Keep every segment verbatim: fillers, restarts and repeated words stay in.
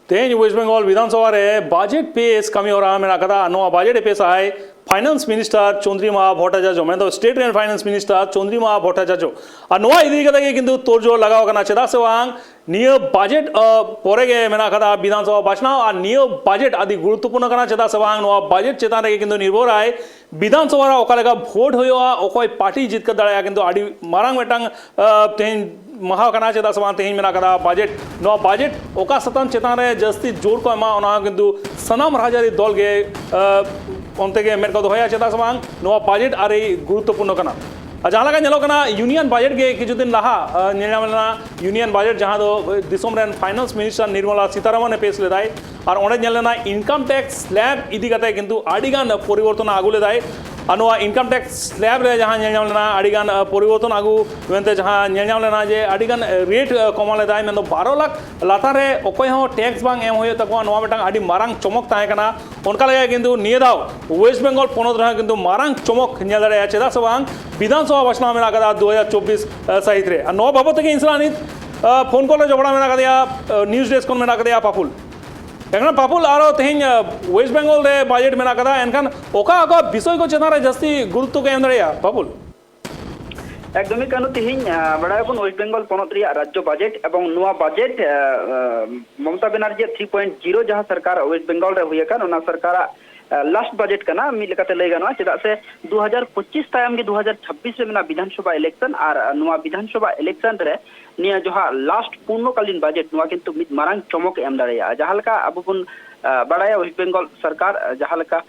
ᱛᱮᱦᱮᱧ ᱳᱭᱮᱥᱴ ᱵᱮᱝᱜᱚᱞ ᱵᱤᱫᱷᱟᱱ ᱥᱚᱵᱷᱟ ᱨᱮ ᱵᱟᱡᱮᱴ ᱯᱮᱥ ᱠᱟᱹᱢᱤ ᱦᱚᱨᱟ ᱢᱮᱱᱟᱜ ᱟᱠᱟᱫᱟ᱾ ᱱᱚᱣᱟ ᱵᱟᱡᱮᱴ ᱮ ᱯᱮᱥ ᱟᱭ ᱯᱷᱟᱭᱱᱟᱱᱥ ᱢᱤᱱᱤᱥᱴᱟᱨ ᱪᱚᱱᱫᱨᱤᱢᱟ ᱵᱷᱚᱴᱴᱟᱪᱟᱨᱡᱚ, ᱢᱮᱱᱫᱚ ᱥᱴᱮᱴ ᱨᱮᱱ ᱯᱷᱟᱭᱱᱟᱱᱥ ᱢᱤᱱᱤᱥᱴᱟᱨ ᱪᱚᱱᱫᱨᱤᱢᱟ ᱵᱷᱚᱴᱴᱟᱪᱟᱨᱡᱚ᱾ ᱟᱨ ᱱᱚᱣᱟ ᱤᱫᱤ ᱠᱟᱛᱮ ᱜᱮ ᱠᱤᱱᱛᱩ ᱛᱚᱨᱡᱚ ᱞᱟᱜᱟᱣ ᱟᱠᱟᱱᱟ᱾ ᱪᱮᱫᱟᱜ ᱥᱮ ᱵᱟᱝ, ᱱᱤᱭᱟᱹ ᱵᱟᱡᱮᱴ ᱯᱚᱨᱮ ᱜᱮ ᱢᱮᱱᱟᱜ ᱟᱠᱟᱫᱟ ᱵᱤᱫᱷᱟᱱ ᱥᱚᱵᱷᱟ ᱵᱟᱪᱷᱱᱟᱣ᱾ ᱟᱨ ᱱᱤᱭᱟᱹ ᱵᱟᱡᱮᱴ ᱟᱹᱰᱤ ᱜᱩᱨᱩᱛᱛᱚᱯᱩᱨᱱᱚ ᱠᱟᱱᱟ᱾ ᱪᱮᱫᱟᱜ ᱥᱮ ᱵᱟᱝ, ᱱᱚᱣᱟ ᱵᱟᱡᱮᱴ ᱪᱮᱛᱟᱱ ᱨᱮᱜᱮ ᱠᱤᱱᱛᱩ ᱱᱤᱨᱵᱷᱚᱨᱟᱭ ᱵᱤᱫᱷᱟᱱ ᱥᱚᱵᱷᱟ ᱨᱮ ᱚᱠᱟ ᱞᱮᱠᱟ ᱵᱷᱳᱴ ᱦᱩᱭᱩᱜᱼᱟ, ᱚᱠᱚᱭ ᱯᱟᱨᱴᱤ ᱡᱤᱛᱠᱟᱹᱨ ᱫᱟᱲᱮᱭᱟᱜᱼᱟ᱾ ᱠᱤᱱᱛᱩ ᱟᱹᱰᱤ ᱢᱟᱨᱟᱝ ᱢᱤᱫᱴᱟᱝ ᱛᱮᱦᱮᱧ ᱢᱟᱦᱟ ᱠᱟᱱᱟ᱾ ᱪᱮᱫᱟᱜ ᱥᱮ ᱵᱟᱝ, ᱛᱮᱦᱮᱧ ᱢᱮᱱᱟᱜ ᱟᱠᱟᱫᱟ ᱵᱟᱡᱮᱴ᱾ ᱱᱚᱣᱟ ᱵᱟᱡᱮᱴ ᱚᱠᱟ ᱥᱟᱛᱟᱢ ᱪᱮᱛᱟᱱ ᱨᱮ ᱡᱟᱹᱥᱛᱤ ᱡᱳᱨ ᱠᱚ ᱮᱢᱟ, ᱚᱱᱟ ᱠᱤᱱᱛᱩ ᱥᱟᱱᱟᱢ ᱨᱟᱡᱽᱟᱹᱨᱤ ᱫᱚᱞ ᱜᱮ ᱚᱱᱛᱮ ᱜᱮ ᱢᱮᱫ ᱠᱚ ᱫᱚᱦᱚᱭᱟ᱾ ᱪᱮᱫᱟᱜ ᱥᱮ ᱵᱟᱝ, ᱱᱚᱣᱟ ᱵᱟᱡᱮᱴ ᱟᱹᱰᱤ ᱜᱩᱨᱩᱛᱛᱚᱯᱩᱨᱱᱚ ᱠᱟᱱᱟ᱾ ᱟᱨ ᱡᱟᱦᱟᱸ ᱞᱮᱠᱟ ᱧᱮᱞᱚᱜ ᱠᱟᱱᱟ, ᱤᱭᱩᱱᱤᱭᱚᱱ ᱵᱟᱡᱮᱴ ᱜᱮ ᱠᱤᱪᱷᱩ ᱫᱤᱱ ᱞᱟᱦᱟ ᱧᱮᱞ ᱧᱟᱢ ᱞᱮᱱᱟ᱾ ᱤᱭᱩᱱᱤᱭᱚᱱ ᱵᱟᱡᱮᱴ ᱡᱟᱦᱟᱸ ᱫᱚ ᱫᱤᱥᱚᱢ ᱨᱮᱱ ᱯᱷᱟᱭᱱᱟᱱᱥ ᱢᱤᱱᱤᱥᱴᱟᱨ ᱱᱤᱨᱢᱚᱞᱟ ᱥᱤᱛᱟᱨᱟᱢᱚᱱ ᱮ ᱯᱮᱥ ᱞᱮᱫᱟᱭ, ᱟᱨ ᱚᱸᱰᱮ ᱧᱮᱞ ᱞᱮᱱᱟ ᱤᱱᱠᱟᱢ ᱴᱮᱠᱥ ᱥᱞᱮᱵ ᱤᱫᱤ ᱠᱟᱛᱮ ᱠᱤᱱᱛᱩ ᱟᱹᱰᱤ ᱜᱟᱱ ᱯᱚᱨᱤᱵᱚᱨᱛᱚᱱ ᱟᱹᱜᱩ ᱞᱮᱫᱟᱭ᱾ ᱟᱨ ᱱᱚᱣᱟ ᱤᱱᱠᱟᱢ ᱴᱮᱠᱥ ᱥᱞᱮᱵ ᱨᱮ ᱡᱟᱦᱟᱸ ᱧᱮᱞ ᱧᱟᱢ ᱞᱮᱱᱟ, ᱟᱹᱰᱤ ᱜᱟᱱ ᱯᱚᱨᱤᱵᱚᱨᱛᱚᱱ ᱟᱹᱜᱩ ᱢᱮᱱᱛᱮ ᱡᱟᱦᱟᱸ ᱧᱮᱞ ᱧᱟᱢ ᱞᱮᱱᱟ, ᱡᱮ ᱟᱹᱰᱤ ᱜᱟᱱ ᱨᱮᱴ ᱠᱚᱢᱟᱣ ᱞᱮᱫᱟᱭ, ᱢᱮᱱᱫᱚ ᱵᱟᱨᱚ ᱞᱟᱠᱷ ᱞᱟᱛᱟᱨ ᱨᱮ ᱚᱠᱚᱭ ᱦᱚᱸ ᱴᱮᱠᱥ ᱵᱟᱝ ᱮᱢ ᱦᱩᱭᱩᱜ ᱛᱟᱠᱚᱣᱟ᱾ ᱱᱚᱣᱟ ᱢᱤᱫᱴᱟᱝ ᱟᱹᱰᱤ ᱢᱟᱨᱟᱝ ᱪᱚᱢᱚᱠ ᱛᱟᱦᱮᱸ ᱠᱟᱱᱟ᱾ ᱚᱱᱠᱟ ᱞᱮᱠᱟ ᱠᱤᱱᱛᱩ ᱱᱤᱭᱟᱹ ᱫᱷᱟᱣ ᱳᱭᱮᱥᱴ ᱵᱮᱝᱜᱚᱞ ᱯᱚᱱᱚᱛ ᱨᱮᱦᱚᱸ ᱠᱤᱱᱛᱩ ᱢᱟᱨᱟᱝ ᱪᱚᱢᱚᱠ ᱧᱮᱞ ᱫᱟᱲᱮᱭᱟᱜᱼᱟ᱾ ᱪᱮᱫᱟᱜ ᱥᱮ ᱵᱟᱝ, ᱵᱤᱫᱷᱟᱱ ᱥᱚᱵᱷᱟ ᱵᱟᱪᱷᱱᱟᱣ ᱢᱮᱱᱟᱜ ᱟᱠᱟᱫᱟ ᱫᱩ ᱦᱟᱡᱟᱨ ᱪᱚᱵᱵᱤᱥ ᱥᱟᱹᱦᱤᱛ ᱨᱮ᱾ ᱟᱨ ᱱᱚᱣᱟ ᱵᱟᱵᱚᱫ ᱛᱮᱜᱮ ᱤᱧ ᱥᱟᱞᱟᱜ ᱱᱤᱛ ᱯᱷᱳᱱ ᱠᱚᱞ ᱨᱮ ᱡᱚᱯᱲᱟᱣ ᱢᱮᱱᱟᱜ ᱟᱠᱟᱫᱮᱭᱟ, ᱱᱤᱭᱩᱡᱽ ᱰᱮᱥᱠ ᱠᱷᱚᱱ ᱢᱮᱱᱟᱜ ᱟᱠᱟᱫᱮᱭᱟ ᱯᱟᱯᱩᱞ᱾ ᱮᱱᱠᱷᱟᱱ ᱯᱟᱯᱩᱞ, ᱟᱨᱚ ᱛᱮᱦᱮᱧ ᱳᱭᱮᱥᱴ ᱵᱮᱝᱜᱚᱞ ᱨᱮ ᱵᱟᱡᱮᱴ ᱢᱮᱱᱟᱜ ᱟᱠᱟᱫᱟ, ᱮᱱᱠᱷᱟᱱ ᱚᱠᱟ ᱚᱠᱟ ᱵᱤᱥᱚᱭ ᱠᱚ ᱪᱮᱛᱟᱱ ᱨᱮ ᱡᱟᱹᱥᱛᱤ ᱜᱩᱨᱩᱛᱛᱚ ᱠᱚ ᱮᱢ ᱫᱟᱲᱮᱭᱟᱜᱼᱟ ᱯᱟᱯᱩᱞ? ᱮᱠᱫᱚᱢ ᱜᱮ ᱠᱟᱹᱱᱩ, ᱛᱮᱦᱮᱧ ᱵᱟᱲᱟᱭᱟᱵᱚᱱ ᱳᱭᱮᱥᱴ ᱵᱮᱝᱜᱚᱞ ᱯᱚᱱᱚᱛ ᱨᱮᱭᱟᱜ ᱨᱟᱡᱽᱡᱚ ᱵᱟᱡᱮᱴ, ᱮᱵᱚᱝ ᱱᱚᱣᱟ ᱵᱟᱡᱮᱴ ᱢᱚᱢᱚᱛᱟ ᱵᱮᱱᱟᱨᱡᱤ ᱛᱷᱨᱤ ᱯᱚᱭᱮᱱᱴ ᱡᱤᱨᱳ ᱡᱟᱦᱟᱸ ᱥᱚᱨᱠᱟᱨ ᱳᱭᱮᱥᱴ ᱵᱮᱝᱜᱚᱞ ᱨᱮ ᱦᱩᱭ ᱟᱠᱟᱱ, ᱚᱱᱟ ᱥᱚᱨᱠᱟᱨᱟᱜ ᱞᱟᱥᱴ ᱵᱟᱡᱮᱴ ᱠᱟᱱᱟ ᱢᱤᱫ ᱞᱮᱠᱟᱛᱮ ᱞᱟᱹᱭ ᱜᱟᱱᱚᱜᱼᱟ᱾ ᱪᱮᱫᱟᱜ ᱥᱮ ᱫᱩ ᱦᱟᱡᱟᱨ ᱯᱚᱸᱪᱤᱥ ᱛᱟᱭᱚᱢ ᱜᱮ ᱫᱩ ᱦᱟᱡᱟᱨ ᱪᱷᱟᱵᱵᱤᱥ ᱨᱮ ᱢᱮᱱᱟᱜ ᱵᱤᱫᱷᱟᱱ ᱥᱚᱵᱷᱟ ᱤᱞᱮᱠᱥᱚᱱ, ᱟᱨ ᱱᱚᱣᱟ ᱵᱤᱫᱷᱟᱱ ᱥᱚᱵᱷᱟ ᱤᱞᱮᱠᱥᱚᱱ ᱨᱮ ᱱᱤᱭᱟᱹ ᱡᱟᱦᱟᱸ ᱞᱟᱥᱴ ᱯᱩᱨᱱᱚᱠᱟᱞᱤᱱ ᱵᱟᱡᱮᱴ, ᱱᱚᱣᱟ ᱠᱤᱱᱛᱩ ᱢᱤᱫ ᱢᱟᱨᱟᱝ ᱪᱚᱢᱚᱠ ᱮ ᱮᱢ ᱫᱟᱲᱮᱭᱟᱜᱼᱟ᱾ ᱡᱟᱦᱟᱸ ᱞᱮᱠᱟ ᱟᱵᱚ ᱵᱚᱱ ᱵᱟᱲᱟᱭᱟ, ᱳᱭᱮᱥᱴ ᱵᱮᱝᱜᱚᱞ ᱥᱚᱨᱠᱟᱨ ᱡᱟᱦᱟᱸ ᱞᱮᱠᱟ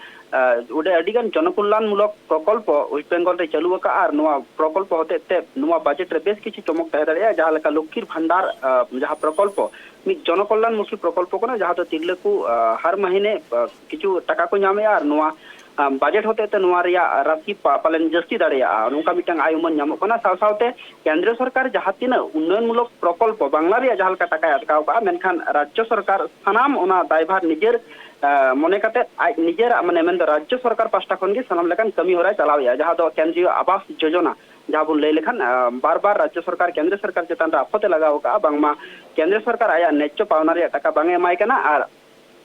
ᱚᱸᱰᱮ ᱟᱹᱰᱤ ᱜᱟᱱ ᱡᱚᱱᱚᱠᱚᱞᱞᱟᱱ ᱢᱩᱞᱚᱠ ᱯᱨᱚᱠᱚᱞᱯᱚ ᱳᱭᱮᱥᱴ ᱵᱮᱝᱜᱚᱞ ᱨᱮ ᱪᱟᱹᱞᱩ ᱟᱠᱟᱫᱼᱟ, ᱟᱨ ᱱᱚᱣᱟ ᱯᱨᱚᱠᱚᱞᱯᱚ ᱦᱚᱛᱮᱡ ᱛᱮ ᱱᱚᱣᱟ ᱵᱟᱡᱮᱴ ᱨᱮ ᱵᱮᱥ ᱠᱤᱪᱷᱩ ᱪᱚᱢᱚᱠ ᱛᱟᱦᱮᱸ ᱫᱟᱲᱮᱭᱟᱜᱼᱟ᱾ ᱡᱟᱦᱟᱸ ᱞᱮᱠᱟ ᱞᱚᱠᱠᱷᱤᱨ ᱵᱷᱟᱱᱰᱟᱨ ᱡᱟᱦᱟᱸ ᱯᱨᱚᱠᱚᱞᱯᱚ, ᱢᱤᱫ ᱡᱚᱱᱚᱠᱚᱞᱞᱟᱱ ᱢᱩᱠᱷᱤ ᱯᱨᱚᱠᱚᱞᱯᱚ ᱠᱟᱱᱟ, ᱡᱟᱦᱟᱸ ᱫᱚ ᱛᱤᱨᱞᱟᱹ ᱠᱚ ᱦᱟᱨ ᱢᱟᱹᱦᱤᱱᱮ ᱠᱤᱪᱷᱩ ᱴᱟᱠᱟ ᱠᱚ ᱧᱟᱢᱮᱫᱼᱟ, ᱟᱨ ᱱᱚᱣᱟ ᱵᱟᱡᱮᱴ ᱦᱚᱛᱮᱡ ᱛᱮ ᱱᱚᱣᱟ ᱨᱮᱭᱟᱜ ᱨᱟᱥᱤ ᱯᱟᱞᱮᱱ ᱡᱟᱹᱥᱛᱤ ᱫᱟᱲᱮᱭᱟᱜᱼᱟ, ᱱᱚᱝᱠᱟ ᱢᱤᱫᱴᱟᱝ ᱟᱭ ᱩᱢᱟᱹᱱ ᱧᱟᱢᱚᱜ ᱠᱟᱱᱟ᱾ ᱥᱟᱶ ᱥᱟᱶᱛᱮ ᱠᱮᱱᱫᱨᱚ ᱥᱚᱨᱠᱟᱨ ᱡᱟᱦᱟᱸ ᱛᱤᱱᱟᱹᱜ ᱩᱱᱱᱚᱭᱚᱱ ᱢᱩᱞᱚᱠ ᱯᱨᱚᱠᱚᱞᱯᱚ ᱵᱟᱝᱞᱟ ᱨᱮᱭᱟᱜ ᱡᱟᱦᱟᱸ ᱞᱮᱠᱟ ᱴᱟᱠᱟᱭ ᱟᱴᱠᱟᱣ ᱠᱟᱜᱼᱟ, ᱢᱮᱱᱠᱷᱟᱱ ᱨᱟᱡᱽᱡᱚ ᱥᱚᱨᱠᱟᱨ ᱥᱟᱱᱟᱢ ᱚᱱᱟ ᱫᱟᱭᱵᱷᱟᱨ ᱱᱤᱡᱮᱨ ᱢᱚᱱᱮ ᱠᱟᱛᱮ ᱟᱡ ᱱᱤᱡᱮᱨᱟᱜ, ᱢᱟᱱᱮ ᱢᱮᱱᱫᱚ ᱨᱟᱡᱽᱡᱚ ᱥᱚᱨᱠᱟᱨ ᱯᱟᱥᱴᱟ ᱠᱷᱚᱱ ᱜᱮ ᱥᱟᱱᱟᱢ ᱞᱮᱠᱟᱱ ᱠᱟᱹᱢᱤ ᱦᱚᱨᱟᱭ ᱪᱟᱞᱟᱣᱮᱫᱼᱟ, ᱡᱟᱦᱟᱸ ᱫᱚ ᱠᱮᱱᱫᱨᱤᱭᱚ ᱟᱵᱟᱥ ᱡᱳᱡᱚᱱᱟ ᱡᱟᱦᱟᱸ ᱵᱚᱱ ᱞᱟᱹᱭ ᱞᱮᱠᱷᱟᱱ, ᱟᱸ, ᱵᱟᱨ ᱵᱟᱨ ᱨᱟᱡᱽᱡᱚ ᱥᱚᱨᱠᱟᱨ ᱠᱮᱱᱫᱨᱚ ᱥᱚᱨᱠᱟᱨ ᱪᱮᱛᱟᱱ ᱨᱮ ᱟᱯᱷᱚᱛ ᱮ ᱞᱟᱜᱟᱣ ᱟᱠᱟᱫᱼᱟ, ᱵᱟᱝᱢᱟ ᱠᱮᱱᱫᱨᱚ ᱥᱚᱨᱠᱟᱨ ᱟᱭᱟᱜ ᱱᱮᱡᱽᱡᱚ ᱯᱟᱣᱱᱟ ᱨᱮᱭᱟᱜ ᱴᱟᱠᱟ ᱵᱟᱝ ᱮ ᱮᱢᱟᱭ ᱠᱟᱱᱟ᱾ ᱟᱨ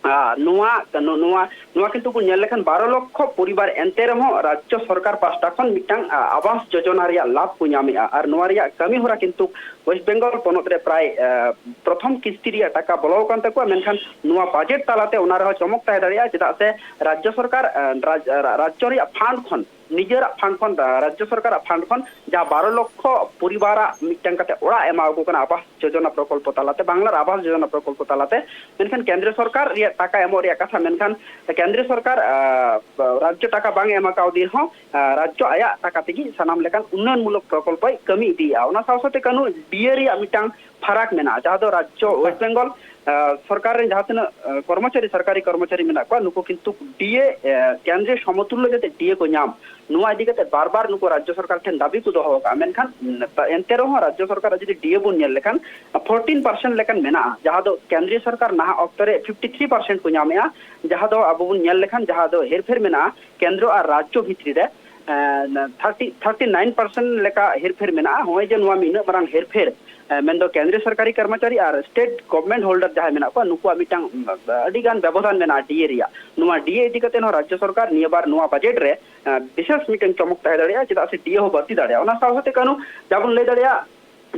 ᱟᱨ ᱱᱚᱣᱟ, ᱱᱚ-, ᱱᱚᱣᱟ, ᱱᱚᱣᱟ ᱠᱤᱱᱛᱩ ᱵᱚᱱ ᱧᱮᱞ ᱞᱮᱠᱷᱟᱱ ᱵᱟᱨᱚ ᱞᱚᱠᱠᱷᱚ ᱯᱚᱨᱤᱵᱟᱨ ᱮᱱᱛᱮ ᱨᱮᱦᱚᱸ ᱨᱟᱡᱽᱡᱚ ᱥᱚᱨᱠᱟᱨ ᱯᱟᱦᱴᱟ ᱠᱷᱚᱱ ᱢᱤᱫᱴᱟᱝ, ᱟ, ᱟᱵᱟᱥ ᱡᱳᱡᱚᱱᱟ ᱨᱮᱭᱟᱜ ᱞᱟᱵᱷ ᱠᱚ ᱧᱟᱢᱮᱫᱼᱟ᱾ ᱟᱨ ᱱᱚᱣᱟ ᱨᱮᱭᱟᱜ ᱠᱟᱹᱢᱤ ᱦᱚᱨᱟ ᱠᱤᱱᱛᱩ ᱳᱭᱮᱥᱴ ᱵᱮᱝᱜᱚᱞ ᱯᱚᱱᱚᱛ ᱨᱮ ᱯᱨᱟᱭ, ᱟ, ᱯᱨᱚᱛᱷᱚᱢ ᱠᱤᱥᱛᱤ ᱨᱮᱭᱟᱜ ᱴᱟᱠᱟ ᱵᱚᱞᱚ ᱟᱠᱟᱱ ᱛᱟᱠᱚᱣᱟ, ᱢᱮᱱᱠᱷᱟᱱ ᱱᱚᱣᱟ ᱵᱟᱡᱮᱴ ᱛᱟᱞᱟᱛᱮ ᱚᱱᱟ ᱨᱮᱦᱚᱸ ᱪᱚᱢᱚᱠ ᱛᱟᱦᱮᱸ ᱫᱟᱲᱮᱭᱟᱜᱼᱟ, ᱪᱮᱫᱟᱜ ᱥᱮ ᱨᱟᱡᱽᱡᱚ ᱥᱚᱨᱠᱟᱨ, ᱟ, ᱨᱟᱡᱽ-, ᱨᱟ-, ᱨᱟᱡᱽᱡᱚ ᱨᱮᱭᱟᱜ ᱯᱷᱟᱱᱰ ᱠᱷᱚᱱ, ᱱᱤᱡᱮᱨᱟᱜ ᱯᱷᱟᱱᱰ ᱠᱷᱚᱱ, ᱟ, ᱨᱟᱡᱽᱡᱚ ᱥᱚᱨᱠᱟᱨᱟᱜ ᱯᱷᱟᱱᱰ ᱠᱷᱚᱱ ᱡᱟᱦᱟᱸ ᱵᱟᱨᱚ ᱞᱚᱠᱠᱷᱚ ᱯᱚᱨᱤᱵᱟᱨᱟᱜ ᱢᱤᱫᱴᱟᱝ ᱠᱟᱛᱮ ᱚᱲᱟᱜ ᱮᱢᱟ ᱠᱚ ᱠᱟᱱᱟ ᱟᱵᱟᱥ ᱡᱳᱡᱚᱱᱟ ᱯᱨᱚᱠᱚᱞᱯᱚ ᱛᱟᱞᱟᱛᱮ, ᱵᱟᱝᱞᱟᱨ ᱟᱵᱟᱥ ᱡᱳᱡᱚᱱᱟ ᱯᱨᱚᱠᱚᱞᱯᱚ ᱛᱟᱞᱟᱛᱮ᱾ ᱢᱮᱱᱠᱷᱟᱱ ᱠᱮᱱᱫᱨᱚ ᱥᱚᱨᱠᱟᱨ ᱨᱮᱭᱟᱜ ᱴᱟᱠᱟ ᱮᱢᱚᱜ ᱨᱮᱭᱟᱜ ᱠᱟᱛᱷᱟ, ᱢᱮᱱᱠᱷᱟᱱ ᱠᱮᱱᱫᱨᱚ ᱥᱚᱨᱠᱟᱨ, ᱟ, ᱨᱟᱡᱽᱡᱚ ᱴᱟᱠᱟ ᱵᱟᱝ ᱮᱢ ᱠᱟᱣᱫᱮ ᱨᱮᱦᱚᱸ, ᱟ, ᱨᱟᱡᱽᱡᱚ ᱟᱭᱟᱜ ᱴᱟᱠᱟ ᱛᱮᱜᱮ ᱥᱟᱱᱟᱢ ᱞᱮᱠᱟᱱ ᱩᱱᱱᱚᱭᱚᱱ ᱢᱩᱞᱚᱠ ᱯᱨᱚᱠᱚᱞᱯᱚᱭ ᱠᱟᱹᱢᱤ ᱤᱫᱤᱭᱮᱫᱼᱟ᱾ ᱚᱱᱟ ᱥᱟᱶ ᱥᱟᱶᱛᱮ ᱠᱟᱹᱱᱩ ᱰᱤ ᱮ ᱨᱮᱭᱟᱜ ᱢᱤᱫᱴᱟᱝ ᱯᱷᱟᱨᱟᱠ ᱢᱮᱱᱟᱜᱼᱟ, ᱡᱟᱦᱟᱸ ᱫᱚ ᱨᱟᱡᱽᱡᱚ ᱳᱭᱮᱥᱴ ᱵᱮᱝᱜᱚᱞ, ᱟ, ᱥᱚᱨᱠᱟᱨ ᱨᱮᱱ ᱡᱟᱦᱟᱸ ᱛᱤᱱᱟᱹᱜ, ᱟ, ᱠᱚᱨᱢᱚᱪᱟᱨᱤ, ᱥᱚᱨᱠᱟᱨᱤ ᱠᱚᱨᱢᱚᱪᱟᱨᱤ ᱢᱮᱱᱟᱜ ᱠᱚᱣᱟ, ᱱᱩᱠᱩ ᱠᱤᱱᱛᱩ ᱰᱤ ᱮ, ᱟ, ᱠᱮᱱᱫᱨᱤᱭᱚ ᱥᱚᱢᱚᱛᱩᱞᱞᱚ ᱡᱟᱛᱮ ᱰᱤ ᱮ ᱠᱚ ᱧᱟᱢ, ᱱᱚᱣᱟ ᱤᱫᱤ ᱠᱟᱛᱮ ᱵᱟᱨ ᱵᱟᱨ ᱱᱩᱠᱩ ᱨᱟᱡᱽᱡᱚ ᱥᱚᱨᱠᱟᱨ ᱴᱷᱮᱱ ᱫᱟᱹᱵᱤ ᱠᱚ ᱫᱚᱦᱚ ᱟᱠᱟᱫᱼᱟ᱾ ᱢᱮᱱᱠᱷᱟᱱ, ᱩᱸ, ᱮᱱᱛᱮ ᱨᱮᱦᱚᱸ ᱨᱟᱡᱽᱡᱚ ᱥᱚᱨᱠᱟᱨᱟᱜ ᱡᱩᱫᱤ ᱰᱤ ᱮ ᱵᱚᱱ ᱧᱮᱞ ᱞᱮᱠᱷᱟᱱ, ᱯᱷᱳᱨᱴᱤᱱ ᱯᱟᱨᱥᱮᱱᱴ ᱞᱮᱠᱟᱱ ᱢᱮᱱᱟᱜᱼᱟ, ᱡᱟᱦᱟᱸ ᱫᱚ ᱠᱮᱱᱫᱨᱤᱭᱚ ᱥᱚᱨᱠᱟᱨ ᱱᱟᱦᱟᱜ ᱚᱠᱛᱚ ᱨᱮ ᱯᱷᱤᱯᱴᱤ ᱛᱷᱨᱤ ᱯᱟᱨᱥᱮᱱᱴ ᱠᱚ ᱧᱟᱢᱮᱫᱼᱟ, ᱡᱟᱦᱟᱸ ᱫᱚ ᱟᱵᱚ ᱵᱚᱱ ᱧᱮᱞ ᱞᱮᱠᱷᱟᱱ ᱡᱟᱦᱟᱸ ᱫᱚ ᱦᱮᱨᱯᱷᱮᱨ ᱢᱮᱱᱟᱜᱼᱟ ᱠᱮᱱᱫᱨᱚ ᱟᱨ ᱨᱟᱡᱽᱡᱚ ᱵᱷᱤᱛᱨᱤ ᱨᱮ, ᱮᱸ, ᱛᱷᱟᱨᱴᱤ, ᱛᱷᱟᱨᱴᱤ ᱱᱟᱭᱤᱱ ᱯᱟᱨᱥᱮᱱᱴ ᱞᱮᱠᱟ ᱦᱮᱨᱯᱷᱮᱨ ᱢᱮᱱᱟᱜᱼᱟ᱾ ᱱᱚᱜᱼᱚᱭ ᱡᱮ ᱱᱚᱣᱟ ᱢᱤᱱᱟᱹᱜ ᱢᱟᱨᱟᱝ ᱦᱮᱨᱯᱷᱮᱨ, ᱮᱸ, ᱢᱮᱱᱫᱚ ᱠᱮᱱᱫᱨᱤᱭᱚ ᱥᱚᱨᱠᱟᱨᱤ ᱠᱚᱨᱢᱚᱪᱟᱨᱤ ᱟᱨ ᱥᱴᱮᱴ ᱜᱚᱵᱷᱢᱮᱱᱴ ᱦᱳᱞᱰᱟᱨ ᱡᱟᱦᱟᱸᱭ ᱢᱮᱱᱟᱜ ᱠᱚᱣᱟ, ᱱᱩᱠᱩᱣᱟᱜ ᱢᱤᱫᱴᱟᱝ, ᱩᱸ, ᱟᱹᱰᱤ ᱜᱟᱱ ᱵᱮᱵᱚᱫᱷᱟᱱ ᱢᱮᱱᱟᱜᱼᱟ ᱰᱤ ᱮ ᱨᱮᱭᱟᱜ᱾ ᱱᱚᱣᱟ ᱰᱤ ᱮ ᱤᱫᱤ ᱠᱟᱛᱮ ᱦᱚᱸ ᱨᱟᱡᱽᱡᱚ ᱥᱚᱨᱠᱟᱨ ᱱᱤᱭᱟᱹ ᱵᱟᱨ ᱱᱚᱣᱟ ᱵᱟᱡᱮᱴ ᱨᱮ, ᱮᱸ, ᱵᱤᱥᱮᱥ ᱢᱤᱫᱴᱟᱝ ᱪᱚᱢᱚᱠ ᱛᱟᱦᱮᱸ ᱫᱟᱲᱮᱭᱟᱜᱼᱟ, ᱪᱮᱫᱟᱜ ᱥᱮ ᱰᱤ ᱮ ᱦᱚᱸ ᱵᱟᱹᱲᱛᱤ ᱫᱟᱲᱮᱭᱟᱜᱼᱟ᱾ ᱚᱱᱟ ᱥᱟᱶ ᱥᱟᱶᱛᱮ ᱠᱟᱹᱱᱩ ᱡᱟᱦᱟᱸ ᱵᱚᱱ ᱞᱟᱹᱭ ᱫᱟᱲᱮᱭᱟᱜᱼᱟ,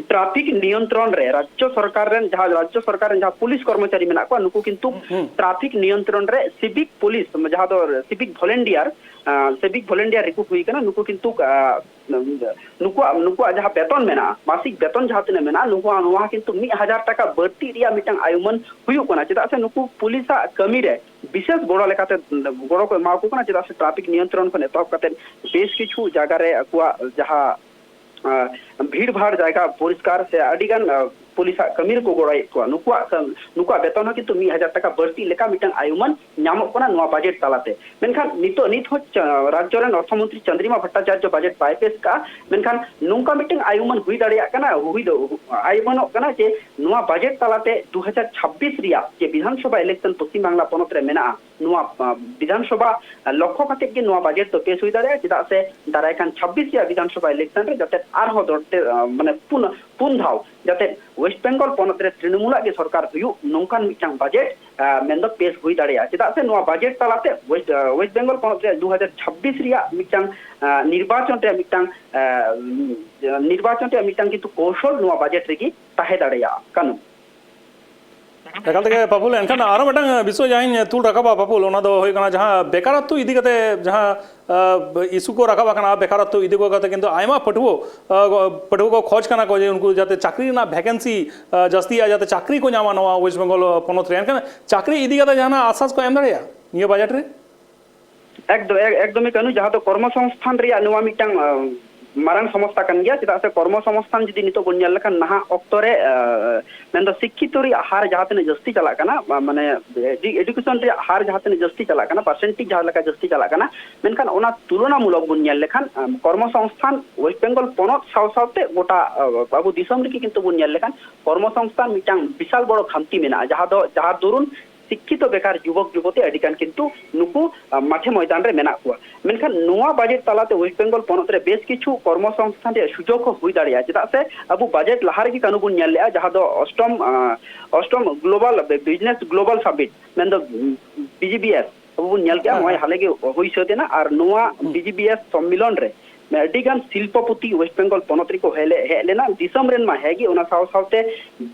ᱴᱨᱟᱯᱷᱤᱠ ᱱᱤᱭᱚᱱᱛᱨᱚᱱ ᱨᱮ ᱨᱟᱡᱽᱡᱚ ᱥᱚᱨᱠᱟᱨ ᱨᱮᱱ ᱡᱟᱦᱟᱸ, ᱨᱟᱡᱽᱡᱚ ᱥᱚᱨᱠᱟᱨ ᱨᱮᱱ ᱡᱟᱦᱟᱸ ᱯᱩᱞᱤᱥ ᱠᱚᱨᱢᱚᱪᱟᱨᱤ ᱢᱮᱱᱟᱜ ᱠᱚᱣᱟ, ᱱᱩᱠᱩ ᱠᱤᱱᱛᱩ ᱦᱩᱸ, ᱦᱩᱸ᱾ ᱴᱨᱟᱯᱷᱤᱠ ᱱᱤᱭᱚᱱᱛᱨᱚᱱ ᱨᱮ ᱥᱤᱵᱷᱤᱠ ᱯᱩᱞᱤᱥ, ᱡᱟᱦᱟᱸ ᱫᱚ ᱥᱤᱵᱷᱤᱠ ᱵᱷᱚᱞᱮᱱᱴᱤᱭᱟᱨ, ᱟᱸ, ᱥᱤᱵᱷᱤᱠ ᱵᱷᱚᱞᱮᱱᱴᱤᱭᱟᱨ ᱨᱤᱠᱨᱩᱴ ᱦᱩᱭ ᱠᱟᱱᱟ, ᱱᱩᱠᱩ ᱠᱤᱱᱛᱩ, ᱟᱸ, ᱱᱩᱠᱩᱣᱟᱜ, ᱱᱩᱠᱩᱣᱟᱜ ᱡᱟᱦᱟᱸ ᱵᱮᱛᱚᱱ ᱢᱮᱱᱟᱜᱼᱟ, ᱢᱟᱥᱤᱠ ᱵᱮᱛᱚᱱ ᱡᱟᱦᱟᱸ ᱛᱤᱱᱟᱹᱜ ᱢᱮᱱᱟᱜᱼᱟ, ᱱᱩᱠᱩᱣᱟᱜ ᱱᱚᱣᱟ ᱠᱤᱱᱛᱩ ᱢᱤᱫ ᱦᱟᱡᱟᱨ ᱴᱟᱠᱟ ᱵᱟᱹᱲᱛᱤ ᱨᱮᱭᱟᱜ ᱢᱤᱫᱴᱟᱝ ᱟᱭᱩᱢᱟᱹᱱ ᱦᱩᱭᱩᱜ ᱠᱟᱱᱟ, ᱪᱮᱫᱟᱜ ᱥᱮ ᱱᱩᱠᱩ ᱯᱩᱞᱤᱥᱟᱜ ᱠᱟᱹᱢᱤ ᱨᱮ ᱵᱤᱥᱮᱥ ᱜᱚᱲᱚ ᱞᱮᱠᱟᱛᱮ ᱜᱚᱲᱚ ᱠᱚ ᱮᱢᱟ ᱠᱚ ᱠᱟᱱᱟ, ᱪᱮᱫᱟᱜ ᱥᱮ ᱴᱨᱟᱯᱷᱤᱠ ᱱᱤᱭᱚᱱᱛᱨᱚᱱ ᱠᱷᱚᱱ ᱮᱛᱚᱦᱚᱵ ᱠᱟᱛᱮ ᱵᱮᱥ ᱠᱤᱪᱷᱩ ᱡᱟᱭᱜᱟ ᱨᱮ ᱟᱠᱚᱣᱟᱜ ᱡᱟᱦᱟᱸ ᱟᱸ, ᱵᱷᱤᱲ ᱵᱷᱟᱲ ᱡᱟᱭᱜᱟ ᱯᱚᱨᱤᱥᱠᱟᱨ ᱥᱮ ᱟᱹᱰᱤ ᱜᱟᱱ, ᱟᱸ, ᱯᱩᱞᱤᱥᱟᱜ ᱠᱟᱹᱢᱤ ᱨᱮᱠᱚ ᱜᱚᱲᱚᱭᱮᱫ ᱠᱚᱣᱟ᱾ ᱱᱩᱠᱩᱣᱟᱜ ᱠᱟᱹᱢ-, ᱱᱩᱠᱩᱣᱟᱜ ᱵᱮᱛᱚᱱ ᱦᱚᱸ ᱠᱤᱱᱛᱩ ᱢᱤᱫ ᱦᱟᱡᱟᱨ ᱴᱟᱠᱟ ᱵᱟᱹᱲᱛᱤ ᱞᱮᱠᱟ ᱢᱤᱫᱴᱟᱝ ᱟᱭᱩᱢᱟᱹᱱ ᱧᱟᱢᱚᱜ ᱠᱟᱱᱟ ᱱᱚᱣᱟ ᱵᱟᱡᱮᱴ ᱛᱟᱞᱟᱛᱮ᱾ ᱢᱮᱱᱠᱷᱟᱱ ᱱᱤᱛᱚᱜ, ᱱᱤᱛ ᱦᱚᱸ ᱪᱟ-, ᱨᱟᱡᱽᱡᱚ ᱨᱮᱱ ᱚᱨᱛᱷᱚᱢᱚᱱᱛᱨᱤ ᱪᱚᱱᱫᱨᱤᱢᱟ ᱵᱷᱚᱴᱴᱟᱪᱟᱨᱡᱚ ᱵᱟᱡᱮᱴ ᱵᱟᱭ ᱯᱮᱥ ᱠᱟᱜᱼᱟ᱾ ᱢᱮᱱᱠᱷᱟᱱ ᱱᱚᱝᱠᱟ ᱢᱤᱫᱴᱟᱝ ᱟᱭᱩᱢᱟᱹᱱ ᱦᱩᱭ ᱫᱟᱲᱮᱭᱟᱜ ᱠᱟᱱᱟ, ᱦᱩᱭ ᱫᱚ ᱟᱭᱩᱢᱟᱹᱱᱚᱜ ᱠᱟᱱᱟ ᱡᱮ ᱱᱚᱣᱟ ᱵᱟᱡᱮᱴ ᱛᱟᱞᱟᱛᱮ ᱫᱩ ᱦᱟᱡᱟᱨ ᱪᱷᱟᱵᱵᱤᱥ ᱨᱮᱭᱟᱜ ᱡᱮ ᱵᱤᱫᱷᱟᱱ ᱥᱚᱵᱷᱟ ᱤᱞᱮᱠᱥᱚᱱ ᱯᱚᱥᱪᱤᱢ ᱵᱟᱝᱞᱟ ᱯᱚᱱᱚᱛ ᱨᱮ ᱢᱮᱱᱟᱜᱼᱟ, ᱱᱚᱣᱟ, ᱟ, ᱵᱤᱫᱷᱟᱱ ᱥᱚᱵᱷᱟ, ᱟ, ᱞᱚᱠᱠᱷᱚ ᱠᱟᱛᱮ ᱜᱮ ᱱᱚᱣᱟ ᱵᱟᱡᱮᱴ ᱫᱚ ᱯᱮᱥ ᱦᱩᱭ ᱫᱟᱲᱮᱭᱟᱜᱼᱟ, ᱪᱮᱫᱟᱜ ᱥᱮ ᱫᱟᱨᱟᱭ ᱠᱟᱱ ᱪᱷᱟᱵᱵᱤᱥ ᱨᱮᱭᱟᱜ ᱵᱤᱫᱷᱟᱱ ᱥᱚᱵᱷᱟ ᱤᱞᱮᱠᱥᱚᱱ ᱨᱮ ᱡᱟᱛᱮ ᱟᱨᱦᱚᱸ ᱫᱚᱲᱛᱮ, ᱟ, ᱢᱟᱱᱮ ᱯᱩᱱ, ᱯᱩᱱ ᱫᱷᱟᱣ ᱡᱟᱛᱮ ᱳᱭᱮᱥᱴ ᱵᱮᱝᱜᱚᱞ ᱯᱚᱱᱚᱛ ᱨᱮ ᱛᱨᱤᱱᱚᱢᱩᱞᱟᱜ ᱜᱮ ᱥᱚᱨᱠᱟᱨ ᱦᱩᱭᱩᱜ, ᱱᱚᱝᱠᱟᱱ ᱢᱤᱫᱴᱟᱝ ᱵᱟᱡᱮᱴ, ᱟ, ᱢᱮᱱᱫᱚ ᱯᱮᱥ ᱦᱩᱭ ᱫᱟᱲᱮᱭᱟᱜᱼᱟ᱾ ᱪᱮᱫᱟᱜ ᱥᱮ ᱱᱚᱣᱟ ᱵᱟᱡᱮᱴ ᱛᱟᱞᱟᱛᱮ ᱳᱭᱮᱥᱴ, ᱟ, ᱳᱭᱮᱥᱴ ᱵᱮᱝᱜᱚᱞ ᱯᱚᱱᱚᱛ ᱨᱮᱭᱟᱜ ᱫᱩ ᱦᱟᱡᱟᱨ ᱪᱷᱟᱵᱵᱤᱥ ᱨᱮᱭᱟᱜ ᱢᱤᱫᱴᱟᱝ, ᱟ, ᱱᱤᱨᱵᱟᱪᱚᱱ ᱨᱮᱭᱟᱜ ᱢᱤᱫᱴᱟᱝ, ᱟ, ᱱᱤᱨᱵᱟᱪᱚᱱ ᱨᱮᱭᱟᱜ ᱢᱤᱫᱴᱟᱝ ᱠᱤᱱᱛᱩ ᱠᱳᱣᱥᱚᱞ ᱱᱚᱣᱟ ᱵᱟᱡᱮᱴ ᱨᱮᱜᱮ ᱛᱟᱦᱮᱸ ᱫᱟᱲᱮᱭᱟᱜᱼᱟ᱾ ᱠᱟᱹᱱᱩ᱾ ᱮᱠᱟᱞ ᱛᱮᱜᱮ ᱯᱟᱯᱩᱞ, ᱮᱱᱠᱷᱟᱱ ᱟᱨᱚ ᱢᱤᱫᱴᱟᱝ ᱵᱤᱥᱚᱭ ᱡᱟᱦᱟᱸᱧ ᱛᱩᱞ ᱨᱟᱠᱟᱵᱟ ᱯᱟᱯᱩᱞ, ᱚᱱᱟ ᱫᱚ ᱦᱩᱭᱩᱜ ᱠᱟᱱᱟ ᱡᱟᱦᱟᱸ ᱵᱮᱠᱟᱨᱚᱛᱛᱚ ᱤᱫᱤ ᱠᱟᱛᱮ ᱡᱟᱦᱟᱸ, ᱟ, ᱤᱥᱩ ᱠᱚ ᱨᱟᱠᱟᱵ ᱟᱠᱟᱱᱟ, ᱵᱮᱠᱟᱨᱚᱛᱛᱚ ᱤᱫᱤ ᱠᱚ ᱠᱟᱛᱮ ᱠᱤᱱᱛᱩ ᱟᱭᱢᱟ ᱯᱟᱹᱴᱷᱩᱣᱟᱹ, ᱟ, ᱯᱟᱹᱴᱷᱩᱣᱟᱹ ᱠᱚ ᱠᱷᱚᱡᱽ ᱠᱟᱱᱟ ᱠᱚ ᱡᱮ ᱩᱱᱠᱩ ᱡᱟᱛᱮ ᱪᱟᱹᱠᱨᱤ ᱨᱮᱱᱟᱜ ᱵᱷᱮᱠᱮᱱᱥᱤ, ᱟ, ᱡᱟᱹᱥᱛᱤᱜᱼᱟ, ᱡᱟᱛᱮ ᱪᱟᱹᱠᱨᱤ ᱠᱚ ᱧᱟᱢᱟ ᱱᱚᱣᱟ ᱳᱭᱮᱥᱴ ᱵᱮᱝᱜᱚᱞ ᱯᱚᱱᱚᱛ ᱨᱮ᱾ ᱮᱱᱠᱷᱟᱱ ᱪᱟᱹᱠᱨᱤ ᱤᱫᱤ ᱠᱟᱛᱮ ᱡᱟᱦᱟᱱᱟᱜ ᱟᱥᱟᱥ ᱠᱚ ᱮᱢ ᱫᱟᱲᱮᱭᱟᱜᱼᱟ ᱱᱤᱭᱟᱹ ᱵᱟᱡᱮᱴ ᱨᱮ? ᱮᱠᱫᱚᱢ, ᱮ-, ᱮᱠᱫᱚᱢ ᱠᱟᱹᱱᱩ, ᱡᱟᱦᱟᱸ ᱫᱚ ᱠᱚᱨᱢᱚ ᱥᱚᱝᱥᱛᱷᱟᱱ ᱨᱮᱭᱟᱜ ᱱᱚᱣᱟ ᱢᱤᱫᱴᱟᱝ, ᱟ, ᱢᱟᱨᱟᱝ ᱥᱚᱢᱚᱥᱥᱟ ᱠᱟᱱ ᱜᱮᱭᱟ᱾ ᱪᱮᱫᱟᱜ ᱥᱮ ᱠᱚᱨᱢᱚ ᱥᱚᱝᱥᱛᱷᱟᱱ ᱡᱩᱫᱤ ᱱᱤᱛᱚᱜ ᱵᱚᱱ ᱧᱮᱞ ᱞᱮᱠᱷᱟᱱ ᱱᱟᱦᱟᱜ ᱚᱠᱛᱚ ᱨᱮ, ᱟ, ᱢᱮᱱᱫᱚ ᱥᱤᱠᱠᱷᱤᱛᱚ ᱨᱮᱭᱟᱜ ᱦᱟᱨ ᱡᱟᱦᱟᱸ ᱛᱤᱱᱟᱹᱜ ᱡᱟᱹᱥᱛᱤ ᱪᱟᱞᱟᱜ ᱠᱟᱱᱟ, ᱢᱟ-, ᱢᱟᱱᱮ ᱮᱰᱩ-, ᱮᱰᱩᱠᱮᱥᱚᱱ ᱨᱮᱭᱟᱜ ᱦᱟᱨ ᱡᱟᱦᱟᱸ ᱛᱤᱱᱟᱹᱜ ᱡᱟᱹᱥᱛᱤ ᱪᱟᱞᱟᱜ ᱠᱟᱱᱟ, ᱯᱟᱨᱥᱮᱱᱴᱮᱡᱽ ᱡᱟᱦᱟᱸ ᱞᱮᱠᱟ ᱡᱟᱹᱥᱛᱤ ᱪᱟᱞᱟᱜ ᱠᱟᱱᱟ, ᱢᱮᱱᱠᱷᱟᱱ ᱚᱱᱟ ᱛᱩᱞᱚᱱᱟᱢᱩᱞᱚᱠ ᱵᱚᱱ ᱧᱮᱞ ᱞᱮᱠᱷᱟᱱ, ᱟᱢ, ᱠᱚᱨᱢᱚ ᱥᱚᱝᱥᱛᱷᱟᱱ ᱳᱭᱮᱥᱴ ᱵᱮᱝᱜᱚᱞ ᱯᱚᱱᱚᱛ ᱥᱟᱶ ᱥᱟᱶᱛᱮ ᱜᱚᱴᱟ, ᱟ, ᱟᱵᱚ ᱫᱤᱥᱚᱢ ᱨᱮᱜᱮ ᱠᱤᱱᱛᱩ ᱵᱚᱱ ᱧᱮᱞ ᱞᱮᱠᱷᱟᱱ ᱠᱚᱨᱢᱚ ᱥᱚᱝᱥᱛᱷᱟᱱ ᱢᱤᱫᱴᱟᱝ ᱵᱤᱥᱟᱞ ᱵᱚᱲᱚ ᱠᱷᱟᱢᱛᱤ ᱢᱮᱱᱟᱜᱼᱟ, ᱡᱟᱦᱟᱸ ᱫᱚ, ᱡᱟᱦᱟᱸ ᱫᱚᱨᱩᱱ ᱥᱤᱠᱠᱷᱤᱛᱚ ᱵᱮᱠᱟᱨ ᱡᱩᱵᱚᱠ ᱡᱩᱵᱚᱛᱤ ᱟᱹᱰᱤ ᱜᱟᱱ ᱠᱤᱱᱛᱩ ᱱᱩᱠᱩ, ᱟ, ᱢᱟᱴᱷᱮ ᱢᱚᱭᱫᱟᱱ ᱨᱮ ᱢᱮᱱᱟᱜ ᱠᱚᱣᱟ᱾ ᱢᱮᱱᱠᱷᱟᱱ ᱱᱚᱣᱟ ᱵᱟᱡᱮᱴ ᱛᱟᱞᱟᱛᱮ ᱳᱭᱮᱥᱴ ᱵᱮᱝᱜᱚᱞ ᱯᱚᱱᱚᱛ ᱨᱮ ᱵᱮᱥ ᱠᱤᱪᱷᱩ ᱠᱚᱨᱢᱚ ᱥᱚᱝᱥᱛᱷᱟᱱ ᱨᱮᱭᱟᱜ ᱥᱩᱡᱳᱜᱽ ᱦᱚᱸ ᱦᱩᱭ ᱫᱟᱲᱮᱭᱟᱜᱼᱟ, ᱪᱮᱫᱟᱜ ᱥᱮ ᱟᱵᱚ ᱵᱟᱡᱮᱴ ᱞᱟᱦᱟ ᱨᱮᱜᱮ ᱠᱟᱹᱱᱩ ᱵᱚᱱ ᱧᱮᱞ ᱞᱮᱜᱼᱟ, ᱡᱟᱦᱟᱸ ᱫᱚ ᱚᱥᱴᱚᱢ, ᱟ, ᱚᱥᱴᱚᱢ ᱜᱞᱳᱵᱟᱞ ᱵᱤᱡᱽᱱᱮᱥ ᱜᱞᱳᱵᱟᱞ ᱥᱟᱢᱤᱴ, ᱢᱮᱱᱫᱚ ᱵᱤᱡᱤᱵᱤᱮᱥ, ᱟᱵᱚ ᱵᱚᱱ ᱧᱮᱞ ᱠᱮᱜᱼᱟ, ᱦᱮᱸ, ᱱᱚᱜᱼᱚᱭ ᱦᱮᱸ᱾ ᱦᱟᱞᱮ ᱜᱮ ᱦᱩᱭ ᱥᱟᱹᱛ ᱮᱱᱟ᱾ ᱟᱨ ᱱᱚᱣᱟ ᱦᱩᱸ᱾ ᱵᱤᱡᱤᱵᱤᱮᱥ ᱥᱚᱢᱢᱮᱞᱚᱱ ᱨᱮ ᱟᱹᱰᱤ ᱜᱟᱱ ᱥᱤᱞᱯᱚᱯᱚᱛᱤ ᱳᱭᱮᱥᱴ ᱵᱮᱝᱜᱚᱞ ᱯᱚᱱᱚᱛ ᱨᱮᱠᱚ ᱦᱮᱡ ᱞᱮ-, ᱦᱮᱡ ᱞᱮᱱᱟ, ᱫᱤᱥᱚᱢ ᱨᱮᱱ ᱢᱟ ᱦᱮᱸ ᱜᱮ, ᱚᱱᱟ ᱥᱟᱶ ᱥᱟᱶᱛᱮ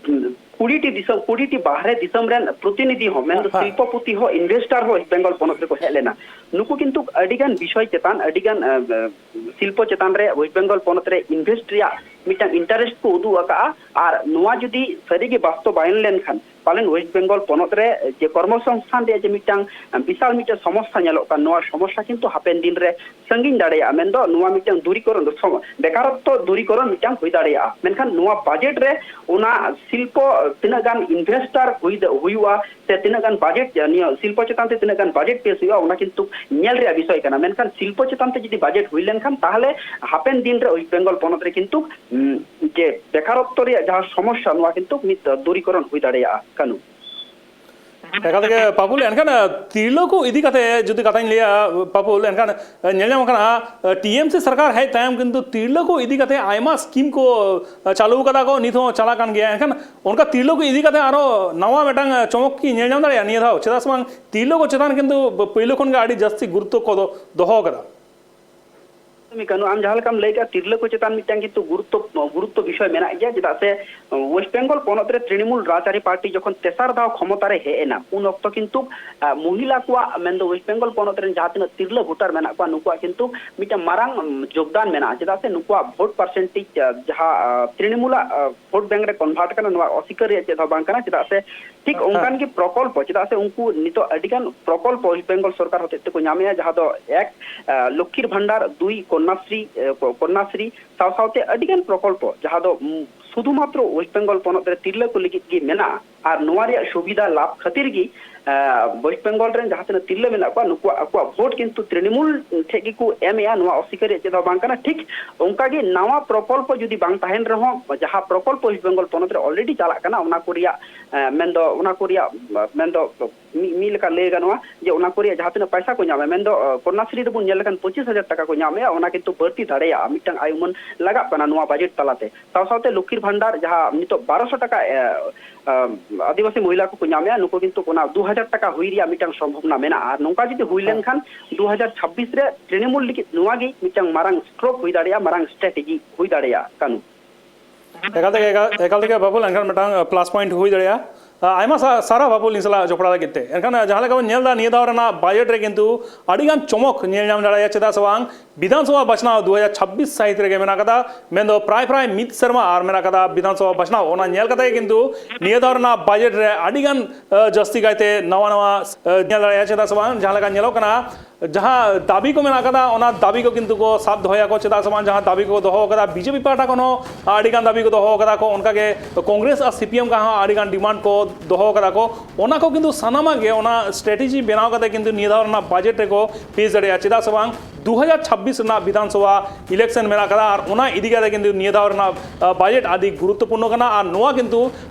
ᱠᱩᱲᱤ ᱴᱤ ᱫᱤᱥᱚᱢ, ᱠᱩᱲᱤ ᱴᱤ ᱵᱟᱦᱨᱮ ᱫᱤᱥᱚᱢ ᱨᱮᱱ ᱯᱨᱚᱛᱤᱱᱤᱫᱷᱤ ᱦᱚᱸ, ᱢᱮᱱᱫᱚ ᱦᱮᱸ᱾ ᱥᱤᱞᱯᱚᱯᱚᱛᱤ ᱦᱚᱸ, ᱤᱱᱵᱷᱮᱥᱴᱟᱨ ᱦᱚᱸ ᱳᱭᱮᱥᱴ ᱵᱮᱝᱜᱚᱞ ᱯᱚᱱᱚᱛ ᱨᱮᱠᱚ ᱦᱮᱡ ᱞᱮᱱᱟ᱾ ᱱᱩᱠᱩ ᱠᱤᱱᱛᱩ ᱟᱹᱰᱤ ᱜᱟᱱ ᱵᱤᱥᱚᱭ ᱪᱮᱛᱟᱱ, ᱟᱹᱰᱤ ᱜᱟᱱ, ᱮ, ᱮ, ᱥᱤᱞᱯᱚ ᱪᱮᱛᱟᱱ ᱨᱮ ᱳᱭᱮᱥᱴ ᱵᱮᱝᱜᱚᱞ ᱯᱚᱱᱚᱛ ᱨᱮ ᱤᱱᱵᱷᱮᱥᱴ ᱨᱮᱭᱟᱜ ᱢᱤᱫᱴᱟᱝ ᱤᱱᱴᱟᱨᱮᱥᱴ ᱠᱚ ᱩᱫᱩᱜ ᱟᱠᱟᱫᱼᱟ᱾ ᱟᱨ ᱱᱚᱣᱟ ᱡᱩᱫᱤ ᱥᱟᱹᱨᱤᱜᱮ ᱵᱟᱥᱛᱚᱵᱟᱭᱚᱱ ᱞᱮᱱᱠᱷᱟᱱ, ᱯᱟᱞᱮᱱ ᱳᱭᱮᱥᱴ ᱵᱮᱝᱜᱚᱞ ᱯᱚᱱᱚᱛ ᱨᱮ ᱡᱮ ᱠᱚᱨᱢᱚ ᱥᱚᱝᱥᱛᱷᱟᱱ ᱨᱮᱭᱟᱜ ᱡᱮ ᱢᱤᱫᱴᱟᱝ ᱵᱤᱥᱟᱞ ᱢᱤᱫᱴᱟᱝ ᱥᱚᱢᱚᱥᱥᱟ ᱧᱮᱞᱚᱜ ᱠᱟᱱ, ᱱᱚᱣᱟ ᱥᱚᱢᱚᱥᱥᱟ ᱠᱤᱱᱛᱩ ᱦᱟᱯᱮᱱ ᱫᱤᱱ ᱨᱮ ᱥᱟᱺᱜᱤᱧ ᱫᱟᱲᱮᱭᱟᱜᱼᱟ᱾ ᱢᱮᱱᱫᱚ ᱱᱚᱣᱟ ᱢᱤᱫᱴᱟᱝ ᱫᱩᱨᱤᱠᱚᱨᱚᱱ, ᱥᱚᱢ-, ᱵᱮᱠᱟᱨᱚᱛᱛᱚ ᱫᱩᱨᱤᱠᱚᱨᱚᱱ ᱢᱤᱫᱴᱟᱝ ᱦᱩᱭ ᱫᱟᱲᱮᱭᱟᱜᱼᱟ᱾ ᱢᱮᱱᱠᱷᱟᱱ ᱱᱚᱣᱟ ᱵᱟᱡᱮᱴ ᱨᱮ ᱚᱱᱟ ᱥᱤᱞᱯᱚ ᱛᱤᱱᱟᱹᱜ ᱜᱟᱱ ᱤᱱᱵᱷᱮᱥᱴᱟᱨ ᱦᱩᱭ ᱫᱟ-, ᱦᱩᱭᱩᱜᱼᱟ, ᱥᱮ ᱛᱤᱱᱟᱹᱜ ᱜᱟᱱ ᱵᱟᱡᱮᱴ, ᱱᱤᱭᱟᱹ ᱥᱤᱞᱯᱚ ᱪᱮᱛᱟᱱ ᱛᱮ ᱛᱤᱱᱟᱹᱜ ᱜᱟᱱ ᱵᱟᱡᱮᱴ ᱯᱮᱥ ᱦᱩᱭᱩᱜᱼᱟ, ᱚᱱᱟ ᱠᱤᱱᱛᱩ ᱧᱮᱞ ᱨᱮᱭᱟᱜ ᱵᱤᱥᱚᱭ ᱠᱟᱱᱟ᱾ ᱢᱮᱱᱠᱷᱟᱱ ᱥᱤᱞᱯᱚ ᱪᱮᱛᱟᱱ ᱛᱮ ᱡᱩᱫᱤ ᱵᱟᱡᱮᱴ ᱦᱩᱭ ᱞᱮᱱᱠᱷᱟᱱ, ᱛᱟᱦᱚᱞᱮ ᱦᱟᱯᱮᱱ ᱫᱤᱱ ᱨᱮ ᱳᱭᱮᱥᱴ ᱵᱮᱝᱜᱚᱞ ᱯᱚᱱᱚᱛ ᱨᱮ ᱠᱤᱱᱛᱩ, ᱩᱸ, ᱡᱮ ᱵᱮᱠᱟᱨᱚᱛᱛᱚ ᱨᱮᱭᱟᱜ ᱡᱟᱦᱟᱸ ᱥᱚᱢᱚᱥᱥᱟ, ᱱᱚᱣᱟ ᱠᱤᱱᱛᱩ ᱢᱤᱫ ᱫᱩᱨᱤᱠᱚᱨᱚᱱ ᱦᱩᱭ ᱫᱟᱲᱮᱭᱟᱜᱼᱟ᱾ ᱠᱟᱹᱱᱩ᱾ ᱮᱠᱟᱞ ᱛᱮᱜᱮ ᱯᱟᱯᱩᱞ, ᱮᱱᱠᱷᱟᱱ ᱛᱤᱨᱞᱟᱹ ᱠᱚ ᱤᱫᱤ ᱠᱟᱛᱮ ᱡᱩᱫᱤ ᱠᱟᱛᱷᱟᱧ ᱞᱟᱹᱭᱟ ᱯᱟᱯᱩᱞ, ᱮᱱᱠᱷᱟᱱ ᱧᱮᱞ ᱧᱟᱢ ᱠᱟᱱᱟ ᱴᱤ ᱮᱢ ᱥᱤ ᱥᱚᱨᱠᱟᱨ ᱦᱮᱡ ᱛᱟᱭᱚᱢ ᱠᱤᱱᱛᱩ ᱛᱤᱨᱞᱟᱹ ᱠᱚ ᱤᱫᱤ ᱠᱟᱛᱮ ᱟᱭᱢᱟ ᱥᱠᱤᱢ ᱠᱚ ᱪᱟᱹᱞᱩ ᱠᱟᱫᱟ ᱠᱚ, ᱱᱤᱛ ᱦᱚᱸ ᱪᱟᱞᱟᱜ ᱠᱟᱱ ᱜᱮᱭᱟ᱾ ᱮᱱᱠᱷᱟᱱ ᱚᱱᱠᱟ ᱛᱤᱨᱞᱟᱹ ᱠᱚ ᱤᱫᱤ ᱠᱟᱛᱮ ᱟᱨᱚ ᱱᱟᱣᱟ ᱢᱤᱫᱴᱟᱝ ᱪᱚᱢᱚᱠ ᱠᱤ ᱧᱮᱞ ᱧᱟᱢ ᱫᱟᱲᱮᱭᱟᱜᱼᱟ ᱱᱤᱭᱟᱹ ᱫᱷᱟᱣ? ᱪᱮᱫᱟᱜ ᱥᱮ ᱵᱟᱝ, ᱛᱤᱨᱞᱟᱹ ᱠᱚ ᱪᱮᱛᱟᱱ ᱠᱤᱱᱛᱩ ᱯᱳᱭᱞᱳ ᱠᱷᱚᱱ ᱜᱮ ᱟᱹᱰᱤ ᱡᱟᱹᱥᱛᱤ ᱜᱩᱨᱩᱛᱛᱚ ᱠᱚ ᱫᱚ-, ᱫᱚᱦᱚ ᱠᱟᱫᱟ᱾ ᱠᱟᱹᱱᱩ, ᱟᱢ ᱡᱟᱦᱟᱸ ᱞᱮᱠᱟᱢ ᱞᱟᱹᱭ ᱠᱮᱫᱟ, ᱛᱤᱨᱞᱟᱹ ᱠᱚ ᱪᱮᱛᱟᱱ ᱢᱤᱫᱴᱟᱝ ᱠᱤᱱᱛᱩ ᱜᱩᱨᱩᱛᱛᱚ, ᱜᱩᱨᱩᱛᱛᱚ ᱵᱤᱥᱚᱭ ᱢᱮᱱᱟᱜ ᱜᱮᱭᱟ᱾ ᱪᱮᱫᱟᱜ ᱥᱮ ᱳᱭᱮᱥᱴ ᱵᱮᱝᱜᱚᱞ ᱯᱚᱱᱚᱛ ᱨᱮ ᱛᱨᱤᱱᱢᱩᱞ ᱨᱟᱡᱽᱟᱹᱨᱤ ᱯᱟᱨᱴᱤ ᱡᱚᱠᱷᱚᱱ ᱛᱮᱥᱟᱨ ᱫᱷᱟᱣ ᱠᱷᱚᱢᱚᱛᱟ ᱨᱮ ᱦᱮᱡ ᱮᱱᱟ, ᱩᱱ ᱚᱠᱛᱚ ᱠᱤᱱᱛᱩ, ᱟᱸ, ᱢᱚᱦᱤᱞᱟ ᱠᱚᱣᱟᱜ, ᱢᱮᱱᱫᱚ ᱳᱭᱮᱥᱴ ᱵᱮᱝᱜᱚᱞ ᱯᱚᱱᱚᱛ ᱨᱮᱱ ᱡᱟᱦᱟᱸ ᱛᱤᱱᱟᱹᱜ ᱛᱤᱨᱞᱟᱹ ᱵᱷᱳᱴᱟᱨ ᱢᱮᱱᱟᱜ ᱠᱚᱣᱟ, ᱱᱩᱠᱩᱣᱟᱜ ᱠᱤᱱᱛᱩ ᱢᱤᱫᱴᱟᱝ ᱢᱟᱨᱟᱝ, ᱩᱢ, ᱡᱳᱜᱽᱫᱟᱱ ᱢᱮᱱᱟᱜᱼᱟ᱾ ᱪᱮᱫᱟᱜ ᱥᱮ ᱱᱩᱠᱩᱣᱟᱜ ᱵᱷᱳᱴ ᱯᱟᱨᱥᱮᱱᱴᱮᱡᱽ, ᱟᱸ, ᱡᱟᱦᱟᱸ, ᱟᱸ, ᱛᱨᱤᱱᱢᱩᱞᱟᱜ, ᱟᱸ, ᱵᱷᱳᱴ ᱵᱮᱝᱠ ᱨᱮ ᱠᱚᱱᱵᱷᱟᱨᱴ ᱠᱟᱱᱟ, ᱱᱚᱣᱟ ᱚᱥᱤᱠᱟᱹᱨ ᱨᱮᱭᱟᱜ ᱪᱮᱫ ᱦᱚᱸ ᱵᱟᱝ ᱠᱟᱱᱟ᱾ ᱪᱮᱫᱟᱜ ᱥᱮ ᱴᱷᱤᱠ ᱚᱱᱠᱟᱱ ᱜᱮ ᱯᱨᱚᱠᱚᱞᱯᱚ, ᱪᱮᱫᱟᱜ ᱥᱮ ᱩᱱᱠᱩ ᱱᱤᱛᱚᱜ ᱟᱹᱰᱤᱜᱟᱱ ᱯᱨᱚᱠᱚᱞᱯᱚ ᱳᱭᱮᱥᱴ ᱵᱮᱝᱜᱚᱞ ᱥᱚᱨᱠᱟᱨ ᱦᱚᱛᱮᱡ ᱛᱮᱠᱚ ᱧᱟᱢᱮᱜᱼᱟ, ᱡᱟᱦᱟᱸ ᱫᱚ ᱮᱠ, ᱟᱸ, ᱞᱚᱠᱠᱷᱤᱨ ᱵᱷᱟᱱᱰᱟᱨ, ᱫᱩᱭ ᱠᱚᱱᱱᱟᱥᱨᱤ, ᱟᱸ, ᱠᱚ-, ᱠᱚᱱᱱᱟᱥᱨᱤ ᱥᱟᱶ ᱥᱟᱶᱛᱮ ᱟᱹᱰᱤᱜᱟᱱ ᱯᱨᱚᱠᱚᱞᱯᱚ, ᱡᱟᱦᱟᱸ ᱫᱚ, ᱩᱢ, ᱥᱩᱫᱷᱩ ᱢᱟᱛᱨᱚ ᱳᱭᱮᱥᱴ ᱵᱮᱝᱜᱚᱞ ᱯᱚᱱᱚᱛ ᱨᱮ ᱛᱤᱨᱞᱟᱹ ᱠᱚ ᱞᱟᱹᱜᱤᱫ ᱜᱮ ᱢᱮᱱᱟᱜᱼᱟ᱾ ᱟᱨ ᱱᱚᱣᱟ ᱨᱮᱭᱟᱜ ᱥᱩᱵᱤᱫᱷᱟ ᱞᱟᱵᱷ ᱠᱷᱟᱹᱛᱤᱨ ᱜᱮ, ᱟᱸ, ᱳᱭᱮᱥᱴ ᱵᱮᱝᱜᱚᱞ ᱨᱮᱱ ᱡᱟᱦᱟᱸ ᱛᱤᱱᱟᱹᱜ ᱛᱤᱨᱞᱟᱹ ᱢᱮᱱᱟᱜ ᱠᱚᱣᱟ, ᱱᱩᱠᱩᱣᱟᱜ ᱟᱠᱚᱣᱟᱜ ᱵᱷᱳᱴ ᱠᱤᱱᱛᱩ ᱛᱨᱤᱱᱢᱩᱞ ᱴᱷᱮᱡ ᱜᱮᱠᱚ ᱮᱢᱮᱜᱼᱟ᱾ ᱱᱚᱣᱟ ᱚᱥᱤᱠᱟᱹᱨ ᱨᱮᱭᱟᱜ ᱪᱮᱫ ᱦᱚᱸ ᱵᱟᱝ ᱠᱟᱱᱟ᱾ ᱴᱷᱤᱠ ᱚᱱᱠᱟᱜᱮ ᱱᱟᱣᱟ ᱯᱨᱚᱠᱚᱞᱯᱚ ᱡᱩᱫᱤ ᱵᱟᱝ ᱛᱟᱦᱮᱱ ᱨᱮᱦᱚᱸ, ᱡᱟᱦᱟᱸ ᱯᱨᱚᱠᱚᱞᱯᱚ ᱳᱭᱮᱥᱴ ᱵᱮᱝᱜᱚᱞ ᱯᱚᱱᱚᱛ ᱨᱮ already ᱪᱟᱞᱟᱜ ᱠᱟᱱᱟ, ᱚᱱᱟ ᱠᱚ ᱨᱮᱭᱟᱜ, ᱟᱸ, ᱢᱮᱱᱫᱚ, ᱚᱱᱟ ᱠᱚ ᱨᱮᱭᱟᱜ, ᱟᱸ, ᱢᱮᱱᱫᱚ ᱢᱤᱫ, ᱢᱤᱫ ᱞᱮᱠᱟ ᱞᱟᱹᱭ ᱜᱟᱱᱚᱜᱼᱟ ᱡᱮ ᱚᱱᱟ ᱠᱚ ᱨᱮᱭᱟᱜ ᱡᱟᱦᱟᱸ ᱛᱤᱱᱟᱹᱜ ᱯᱚᱭᱥᱟ ᱠᱚ ᱧᱟᱢᱟ, ᱢᱮᱱᱫᱚ, ᱟᱸ, ᱠᱚᱱᱱᱟᱥᱨᱤ ᱨᱮᱵᱚᱱ ᱧᱮᱞ ᱞᱮᱠᱷᱟᱱ ᱯᱚᱸᱪᱤᱥ ᱦᱟᱡᱟᱨ ᱴᱟᱠᱟ ᱠᱚ ᱧᱟᱢᱮᱜᱼᱟ, ᱚᱱᱟ ᱠᱤᱱᱛᱩ ᱵᱟᱹᱲᱛᱤ ᱫᱟᱲᱮᱭᱟᱜᱼᱟ, ᱢᱤᱫᱴᱟᱝ ᱟᱭ ᱩᱢᱟᱹᱱ ᱞᱟᱜᱟᱜ ᱠᱟᱱᱟ ᱱᱚᱣᱟ ᱵᱟᱡᱮᱴ ᱛᱟᱞᱟᱛᱮ᱾ ᱥᱟᱶ ᱥᱟᱶᱛᱮ ᱞᱚᱠᱠᱷᱤᱨ ᱵᱷᱟᱱᱰᱟᱨ ᱡᱟᱦᱟᱸ ᱱᱤᱛᱚᱜ ᱵᱟᱨᱚᱥᱚ ᱴᱟᱠᱟ, ᱮ, ᱮ, ᱟᱹᱫᱤᱵᱟᱹᱥᱤ ᱢᱚᱦᱤᱞᱟ ᱠᱚᱠᱚ ᱧᱟᱢᱮᱜᱼᱟ, ᱱᱩᱠᱩ ᱠᱤᱱᱛᱩ ᱚᱱᱟ ᱫᱩ ᱦᱟᱡᱟᱨ ᱴᱟᱠᱟ ᱦᱩᱭ ᱨᱮᱭᱟᱜ ᱢᱤᱫᱴᱟᱝ ᱥᱚᱢᱵᱷᱚᱵᱚᱱᱟ ᱢᱮᱱᱟᱜᱼᱟ᱾ ᱟᱨ ᱱᱚᱝᱠᱟ ᱡᱩᱫᱤ ᱦᱩᱭ ᱞᱮᱱᱠᱷᱟᱱ ᱫᱩ ᱦᱟᱡᱟᱨ ᱪᱷᱟᱵᱵᱤᱥ ᱨᱮ ᱛᱨᱤᱱᱢᱩᱞ ᱞᱟᱹᱜᱤᱫ ᱱᱚᱣᱟ ᱜᱮ ᱢᱤᱫᱴᱟᱝ ᱢᱟᱨᱟᱝ ᱥᱴᱨᱳᱠ ᱦᱩᱭ ᱫᱟᱲᱮᱭᱟᱜᱼᱟ, ᱢᱟᱨᱟᱝ ᱥᱴᱨᱟᱴᱮᱡᱤ ᱦᱩᱭ ᱫᱟᱲᱮᱭᱟᱜᱼᱟ᱾ ᱠᱟᱹᱱᱩ᱾ ᱮᱠᱟᱞ ᱛᱮᱜᱮ, ᱮᱠᱟᱞ, ᱮᱠᱟᱞ ᱛᱮᱜᱮ ᱵᱟᱵᱩᱞ, ᱮᱱᱠᱷᱟᱱ ᱢᱤᱫᱴᱟᱝ plus point ᱦᱩᱭ ᱫᱟᱲᱮᱭᱟᱜᱼᱟ᱾ ᱟᱭᱢᱟ ᱥᱟ-, ᱥᱟᱨᱦᱟᱣ ᱵᱟᱵᱩᱞ ᱤᱧ ᱥᱟᱞᱟᱜ ᱡᱚᱯᱲᱟᱣ ᱞᱟᱹᱜᱤᱫ ᱛᱮ᱾ ᱮᱱᱠᱷᱟᱱ ᱡᱟᱦᱟᱸ ᱞᱮᱠᱟ ᱵᱚᱱ ᱧᱮᱞ ᱮᱫᱟ, ᱱᱤᱭᱟᱹ ᱫᱷᱟᱣ ᱨᱮᱱᱟᱜ ᱵᱟᱡᱮᱴ ᱨᱮ ᱠᱤᱱᱛᱩ ᱟᱹᱰᱤᱜᱟᱱ ᱪᱚᱢᱚᱠ ᱧᱮᱞ ᱧᱟᱢ ᱫᱟᱲᱮᱭᱟᱜᱼᱟ᱾ ᱪᱮᱫᱟᱜ ᱥᱮ ᱵᱟᱝ, ᱵᱤᱫᱷᱟᱱ ᱥᱚᱵᱷᱟ ᱵᱟᱪᱷᱱᱟᱣ ᱫᱩ ᱦᱟᱡᱟᱨ ᱪᱷᱟᱵᱵᱤᱥ ᱥᱟᱹᱦᱤᱛ ᱨᱮᱜᱮ ᱢᱮᱱᱟᱜ ᱠᱟᱫᱟ, ᱢᱮᱱᱫᱚ ᱯᱨᱟᱭ ᱯᱨᱟᱭ ᱢᱤᱫ ᱥᱮᱨᱢᱟ ᱟᱨ ᱢᱮᱱᱟᱜ ᱠᱟᱫᱟ ᱵᱤᱫᱷᱟᱱ ᱥᱚᱵᱷᱟ ᱵᱟᱪᱷᱱᱟᱣ᱾ ᱚᱱᱟ ᱧᱮᱞ ᱠᱟᱛᱮ ᱜᱮ ᱠᱤᱱᱛᱩ ᱱᱤᱭᱟᱹ ᱫᱷᱟᱣ ᱨᱮᱱᱟᱜ ᱵᱟᱡᱮᱴ ᱨᱮ ᱟᱹᱰᱤᱜᱟᱱ, ᱟᱹ, ᱡᱟᱹᱥᱛᱤ ᱠᱟᱭᱛᱮ ᱱᱟᱣᱟ ᱱᱟᱣᱟ, ᱟᱹ, ᱧᱮᱞ ᱫᱟᱲᱮᱭᱟᱜᱼᱟ᱾ ᱪᱮᱫᱟᱜ ᱥᱮ ᱵᱟᱝ, ᱡᱟᱦᱟᱸ ᱞᱮᱠᱟ ᱧᱮᱞᱚᱜ ᱠᱟᱱᱟ, ᱡᱟᱦᱟᱸ ᱫᱟᱹᱵᱤ ᱠᱚ ᱢᱮᱱᱟᱜ ᱠᱟᱫᱟ, ᱚᱱᱟ ᱫᱟᱹᱵᱤ ᱠᱚ ᱠᱤᱱᱛᱩ ᱠᱚ ᱥᱟᱵ ᱫᱚᱦᱚᱭᱟᱠᱚ᱾ ᱪᱮᱫᱟᱜ ᱥᱮ ᱵᱟᱝ, ᱡᱟᱦᱟᱸ ᱫᱟᱹᱵᱤ ᱠᱚ ᱫᱚᱦᱚ ᱠᱟᱫᱟ, ᱵᱤ ᱡᱮ ᱯᱤ ᱯᱟᱦᱴᱟ ᱠᱷᱚᱱ ᱦᱚᱸ ᱟᱹᱰᱤᱜᱟᱱ ᱫᱟᱹᱵᱤ ᱠᱚ ᱫᱚᱦᱚ ᱠᱟᱫᱟ ᱠᱚ, ᱚᱱᱠᱟᱜᱮ ᱠᱚᱝᱜᱨᱮᱥ ᱟᱨ ᱥᱤ ᱯᱤ ᱮᱢ ᱠᱚ ᱦᱚᱸ ᱟᱹᱰᱤᱜᱟᱱ ᱰᱤᱢᱟᱱᱰ ᱠᱚ ᱫᱚᱦᱚ ᱠᱟᱫᱟ ᱠᱚ᱾ ᱚᱱᱟ ᱠᱚ ᱠᱤᱱᱛᱩ ᱥᱟᱱᱟᱢᱟᱜ ᱜᱮ ᱚᱱᱟ ᱥᱴᱨᱮᱴᱮᱡᱤ ᱵᱮᱱᱟᱣ ᱠᱟᱛᱮ ᱠᱤᱱᱛᱩ ᱱᱤᱭᱟᱹ ᱫᱷᱟᱣ ᱨᱮᱱᱟᱜ ᱵᱟᱡᱮᱴ ᱨᱮᱠᱚ ᱯᱮᱥ ᱫᱟᱲᱮᱭᱟᱜᱼᱟ᱾ ᱪᱮᱫᱟᱜ ᱥᱮ ᱵᱟᱝ, ᱫᱩ ᱦᱟᱡᱟᱨ ᱪᱷᱟᱵᱵᱤᱥ ᱨᱮᱱᱟᱜ ᱵᱤᱫᱷᱟᱱ ᱥᱚᱵᱷᱟ ᱤᱞᱮᱠᱥᱚᱱ ᱢᱮᱱᱟᱜ ᱠᱟᱫᱟ, ᱟᱨ ᱚᱱᱟ ᱤᱫᱤ ᱠᱟᱛᱮ ᱠᱤᱱᱛᱩ ᱱᱤᱭᱟᱹ ᱫᱷᱟᱣ ᱨᱮᱱᱟᱜ ᱵᱟᱡᱮᱴ ᱟᱹᱰᱤ ᱜᱩᱨᱩᱛᱛᱚᱯᱩᱨᱱᱚ ᱠᱟᱱᱟ᱾ ᱟᱨ ᱱᱚᱣᱟ ᱠᱤᱱᱛᱩ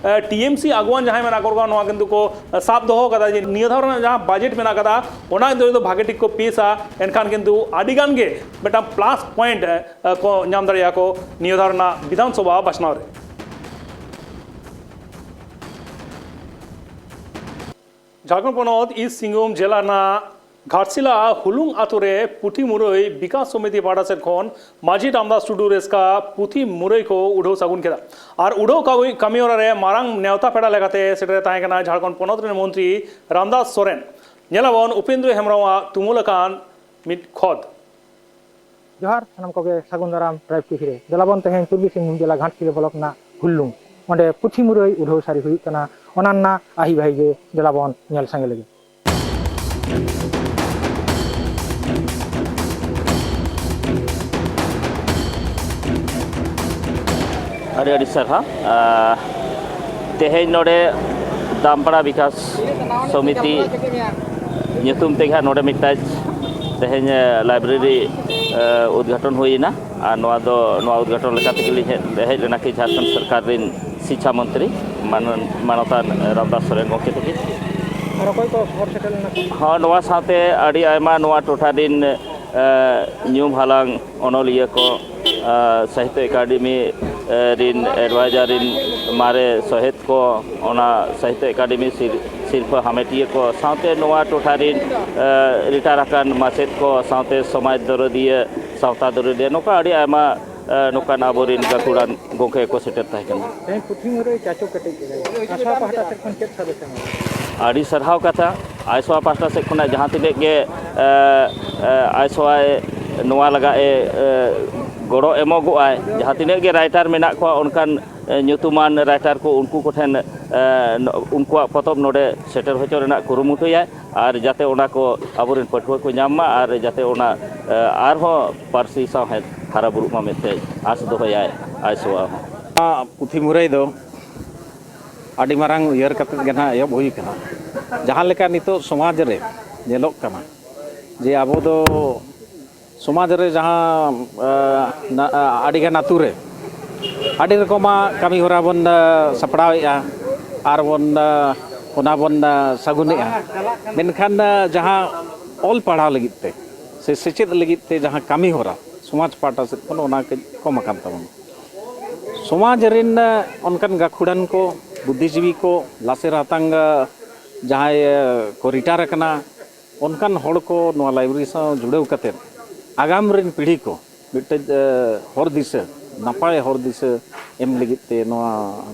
ᱴᱤ ᱮᱢ ᱥᱤ ᱟᱜᱩᱣᱟᱱ ᱡᱟᱦᱟᱸᱭ ᱢᱮᱱᱟᱜ ᱠᱚᱣᱟ, ᱱᱚᱣᱟ ᱠᱤᱱᱛᱩ ᱠᱚ ᱥᱟᱵ ᱫᱚᱦᱚ ᱠᱟᱫᱟ ᱡᱮ ᱱᱤᱭᱟᱹ ᱫᱷᱟᱣ ᱨᱮᱱᱟᱜ ᱡᱟᱦᱟᱸ ᱵᱟᱡᱮᱴ ᱢᱮᱱᱟᱜ ᱠᱟᱫᱟ, ᱚᱱᱟ ᱠᱤᱱᱛᱩ ᱡᱩᱫᱤ ᱵᱷᱟᱜᱮ ᱴᱷᱤᱠ ᱠᱚ ᱯᱮᱥᱟ, ᱮᱱᱠᱷᱟᱱ ᱠᱤᱱᱛᱩ ᱟᱹᱰᱤ ᱜᱟᱱ ᱜᱮ ᱢᱤᱫᱴᱟᱝ ᱯᱞᱟᱥ ᱯᱚᱭᱮᱱᱴ ᱠᱚ ᱧᱟᱢ ᱫᱟᱲᱮᱭᱟᱜᱼᱟ ᱠᱚ ᱱᱤᱭᱟᱹ ᱫᱷᱟᱣ ᱨᱮᱱᱟᱜ ᱵᱤᱫᱷᱟᱱ ᱥᱚᱵᱷᱟ ᱵᱟᱪᱷᱱᱟᱣ ᱨᱮ᱾ ᱡᱷᱟᱲᱠᱷᱚᱸᱰ ᱯᱚᱱᱚᱛ ᱤᱥᱴ ᱥᱤᱝᱵᱷᱩᱢ ᱡᱮᱞᱟ ᱨᱮᱱᱟᱜ ᱜᱷᱟᱴᱥᱤᱞᱟ ᱦᱩᱞᱩᱝ ᱟᱛᱳ ᱨᱮ ᱯᱩᱛᱷᱤ ᱢᱩᱨᱟᱹᱭ ᱵᱤᱠᱟᱥ ᱥᱚᱢᱤᱛᱤ ᱯᱟᱦᱴᱟ ᱥᱮᱫ ᱠᱷᱚᱱ ᱢᱟᱹᱡᱷᱤ ᱨᱟᱢᱫᱟᱥ ᱴᱩᱰᱩ ᱨᱮᱥᱠᱟ ᱯᱩᱛᱷᱤ ᱢᱩᱨᱟᱹᱭ ᱠᱚ ᱩᱰᱷᱟᱹᱣ ᱥᱟᱹᱜᱩᱱ ᱠᱮᱫᱟ᱾ ᱟᱨ ᱩᱰᱷᱟᱹᱣ ᱠᱟᱹᱢᱤ, ᱠᱟᱹᱢᱤ ᱦᱚᱨᱟ ᱨᱮ ᱢᱟᱨᱟᱝ ᱱᱮᱣᱛᱟ ᱯᱮᱲᱟ ᱞᱮᱠᱟᱛᱮ ᱥᱮᱴᱮᱨ ᱛᱟᱦᱮᱸ ᱠᱟᱱᱟ ᱡᱷᱟᱲᱠᱷᱚᱸᱰ ᱯᱚᱱᱚᱛ ᱨᱮᱱ ᱢᱚᱱᱛᱨᱤ ᱨᱟᱢᱫᱟᱥ ᱥᱚᱨᱮᱱ᱾ ᱧᱮᱞᱟᱵᱚᱱ ᱩᱯᱮᱱᱫᱨᱚ ᱦᱮᱢᱵᱨᱚᱢᱟᱜ ᱛᱩᱢᱟᱹᱞ ᱟᱠᱟᱱ ᱢᱤᱫ ᱠᱷᱚᱫ᱾ ᱡᱚᱦᱟᱨ ᱥᱟᱱᱟᱢ ᱠᱚᱜᱮ, ᱥᱟᱹᱜᱩᱱ ᱫᱟᱨᱟᱢ ᱴᱨᱟᱭᱤᱵᱽ ᱴᱤᱵᱷᱤ ᱨᱮ᱾ ᱫᱮᱞᱟᱵᱚᱱ ᱛᱮᱦᱮᱧ ᱯᱩᱨᱵᱤ ᱥᱤᱝᱵᱷᱩᱢ ᱡᱮᱞᱟ ᱜᱷᱟᱴᱥᱤᱞᱟᱹ ᱵᱞᱚᱠ ᱨᱮᱱᱟᱜ ᱦᱩᱞᱞᱩᱝ, ᱚᱸᱰᱮ ᱯᱩᱛᱷᱤ ᱢᱩᱨᱟᱹᱭ ᱩᱰᱷᱟᱹᱣ ᱥᱟᱹᱨᱤ ᱦᱩᱭᱩᱜ ᱠᱟᱱᱟ, ᱚᱱᱟ ᱨᱮᱱᱟᱜ ᱟᱹᱦᱤ ᱵᱟᱹᱦᱤ ᱜᱮ ᱫᱮᱞᱟᱵᱚᱱ ᱧᱮᱞ ᱥᱟᱸᱜᱮ ᱞᱮᱜᱮ᱾ ᱟᱹᱰᱤ ᱟᱹᱰᱤ ᱥᱟᱨᱦᱟᱣ᱾ ᱟᱨ ᱛᱮᱦᱮᱧ ᱱᱚᱰᱮ ᱫᱟᱢᱯᱟᱲᱟ ᱵᱤᱠᱟᱥ ᱥᱚᱢᱤᱛᱤ ᱧᱩᱛᱩᱢ ᱛᱮᱜᱮ ᱦᱟᱸᱜ ᱱᱚᱰᱮ ᱢᱤᱫᱴᱟᱝ ᱛᱮᱦᱮᱧ, ᱮ, ᱞᱟᱭᱵᱨᱮᱨᱤ, ᱮ, ᱩᱫᱽᱜᱷᱟᱴᱚᱱ ᱦᱩᱭᱮᱱᱟ᱾ ᱟᱨ ᱱᱚᱣᱟ ᱫᱚ, ᱱᱚᱣᱟ ᱩᱫᱽᱜᱷᱟᱴᱚᱱ ᱞᱮᱠᱟ ᱛᱮᱜᱮ ᱞᱤᱧ ᱦᱮᱡ, ᱦᱮᱡ ᱞᱮᱱᱟ ᱠᱤ ᱡᱷᱟᱲᱠᱷᱚᱸᱰ ᱥᱚᱨᱠᱟᱨ ᱨᱤᱱ ᱥᱤᱪᱪᱷᱟ ᱢᱚᱱᱛᱨᱤ ᱢᱟᱱᱚᱱ-, ᱢᱟᱱᱚᱛᱟᱱ ᱨᱟᱢᱫᱟᱥ ᱥᱚᱨᱮᱱ ᱜᱚᱢᱠᱮ ᱛᱟᱹᱠᱤᱱ᱾ ᱟᱨ ᱚᱠᱚᱭ ᱠᱚ ᱥᱚᱦᱚᱨ ᱥᱮᱴᱮᱨ ᱞᱮᱱᱟ ᱠᱚ? ᱦᱚᱸ, ᱱᱚᱣᱟ ᱥᱟᱶᱛᱮ ᱟᱹᱰᱤ ᱟᱭᱢᱟ ᱱᱚᱣᱟ ᱴᱚᱴᱷᱟ ᱨᱤᱱ, ᱮ, ᱧᱩᱢ ᱦᱟᱞᱟᱝ ᱚᱱᱚᱞᱤᱭᱟᱹ ᱠᱚ, ᱮ, ᱥᱟᱦᱤᱛᱛᱚ ᱮᱠᱟᱰᱮᱢᱤ, ᱮ, ᱨᱤᱱ ᱮᱰᱵᱷᱟᱭᱡᱟᱨ ᱨᱤᱱ ᱢᱟᱨᱮ ᱥᱚᱦᱮᱫ ᱠᱚ, ᱚᱱᱟ ᱥᱟᱦᱤᱛᱛᱚ ᱮᱠᱟᱰᱮᱢᱤ ᱥᱤᱨ-, ᱥᱤᱨᱯᱷᱟᱹ ᱦᱟᱢᱮᱴᱤᱭᱟᱹ ᱠᱚ, ᱥᱟᱶᱛᱮ ᱱᱚᱣᱟ ᱴᱚᱴᱷᱟ ᱨᱤᱱ, ᱮ, ᱨᱤᱴᱟᱨ ᱟᱠᱟᱱ ᱢᱟᱪᱮᱫ ᱠᱚ, ᱥᱟᱶᱛᱮ ᱥᱚᱢᱟᱡᱽ ᱫᱚᱨᱚᱫᱤᱭᱟᱹ, ᱥᱟᱶᱛᱟ ᱫᱚᱨᱚᱫᱤᱭᱟᱹ, ᱱᱚᱝᱠᱟ ᱟᱹᱰᱤ ᱟᱭᱢᱟ, ᱮ, ᱱᱚᱝᱠᱟᱱ ᱟᱵᱚᱨᱤᱱ ᱜᱟᱹᱠᱷᱩᱲᱟᱱ ᱜᱚᱢᱠᱮ ᱠᱚ ᱥᱮᱴᱮᱨ ᱛᱟᱦᱮᱸ ᱠᱟᱱᱟ᱾ ᱛᱮᱦᱮᱧ ᱯᱩᱛᱷᱤ ᱢᱩᱨᱟᱹᱭ ᱪᱟᱪᱳ ᱠᱮᱴᱮᱡ ᱠᱮᱫᱟᱭ᱾ ᱟᱥᱲᱟ ᱯᱟᱦᱴᱟ ᱥᱮᱫ ᱠᱷᱚᱱ ᱪᱮᱫ ᱥᱟᱸᱫᱮᱥ ᱮᱢ ᱮᱢᱟ? ᱟᱹᱰᱤ ᱥᱟᱨᱦᱟᱣ ᱠᱟᱛᱷᱟ᱾ ᱟᱭᱥᱚᱣᱟ ᱯᱟᱦᱴᱟ ᱥᱮᱫ ᱠᱷᱚᱱᱟᱜ ᱡᱟᱦᱟᱸ ᱛᱤᱱᱟᱹᱜ ᱜᱮ, ᱮ, ᱮ, ᱟᱭᱥᱚᱣᱟᱭ ᱱᱚᱣᱟ ᱞᱟᱜᱟᱜ ᱮ, ᱮ, ᱜᱚᱲᱚ ᱮᱢᱚᱜᱚᱜᱼᱟᱭ, ᱡᱟᱦᱟᱸ ᱛᱤᱱᱟᱹᱜ ᱜᱮ ᱨᱟᱭᱴᱟᱨ ᱢᱮᱱᱟᱜ ᱠᱚᱣᱟ, ᱚᱱᱠᱟᱱ, ᱮ, ᱧᱩᱛᱩᱢᱟᱱ ᱨᱟᱭᱴᱟᱨ ᱠᱚ, ᱩᱱᱠᱩ ᱠᱚᱴᱷᱮᱱ, ᱮ, ᱩᱱᱠᱩᱣᱟᱜ ᱯᱚᱛᱚᱵ ᱱᱚᱰᱮ ᱥᱮᱴᱮᱨ ᱦᱚᱪᱚ ᱨᱮᱱᱟᱜ ᱠᱩᱨᱩᱢᱩᱴᱩᱭᱟᱭ, ᱟᱨ ᱡᱟᱛᱮ ᱚᱱᱟ ᱠᱚ ᱟᱵᱚᱨᱮᱱ ᱯᱟᱹᱴᱷᱩᱣᱟᱹ ᱠᱚ ᱧᱟᱢ ᱢᱟ, ᱟᱨ ᱡᱟᱛᱮ ᱚᱱᱟ, ᱮ, ᱟᱨᱦᱚᱸ ᱯᱟᱹᱨᱥᱤ ᱥᱟᱶᱦᱮᱫ ᱦᱟᱨᱟ ᱵᱩᱨᱩᱜ ᱢᱟ ᱢᱮᱱᱛᱮ ᱟᱸᱥ ᱫᱚᱦᱚᱭᱟᱭ ᱟᱭᱥᱚᱣᱟ ᱦᱚᱸ᱾ ᱱᱚᱣᱟ ᱯᱩᱛᱷᱤ ᱢᱩᱨᱟᱹᱭ ᱫᱚ ᱟᱹᱰᱤ ᱢᱟᱨᱟᱝ ᱩᱭᱦᱟᱹᱨ ᱠᱟᱛᱮᱫ ᱜᱮ ᱱᱟᱦᱟᱜ ᱮᱦᱚᱵ ᱦᱩᱭ ᱠᱟᱱᱟ᱾ ᱡᱟᱦᱟᱸ ᱞᱮᱠᱟ ᱱᱤᱛᱚᱜ ᱥᱚᱢᱟᱡᱽ ᱨᱮ ᱧᱮᱞᱚᱜ ᱠᱟᱱᱟ ᱡᱮ ᱟᱵᱚ ᱫᱚ ᱥᱚᱢᱟᱡᱽ ᱨᱮ ᱡᱟᱦᱟᱸ ᱟᱹᱰᱤᱜᱟᱱ ᱟᱹᱛᱩ ᱨᱮ ᱟᱹᱰᱤ ᱨᱚᱠᱚᱢᱟᱜ ᱠᱟᱹᱢᱤ ᱦᱚᱨᱟ ᱵᱚᱱ ᱥᱟᱯᱲᱟᱣᱮᱫᱼᱟ ᱟᱨ ᱵᱚᱱ ᱚᱱᱟ ᱵᱚᱱ ᱥᱟᱹᱜᱩᱱᱮᱜᱼᱟ, ᱢᱮᱱᱠᱷᱟᱱ ᱡᱟᱦᱟᱸ ᱚᱞ ᱯᱟᱲᱦᱟᱣ ᱞᱟᱹᱜᱤᱫ ᱛᱮ ᱥᱮ ᱥᱮᱪᱮᱫ ᱞᱟᱹᱜᱤᱫ ᱛᱮ ᱡᱟᱦᱟᱸ ᱠᱟᱹᱢᱤ ᱦᱚᱨᱟ ᱥᱚᱢᱟᱡᱽ ᱯᱟᱦᱴᱟ ᱥᱮᱫ ᱠᱷᱚᱱ ᱚᱱᱟ ᱠᱟᱹᱡ ᱠᱚᱢ ᱟᱠᱟᱱ ᱛᱟᱵᱚᱱᱟ᱾ ᱥᱚᱢᱟᱡᱽ ᱨᱮᱱ ᱚᱱᱠᱟᱱ ᱜᱟᱹᱠᱷᱩᱲᱟᱱ ᱠᱚ, ᱵᱩᱫᱽᱫᱷᱤᱡᱤᱵᱤ ᱠᱚ, ᱞᱟᱥᱮᱨ ᱦᱟᱛᱟᱝ ᱡᱟᱦᱟᱸᱭ ᱠᱚ ᱨᱤᱴᱟᱨ ᱟᱠᱟᱱᱟ, ᱚᱱᱠᱟᱱ ᱦᱚᱲ ᱠᱚ ᱱᱚᱣᱟ ᱞᱟᱭᱵᱨᱮᱨᱤ ᱥᱟᱶ ᱡᱩᱲᱟᱹᱣ ᱠᱟᱛᱮᱫ ᱟᱜᱟᱢ ᱨᱮᱱ ᱯᱤᱲᱦᱤ ᱠᱚ ᱢᱤᱫᱴᱮᱡ ᱦᱚᱨ ᱫᱤᱥᱟᱹ, ᱱᱟᱯᱟᱭ ᱦᱚᱨ ᱫᱤᱥᱟᱹ ᱮᱢ ᱞᱟᱹᱜᱤᱫ ᱛᱮ ᱱᱚᱣᱟ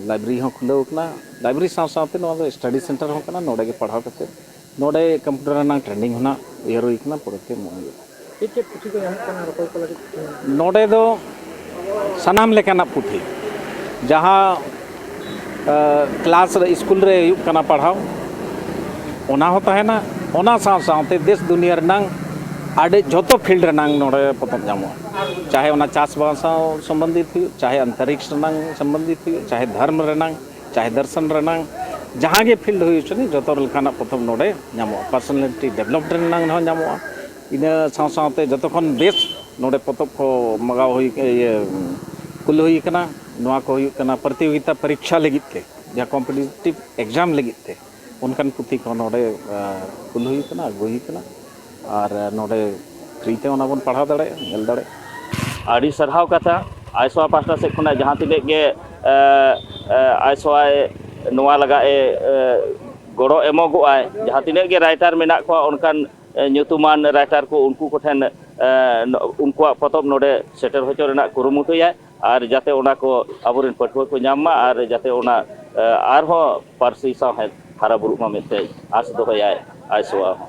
ᱞᱟᱭᱵᱨᱮᱨᱤ ᱦᱚᱸ ᱠᱷᱩᱞᱟᱹᱣ ᱠᱟᱱᱟ᱾ ᱞᱟᱭᱵᱨᱮᱨᱤ ᱥᱟᱶ ᱥᱟᱶᱛᱮ ᱱᱚᱣᱟ ᱫᱚ ᱥᱴᱟᱰᱤ ᱥᱮᱱᱴᱟᱨ ᱦᱚᱸ ᱠᱟᱱᱟ, ᱱᱚᱰᱮ ᱜᱮ ᱯᱟᱲᱦᱟᱣ ᱠᱟᱛᱮᱫ ᱱᱚᱰᱮ ᱠᱚᱢᱯᱤᱭᱩᱴᱟᱨ ᱨᱮᱱᱟᱜ ᱴᱨᱮᱱᱤᱝ ᱦᱚᱸ ᱱᱟᱜ ᱩᱭᱦᱟᱹᱨ ᱦᱩᱭ ᱠᱟᱱᱟ ᱯᱚᱨᱮᱛᱮ ᱮᱢᱚᱜ ᱦᱩᱭᱩᱜᱼᱟ᱾ ᱪᱮᱫ ᱪᱮᱫ ᱯᱩᱛᱷᱤ ᱠᱚ ᱧᱟᱢᱚᱜ ᱠᱟᱱᱟ ᱚᱠᱚᱭ ᱠᱚ ᱞᱟᱹᱜᱤᱫ ᱯᱩᱛᱷᱤ ᱢᱮᱱᱟᱜᱼᱟ? ᱱᱚᱰᱮ ᱫᱚ ᱥᱟᱱᱟᱢ ᱞᱮᱠᱟᱱᱟᱜ ᱯᱩᱛᱷᱤ, ᱡᱟᱦᱟᱸ ᱠᱞᱟᱥ ᱨᱮ, ᱥᱠᱩᱞ ᱨᱮ ᱦᱩᱭᱩᱜ ᱠᱟᱱᱟ ᱯᱟᱲᱦᱟᱣ, ᱚᱱᱟ ᱦᱚᱸ ᱛᱟᱦᱮᱱᱟ᱾ ᱚᱱᱟ ᱥᱟᱶ ᱥᱟᱶᱛᱮ ᱫᱮᱥ ᱫᱩᱱᱤᱭᱟᱹ ᱨᱮᱱᱟᱝ ᱟᱹᱰᱤ ᱡᱷᱚᱛᱚ ᱯᱷᱤᱞᱰ ᱨᱮᱱᱟᱝ ᱱᱚᱰᱮ ᱯᱚᱛᱚᱵ ᱧᱟᱢᱚᱜᱼᱟ, ᱪᱟᱦᱮ ᱚᱱᱟ ᱪᱟᱥᱵᱟᱥ ᱥᱟᱶ ᱥᱚᱢᱵᱚᱱᱫᱷᱤᱛ ᱦᱩᱭᱩᱜ, ᱪᱟᱦᱮ ᱟᱱᱛᱚᱨᱤᱠᱥ ᱨᱮᱱᱟᱝ ᱥᱚᱢᱵᱚᱱᱫᱷᱤᱛ ᱦᱩᱭᱩᱜ, ᱪᱟᱦᱮ ᱫᱷᱚᱨᱢ ᱨᱮᱱᱟᱝ, ᱪᱟᱦᱮ ᱫᱚᱨᱥᱚᱱ ᱨᱮᱱᱟᱝ, ᱡᱟᱦᱟᱸ ᱜᱮ ᱯᱷᱤᱞᱰ ᱦᱩᱭ ᱦᱚᱪᱚᱱᱤᱡ ᱡᱚᱛᱚ ᱞᱮᱠᱟᱱᱟᱜ ᱯᱚᱛᱚᱵ ᱱᱚᱰᱮ ᱧᱟᱢᱚᱜᱼᱟ᱾ ᱯᱟᱨᱥᱚᱱᱟᱞᱤᱴᱤ ᱰᱮᱵᱷᱞᱚᱯ ᱨᱮᱱᱟᱝ ᱦᱚᱸ ᱧᱟᱢᱚᱜᱼᱟ᱾ ᱤᱱᱟᱹ ᱥᱟᱶ ᱥᱟᱶᱛᱮ ᱡᱚᱛᱚ ᱠᱷᱚᱱ ᱵᱮᱥ ᱱᱚᱰᱮ ᱯᱚᱛᱚᱵ ᱠᱚ ᱢᱟᱜᱟᱣ ᱦᱩᱭ, ᱤᱭᱟᱹ, ᱠᱩᱞ ᱦᱩᱭ ᱠᱟᱱᱟ᱾ ᱱᱚᱣᱟ ᱠᱚ ᱦᱩᱭᱩᱜ ᱠᱟᱱᱟ ᱯᱨᱚᱛᱤᱭᱳᱜᱤᱛᱟ ᱯᱚᱨᱤᱠᱠᱷᱟ ᱞᱟᱹᱜᱤᱫ ᱛᱮ, ᱡᱟᱦᱟᱸ ᱠᱚᱢᱯᱤᱴᱤᱴᱤᱵᱷ ᱮᱠᱡᱟᱢ ᱞᱟᱹᱜᱤᱫ ᱛᱮ, ᱚᱱᱠᱟᱱ ᱯᱩᱛᱷᱤ ᱠᱚ ᱱᱚᱰᱮ ᱠᱩᱞ ᱦᱩᱭ ᱠᱟᱱᱟ, ᱟᱹᱜᱩ ᱦᱩᱭ ᱠᱟᱱᱟ᱾ ᱟᱨ ᱱᱚᱰᱮ ᱯᱷᱨᱤ ᱛᱮ ᱚᱱᱟ ᱵᱚᱱ ᱯᱟᱲᱦᱟᱣ ᱫᱟᱲᱮᱭᱟᱜᱼᱟ, ᱧᱮᱞ ᱫᱟᱲᱮᱭᱟᱜᱼᱟ᱾ ᱟᱹᱰᱤ ᱥᱟᱨᱦᱟᱣ ᱠᱟᱛᱷᱟ᱾ ᱟᱭᱥᱚᱣᱟ ᱯᱟᱦᱴᱟ ᱥᱮᱫ ᱠᱷᱚᱱᱟᱜ ᱡᱟᱦᱟᱸ ᱛᱤᱱᱟᱹᱜ ᱜᱮ ᱮ, ᱮ, ᱟᱭᱥᱚᱣᱟᱭ ᱱᱚᱣᱟ ᱞᱟᱜᱟᱜ ᱮ, ᱮ, ᱜᱚᱲᱚ ᱮᱢᱚᱜᱚᱜᱼᱟᱭ, ᱡᱟᱦᱟᱸ ᱛᱤᱱᱟᱹᱜ ᱜᱮ ᱨᱟᱭᱴᱟᱨ ᱢᱮᱱᱟᱜ ᱠᱚᱣᱟ ᱚᱱᱠᱟᱱ ᱮ, ᱧᱩᱛᱩᱢᱟᱱ ᱨᱟᱭᱴᱟᱨ ᱠᱚ, ᱩᱱᱠᱩ ᱠᱚᱴᱷᱮᱱ ᱮ, ᱱᱚ-, ᱩᱱᱠᱩᱣᱟᱜ ᱯᱚᱛᱚᱵ ᱱᱚᱰᱮ ᱥᱮᱴᱮᱨ ᱦᱚᱪᱚ ᱨᱮᱱᱟᱜ ᱠᱩᱨᱩᱢᱩᱴᱩᱭᱟᱭ᱾ ᱟᱨ ᱡᱟᱛᱮ ᱚᱱᱟ ᱠᱚ ᱟᱵᱚᱨᱮᱱ ᱯᱟᱹᱴᱷᱩᱣᱟᱹ ᱠᱚ ᱧᱟᱢ ᱢᱟ ᱟᱨ ᱡᱟᱛᱮ ᱚᱱᱟ ᱮ, ᱟᱨᱦᱚᱸ ᱯᱟᱹᱨᱥᱤ ᱥᱟᱶᱦᱮᱫ ᱦᱟᱨᱟ ᱵᱩᱨᱩᱜ ᱢᱟ ᱢᱮᱱᱛᱮ ᱟᱸᱥ ᱫᱚᱦᱚᱭᱟᱭ ᱟᱭᱥᱚᱣᱟ ᱦᱚᱸ᱾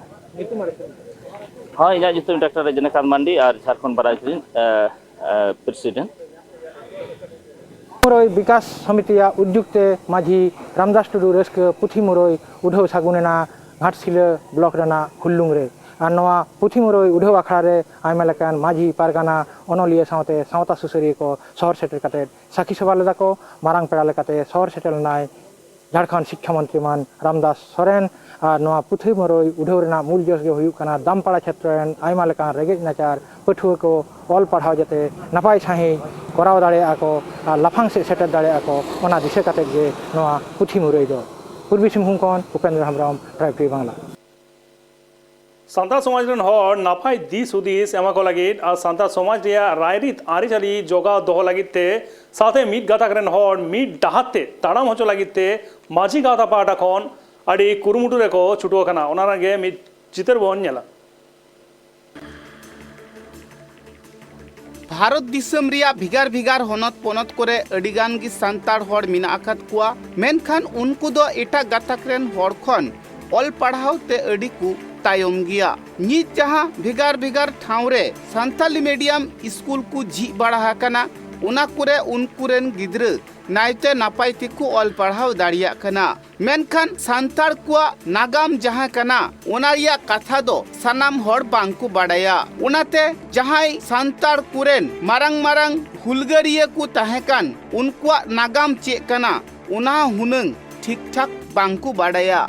ᱦᱚᱸ, ᱤᱧᱟᱹᱜ ᱧᱩᱛᱩᱢ ᱰᱟᱠᱛᱟᱨ ᱨᱚᱡᱚᱱᱤᱠᱟᱱᱛ ᱢᱟᱱᱰᱤ ᱟᱨ ᱡᱷᱟᱲᱠᱷᱚᱸᱰ ᱵᱟᱨᱟᱡᱽ ᱨᱮᱱ ᱮ, ᱮ, ᱯᱨᱮᱥᱤᱰᱮᱱᱴ᱾ ᱢᱩᱨᱟᱹᱭ ᱵᱤᱠᱟᱥ ᱥᱚᱢᱤᱛᱤᱭᱟᱜ ᱩᱫᱽᱡᱩᱜᱽ ᱛᱮ ᱢᱟᱹᱡᱷᱤ ᱨᱟᱢᱫᱟᱥ ᱴᱩᱰᱩ ᱨᱟᱹᱥᱠᱟᱹ ᱯᱩᱛᱷᱤ ᱢᱩᱨᱟᱹᱭ ᱩᱰᱷᱟᱹᱣ ᱥᱟᱹᱜᱩᱱ ᱮᱱᱟ ᱜᱷᱟᱴᱥᱤᱞᱟᱹ ᱵᱞᱚᱠ ᱨᱮᱱᱟᱜ ᱦᱩᱞᱞᱩᱝ ᱨᱮ᱾ ᱟᱨ ᱱᱚᱣᱟ ᱯᱩᱛᱷᱤ ᱢᱩᱨᱟᱹᱭ ᱩᱰᱷᱟᱹᱣ ᱟᱠᱷᱲᱟ ᱨᱮ ᱟᱭᱢᱟ ᱞᱮᱠᱟᱱ ᱢᱟᱹᱡᱷᱤ, ᱯᱟᱨᱜᱟᱱᱟ, ᱚᱱᱚᱞᱤᱭᱟᱹ ᱥᱟᱶᱛᱮ ᱥᱟᱶᱛᱟ ᱥᱩᱥᱟᱹᱨᱤᱭᱟᱹ ᱠᱚ ᱥᱚᱦᱚᱨ ᱥᱮᱴᱮᱨ ᱠᱟᱛᱮ ᱥᱟᱹᱠᱷᱤ ᱥᱚᱵᱷᱟ ᱞᱮᱫᱟ ᱠᱚ᱾ ᱢᱟᱨᱟᱝ ᱯᱮᱲᱟ ᱞᱮᱠᱟᱛᱮ ᱥᱚᱦᱚᱨ ᱥᱮᱴᱮᱨ ᱞᱮᱱᱟᱭ ᱡᱷᱟᱲᱠᱷᱚᱸᱰ ᱥᱤᱠᱠᱷᱟ ᱢᱚᱱᱛᱨᱤ ᱢᱟᱱ ᱨᱟᱢᱫᱟᱥ ᱥᱚᱨᱮᱱ ᱟᱨ ᱱᱚᱣᱟ ᱯᱩᱛᱷᱤ ᱢᱩᱨᱟᱹᱭ ᱩᱰᱷᱟᱹᱣ ᱨᱮᱱᱟᱜ ᱢᱩᱞ ᱡᱚᱥ ᱜᱮ ᱦᱩᱭᱩᱜ ᱠᱟᱱᱟ ᱫᱟᱢᱯᱟᱲᱟ ᱪᱷᱮᱛᱨᱚ ᱨᱮᱱ ᱟᱭᱢᱟ ᱞᱮᱠᱟᱱ ᱨᱮᱸᱜᱮᱡ ᱱᱟᱪᱟᱨ ᱯᱟᱹᱴᱷᱩᱣᱟᱹ ᱠᱚ ᱚᱞ ᱯᱟᱲᱦᱟᱣ ᱡᱟᱛᱮ ᱱᱟᱯᱟᱭ ᱥᱟᱺᱦᱤᱡ ᱠᱚᱨᱟᱣ ᱫᱟᱲᱮᱭᱟᱜᱼᱟ ᱠᱚ ᱟᱨ ᱞᱟᱯᱷᱟᱝ ᱥᱮᱫ ᱥᱮᱴᱮᱨ ᱫᱟᱲᱮᱭᱟᱜᱼᱟ ᱠᱚ, ᱚᱱᱟ ᱫᱤᱥᱟᱹ ᱠᱟᱛᱮᱫ ᱜᱮ ᱱᱚᱣᱟ ᱯᱩᱛᱷᱤ ᱢᱩᱨᱟᱹᱭ ᱫᱚ᱾ ᱯᱩᱨᱵᱤ ᱥᱤᱝᱵᱷᱩᱢ ᱠᱷᱚᱱ ᱩᱯᱮᱱᱫᱨᱚ ᱦᱮᱢᱵᱨᱚᱢ, ᱴᱨᱟᱭᱤᱵᱽ ᱴᱤᱵᱷᱤ ᱵᱟᱝᱞᱟ᱾ ᱥᱟᱱᱛᱟᱲ ᱥᱚᱢᱟᱡᱽ ᱨᱮᱱ ᱦᱚᱲ ᱱᱟᱯᱟᱭ ᱫᱤᱥ ᱦᱩᱫᱤᱥ ᱮᱢᱟ ᱠᱚ ᱞᱟᱹᱜᱤᱫ ᱟᱨ ᱥᱟᱱᱛᱟᱲ ᱥᱚᱢᱟᱡᱽ ᱨᱮᱭᱟᱜ ᱨᱟᱭᱨᱤᱛ ᱟᱹᱨᱤᱪᱟᱹᱞᱤ ᱡᱚᱜᱟᱣ ᱫᱚᱦᱚ ᱞᱟᱹᱜᱤᱫ ᱛᱮ ᱥᱟᱶᱛᱮ ᱢᱤᱫ ᱜᱟᱛᱟᱠ ᱨᱮᱱ ᱦᱚᱲ ᱢᱤᱫ ᱰᱟᱦᱟᱨ ᱛᱮ ᱛᱟᱲᱟᱢ ᱦᱚᱪᱚ ᱞᱟᱹᱜᱤᱫ ᱛᱮ ᱢᱟᱹᱡᱷᱤ ᱜᱟᱶᱛᱟ ᱯᱟᱦᱴᱟ ᱠᱷᱚᱱ ᱟᱹᱰᱤ ᱠᱩᱨᱩᱢᱩᱴᱩ ᱨᱮᱠᱚ ᱪᱷᱩᱴᱟᱹᱣ ᱟᱠᱟᱱᱟ᱾ ᱚᱱᱟ ᱨᱮᱱᱟᱜ ᱜᱮ ᱢᱤᱫ ᱪᱤᱛᱟᱹᱨ ᱵᱚᱱ ᱧᱮᱞᱟ᱾ ᱵᱷᱟᱨᱚᱛ ᱫᱤᱥᱚᱢ ᱨᱮᱭᱟᱜ ᱵᱷᱮᱜᱟᱨ ᱵᱷᱮᱜᱟᱨ ᱦᱚᱱᱚᱛ ᱯᱚᱱᱚᱛ ᱠᱚᱨᱮ ᱟᱹᱰᱤ ᱜᱟᱱ ᱜᱮ ᱥᱟᱱᱛᱟᱲ ᱦᱚᱲ ᱢᱮᱱᱟᱜ ᱟᱠᱟᱫ ᱠᱚᱣᱟ, ᱢᱮᱱᱠᱷᱟᱱ ᱩᱱᱠᱩ ᱫᱚ ᱮᱴᱟᱜ ᱜᱟᱛᱟᱠ ᱨᱮᱱ ᱦᱚᱲ ᱠᱷᱚᱱ ᱚᱞ ᱯᱟᱲᱦᱟᱣ ᱛᱮ ᱟᱹᱰᱤ ᱠᱚ ᱛᱟᱭᱚᱢ ᱜᱮᱭᱟ᱾ ᱱᱤᱛ ᱡᱟᱦᱟᱸ ᱵᱷᱮᱜᱟᱨ ᱵᱷᱮᱜᱟᱨ ᱴᱷᱟᱶ ᱨᱮ ᱥᱟᱱᱛᱟᱞᱤ ᱢᱤᱰᱤᱭᱟᱢ ᱥᱠᱩᱞ ᱠᱚ ᱡᱷᱤᱡ ᱵᱟᱲᱟ ᱟᱠᱟᱱᱟ, ᱚᱱᱟ ᱠᱚᱨᱮ ᱩᱱᱠᱩ ᱨᱮᱱ ᱜᱤᱫᱽᱨᱟᱹ ᱱᱟᱭᱛᱮ ᱱᱟᱯᱟᱭ ᱛᱮᱠᱚ ᱚᱞ ᱯᱟᱲᱦᱟᱣ ᱫᱟᱲᱮᱭᱟᱜ ᱠᱟᱱᱟ᱾ ᱢᱮᱱᱠᱷᱟᱱ ᱥᱟᱱᱛᱟᱲ ᱠᱚᱣᱟᱜ ᱱᱟᱜᱟᱢ ᱡᱟᱦᱟᱸ ᱠᱟᱱᱟ, ᱚᱱᱟ ᱨᱮᱭᱟᱜ ᱠᱟᱛᱷᱟ ᱫᱚ ᱥᱟᱱᱟᱢ ᱦᱚᱲ ᱵᱟᱝ ᱠᱚ ᱵᱟᱲᱟᱭᱟ᱾ ᱚᱱᱟᱛᱮ ᱡᱟᱦᱟᱸᱭ ᱥᱟᱱᱛᱟᱲ ᱠᱚᱨᱮᱱ ᱢᱟᱨᱟᱝ ᱢᱟᱨᱟᱝ ᱦᱩᱞᱜᱟᱹᱨᱤᱭᱟᱹ ᱠᱚ ᱛᱟᱦᱮᱸ ᱠᱟᱱ, ᱩᱱᱠᱩᱣᱟᱜ ᱱᱟᱜᱟᱢ ᱪᱮᱫ ᱠᱟᱱᱟ, ᱚᱱᱟ ᱦᱚᱸ ᱦᱩᱱᱟᱹᱝ ᱴᱷᱤᱠ ᱴᱷᱟᱠ ᱵᱟᱝ ᱠᱚ ᱵᱟᱲᱟᱭᱟ᱾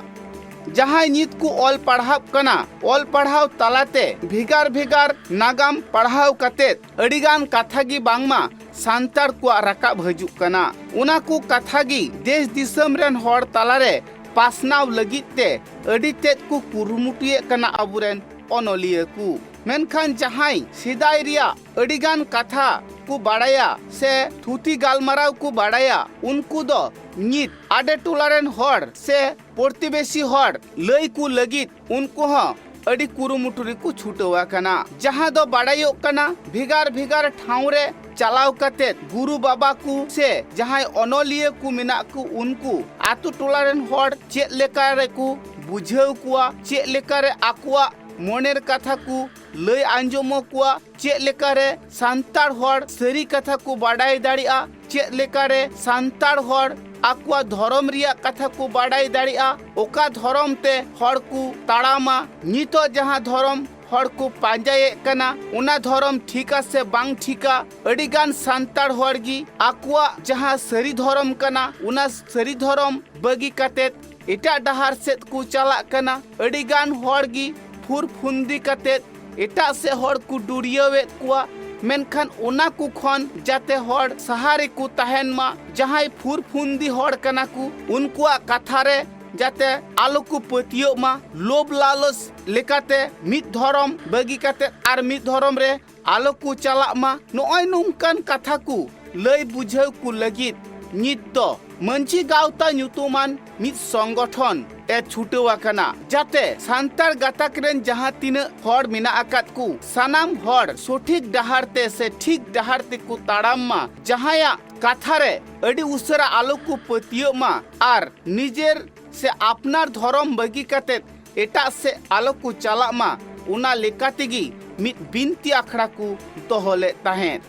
ᱡᱟᱦᱟᱸᱭ ᱱᱤᱛ ᱠᱚ ᱚᱞ ᱯᱟᱲᱦᱟᱜ ᱠᱟᱱᱟ, ᱚᱞ ᱯᱟᱲᱦᱟᱣ ᱛᱟᱞᱟᱛᱮ ᱵᱷᱮᱜᱟᱨ ᱵᱷᱮᱜᱟᱨ ᱱᱟᱜᱟᱢ ᱯᱟᱲᱦᱟᱣ ᱠᱟᱛᱮᱫ ᱟᱹᱰᱤᱜᱟᱱ ᱠᱟᱛᱷᱟ ᱜᱮ ᱵᱟᱝᱢᱟ ᱥᱟᱱᱛᱟᱲ ᱠᱚᱣᱟᱜ ᱨᱟᱠᱟᱵ ᱦᱤᱡᱩᱜ ᱠᱟᱱᱟ᱾ ᱚᱱᱟ ᱠᱚ ᱠᱟᱛᱷᱟ ᱜᱮ ᱫᱮᱥ ᱫᱤᱥᱚᱢ ᱨᱮᱱ ᱦᱚᱲ ᱛᱟᱞᱟᱨᱮ ᱯᱟᱥᱱᱟᱣ ᱞᱟᱹᱜᱤᱫ ᱛᱮ ᱟᱹᱰᱤ ᱛᱮᱫ ᱠᱚ ᱠᱩᱨᱩᱢᱩᱴᱩᱭᱮᱫ ᱠᱟᱱᱟ ᱟᱵᱚᱨᱮᱱ ᱚᱱᱚᱞᱤᱭᱟᱹ ᱠᱚ᱾ ᱢᱮᱱᱠᱷᱟᱱ ᱡᱟᱦᱟᱸᱭ ᱥᱮᱫᱟᱭ ᱨᱮᱭᱟᱜ ᱟᱹᱰᱤᱜᱟᱱ ᱠᱟᱛᱷᱟ ᱠᱚ ᱵᱟᱲᱟᱭᱟ ᱥᱮ ᱛᱷᱩᱛᱤ ᱜᱟᱞᱢᱟᱨᱟᱣ ᱠᱚ ᱵᱟᱲᱟᱭᱟ, ᱩᱱᱠᱩ ᱫᱚ ᱱᱤᱛ ᱟᱰᱮ ᱴᱚᱞᱟ ᱨᱮᱱ ᱦᱚᱲ ᱥᱮ ᱯᱨᱚᱛᱤᱵᱮᱥᱤ ᱦᱚᱲ ᱞᱟᱹᱭ ᱠᱚ ᱞᱟᱹᱜᱤᱫ ᱩᱱᱠᱩ ᱦᱚᱸ ᱟᱹᱰᱤ ᱠᱩᱨᱩᱢᱩᱴᱩ ᱨᱮᱠᱚ ᱪᱷᱩᱴᱟᱹᱣ ᱟᱠᱟᱱᱟ᱾ ᱡᱟᱦᱟᱸ ᱫᱚ ᱵᱟᱲᱟᱭᱚᱜ ᱠᱟᱱᱟ, ᱵᱷᱮᱜᱟᱨ ᱵᱷᱮᱜᱟᱨ ᱴᱷᱟᱶ ᱨᱮ ᱪᱟᱞᱟᱣ ᱠᱟᱛᱮᱫ ᱜᱩᱨᱩ ᱵᱟᱵᱟ ᱠᱚ ᱥᱮ ᱡᱟᱦᱟᱸᱭ ᱚᱱᱚᱞᱤᱭᱟᱹ ᱠᱚ ᱢᱮᱱᱟᱜ ᱠᱚ, ᱩᱱᱠᱩ ᱟᱛᱳ ᱴᱚᱞᱟ ᱨᱮᱱ ᱦᱚᱲ ᱪᱮᱫ ᱞᱮᱠᱟ ᱨᱮᱠᱚ ᱵᱩᱡᱷᱟᱹᱣ ᱠᱚᱣᱟ, ᱪᱮᱫ ᱞᱮᱠᱟ ᱨᱮ ᱟᱠᱚᱣᱟᱜ ᱢᱚᱱᱮᱨ ᱠᱟᱛᱷᱟ ᱠᱚ ᱞᱟᱹᱭ ᱟᱸᱡᱚᱢ ᱟᱠᱚᱣᱟ, ᱪᱮᱫ ᱞᱮᱠᱟ ᱨᱮ ᱥᱟᱱᱛᱟᱲ ᱦᱚᱲ ᱥᱟᱹᱨᱤ ᱠᱟᱛᱷᱟ ᱠᱚ ᱵᱟᱰᱟᱭ ᱫᱟᱲᱮᱭᱟᱜᱼᱟ, ᱪᱮᱫ ᱞᱮᱠᱟ ᱨᱮ ᱥᱟᱱᱛᱟᱲ ᱦᱚᱲ ᱟᱠᱚᱣᱟᱜ ᱫᱷᱚᱨᱚᱢ ᱨᱮᱭᱟᱜ ᱠᱟᱛᱷᱟ ᱠᱚ ᱵᱟᱰᱟᱭ ᱫᱟᱲᱮᱭᱟᱜᱼᱟ, ᱚᱠᱟ ᱫᱷᱚᱨᱚᱢ ᱛᱮ ᱦᱚᱲ ᱠᱚ ᱛᱟᱲᱟᱢᱟ, ᱱᱤᱛᱚᱜ ᱡᱟᱦᱟᱸ ᱫᱷᱚᱨᱚᱢ ᱦᱚᱲ ᱠᱚ ᱯᱟᱸᱡᱟᱭᱮᱫ ᱠᱟᱱᱟ, ᱚᱱᱟ ᱫᱷᱚᱨᱚᱢ ᱴᱷᱤᱠᱟ ᱥᱮ ᱵᱟᱝ ᱴᱷᱤᱠᱟ᱾ ᱟᱹᱰᱤᱜᱟᱱ ᱥᱟᱱᱛᱟᱲ ᱦᱚᱲ ᱜᱮ ᱟᱠᱚᱣᱟᱜ ᱡᱟᱦᱟᱸ ᱥᱟᱹᱨᱤ ᱫᱷᱚᱨᱚᱢ ᱠᱟᱱᱟ, ᱚᱱᱟ ᱥᱟᱹᱨᱤ ᱫᱷᱚᱨᱚᱢ ᱵᱟᱹᱜᱤ ᱠᱟᱛᱮᱫ ᱮᱴᱟᱜ ᱰᱟᱦᱟᱨ ᱥᱮᱫ ᱠᱚ ᱪᱟᱞᱟᱜ ᱠᱟᱱᱟ᱾ ᱟᱹᱰᱤᱜᱟᱱ ᱦᱚᱲ ᱜᱮ ᱯᱷᱩᱨ ᱯᱷᱩᱱᱫᱤ ᱠᱟᱛᱮᱫ ᱮᱴᱟᱜ ᱥᱮᱫ ᱦᱚᱲ ᱠᱚ ᱰᱩᱨᱤᱭᱟᱹᱣᱮᱫ ᱠᱚᱣᱟ᱾ ᱢᱮᱱᱠᱷᱟᱱ ᱚᱱᱟ ᱠᱚ ᱠᱷᱚᱱ ᱡᱟᱛᱮ ᱦᱚᱲ ᱥᱟᱦᱟ ᱨᱮᱠᱚ ᱛᱟᱦᱮᱱ ᱢᱟ, ᱡᱟᱦᱟᱸᱭ ᱯᱷᱩᱨ ᱯᱷᱩᱱᱫᱤ ᱦᱚᱲ ᱠᱟᱱᱟ ᱠᱚ, ᱩᱱᱠᱩᱣᱟᱜ ᱠᱟᱛᱷᱟ ᱨᱮ ᱡᱟᱛᱮ ᱟᱞᱚ ᱠᱚ ᱯᱟᱹᱛᱭᱟᱹᱜ ᱢᱟ, ᱞᱳᱵᱷ ᱞᱟᱞᱚᱪ ᱞᱮᱠᱟᱛᱮ ᱢᱤᱫ ᱫᱷᱚᱨᱚᱢ ᱵᱟᱹᱜᱤ ᱠᱟᱛᱮ ᱟᱨ ᱢᱤᱫ ᱫᱷᱚᱨᱚᱢ ᱨᱮ ᱟᱞᱚ ᱠᱚ ᱪᱟᱞᱟᱜ ᱢᱟ᱾ ᱱᱚᱜᱼᱚᱭ ᱱᱚᱝᱠᱟᱱ ᱠᱟᱛᱷᱟ ᱠᱚ ᱞᱟᱹᱭ ᱵᱩᱡᱷᱟᱹᱣ ᱠᱚ ᱞᱟᱹᱜᱤᱫ ᱱᱤᱛ ᱫᱚ ᱢᱟᱹᱡᱷᱤ ᱜᱟᱶᱛᱟ ᱧᱩᱛᱩᱢᱟᱱ ᱢᱤᱫ ᱥᱚᱝᱜᱚᱴᱷᱚᱱ ᱮ ᱪᱷᱩᱴᱟᱹᱣ ᱟᱠᱟᱱᱟ, ᱡᱟᱛᱮ ᱥᱟᱱᱛᱟᱲ ᱜᱟᱛᱟᱠ ᱨᱮᱱ ᱡᱟᱦᱟᱸ ᱛᱤᱱᱟᱹᱜ ᱦᱚᱲ ᱢᱮᱱᱟᱜ ᱟᱠᱟᱫ ᱠᱚ, ᱥᱟᱱᱟᱢ ᱦᱚᱲ ᱥᱚᱴᱷᱤᱠ ᱰᱟᱦᱟᱨ ᱛᱮ ᱥᱮ ᱴᱷᱤᱠ ᱰᱟᱦᱟᱨ ᱛᱮᱠᱚ ᱛᱟᱲᱟᱢ ᱢᱟ, ᱡᱟᱦᱟᱸᱭᱟᱜ ᱠᱟᱛᱷᱟ ᱨᱮ ᱟᱹᱰᱤ ᱩᱥᱟᱹᱨᱟ ᱟᱞᱚ ᱠᱚ ᱯᱟᱹᱛᱭᱟᱹᱜ ᱢᱟ ᱟᱨ ᱱᱤᱡᱮᱨ ᱥᱮ ᱟᱯᱱᱟᱨ ᱫᱷᱚᱨᱚᱢ ᱵᱟᱹᱜᱤ ᱠᱟᱛᱮᱫ ᱮᱴᱟᱜ ᱥᱮᱫ ᱟᱞᱚ ᱠᱚ ᱪᱟᱞᱟᱜ ᱢᱟ, ᱚᱱᱟ ᱞᱮᱠᱟ ᱛᱮᱜᱮ ᱢᱤᱫ ᱵᱤᱱᱛᱤ ᱟᱠᱷᱲᱟ ᱠᱚ ᱫᱚᱦᱚ ᱞᱮᱫ ᱛᱟᱦᱮᱸᱫ᱾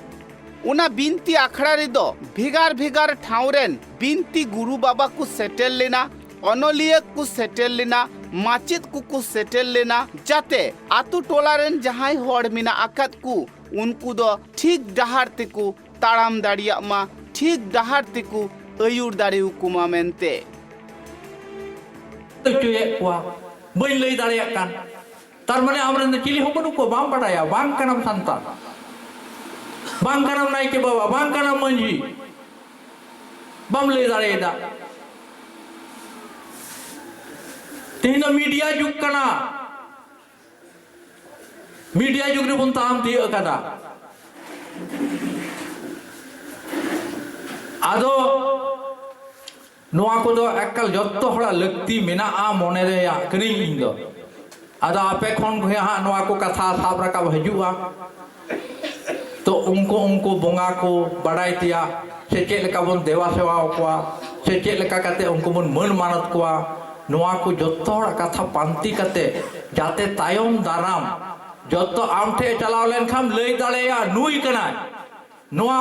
ᱚᱱᱟ ᱵᱤᱱᱛᱤ ᱟᱠᱷᱲᱟ ᱨᱮᱫᱚ ᱵᱷᱮᱜᱟᱨ ᱵᱷᱮᱜᱟᱨ ᱴᱷᱟᱶ ᱨᱮᱱ ᱵᱤᱱᱛᱤ ᱜᱩᱨᱩ ᱵᱟᱵᱟ ᱠᱚ ᱥᱮᱴᱮᱨ ᱞᱮᱱᱟ, ᱚᱱᱚᱞᱤᱭᱟᱹ ᱠᱚ ᱥᱮᱴᱮᱨ ᱞᱮᱱᱟ, ᱢᱟᱪᱮᱫ ᱠᱚᱠᱚ ᱥᱮᱴᱮᱨ ᱞᱮᱱᱟ, ᱡᱟᱛᱮ ᱟᱛᱳ ᱴᱚᱞᱟ ᱨᱮᱱ ᱡᱟᱦᱟᱸᱭ ᱦᱚᱲ ᱢᱮᱱᱟᱜ ᱟᱠᱟᱫ ᱠᱚ, ᱩᱱᱠᱩ ᱫᱚ ᱴᱷᱤᱠ ᱰᱟᱦᱟᱨ ᱛᱮᱠᱚ ᱛᱟᱲᱟᱢ ᱫᱟᱲᱮᱭᱟᱜ ᱢᱟ, ᱴᱷᱤᱠ ᱰᱟᱦᱟᱨ ᱛᱮᱠᱚ ᱟᱹᱭᱩᱨ ᱫᱟᱲᱮᱭᱟᱠᱚ ᱢᱟ ᱢᱮᱱᱛᱮ᱾ ᱦᱚᱪᱚᱭᱮᱫ ᱠᱚᱣᱟ, ᱵᱟᱹᱧ ᱞᱟᱹᱭ ᱫᱟᱲᱮᱭᱟᱜ ᱠᱟᱱ᱾ ᱛᱟᱨ ᱢᱟᱱᱮ ᱟᱢᱨᱮᱱ ᱫᱚ ᱪᱤᱞᱤ ᱦᱚᱸ ᱵᱟᱹᱱᱩᱜ ᱠᱚᱣᱟ, ᱵᱟᱢ ᱵᱟᱰᱟᱭᱟ, ᱵᱟᱝ ᱠᱟᱱᱟᱢ ᱥᱟᱱᱛᱟᱲ, ᱵᱟᱝ ᱠᱟᱱᱟᱢ ᱱᱟᱭᱠᱮ ᱵᱟᱵᱟ, ᱵᱟᱝ ᱠᱟᱱᱟᱢ ᱢᱟᱹᱡᱷᱤ, ᱵᱟᱢ ᱞᱟᱹᱭ ᱫᱟᱲᱮᱭᱟᱫᱟ᱾ ᱛᱮᱦᱮᱧ ᱫᱚ ᱢᱤᱰᱤᱭᱟ ᱡᱩᱜᱽ ᱠᱟᱱᱟ, ᱢᱤᱰᱤᱭᱟ ᱡᱩᱜᱽ ᱨᱮᱵᱚᱱ ᱛᱟᱲᱟᱢ ᱛᱤᱭᱟᱹᱜ ᱟᱠᱟᱫᱟ᱾ ᱟᱫᱚ ᱱᱚᱣᱟ ᱠᱚᱫᱚ ᱮᱠᱟᱞ ᱡᱚᱛᱚ ᱦᱚᱲᱟᱜ ᱞᱟᱹᱠᱛᱤ ᱢᱮᱱᱟᱜᱼᱟ, ᱢᱚᱱᱮ ᱨᱮᱭᱟᱜ ᱠᱟᱹᱱᱟᱹᱧ ᱤᱧ ᱫᱚ᱾ ᱟᱫᱚ ᱟᱯᱮ ᱠᱷᱚᱱ ᱜᱮ ᱦᱟᱸᱜ ᱱᱚᱣᱟ ᱠᱚ ᱠᱟᱛᱷᱟ ᱥᱟᱵ ᱨᱟᱠᱟᱵ ᱦᱤᱡᱩᱜᱼᱟ᱾ ᱛᱚ ᱩᱱᱠᱩ, ᱩᱱᱠᱩ ᱵᱚᱸᱜᱟ ᱠᱚ ᱵᱟᱰᱟᱭ ᱛᱮᱭᱟᱜ ᱥᱮ ᱪᱮᱫ ᱞᱮᱠᱟ ᱵᱚᱱ ᱫᱮᱵᱟ ᱥᱮᱵᱟ ᱠᱚᱣᱟ ᱥᱮ ᱪᱮᱫ ᱞᱮᱠᱟ ᱠᱟᱛᱮ ᱩᱱᱠᱩ ᱵᱚᱱ ᱢᱟᱹᱱ ᱢᱟᱱᱚᱛ ᱠᱚᱣᱟ, ᱱᱚᱣᱟ ᱠᱚ ᱡᱚᱛᱚ ᱦᱚᱲᱟᱜ ᱠᱟᱛᱷᱟ ᱯᱟᱱᱛᱮ ᱠᱟᱛᱮ ᱡᱟᱛᱮ ᱛᱟᱭᱚᱢ ᱫᱟᱨᱟᱢ ᱡᱚᱛᱚ ᱟᱢ ᱴᱷᱮᱱ ᱪᱟᱞᱟᱣ ᱞᱮᱱᱠᱷᱟᱱ ᱞᱟᱹᱭ ᱫᱟᱲᱮᱭᱟᱜᱼᱟ, ᱱᱩᱭ ᱠᱟᱱᱟᱭ, ᱱᱚᱣᱟ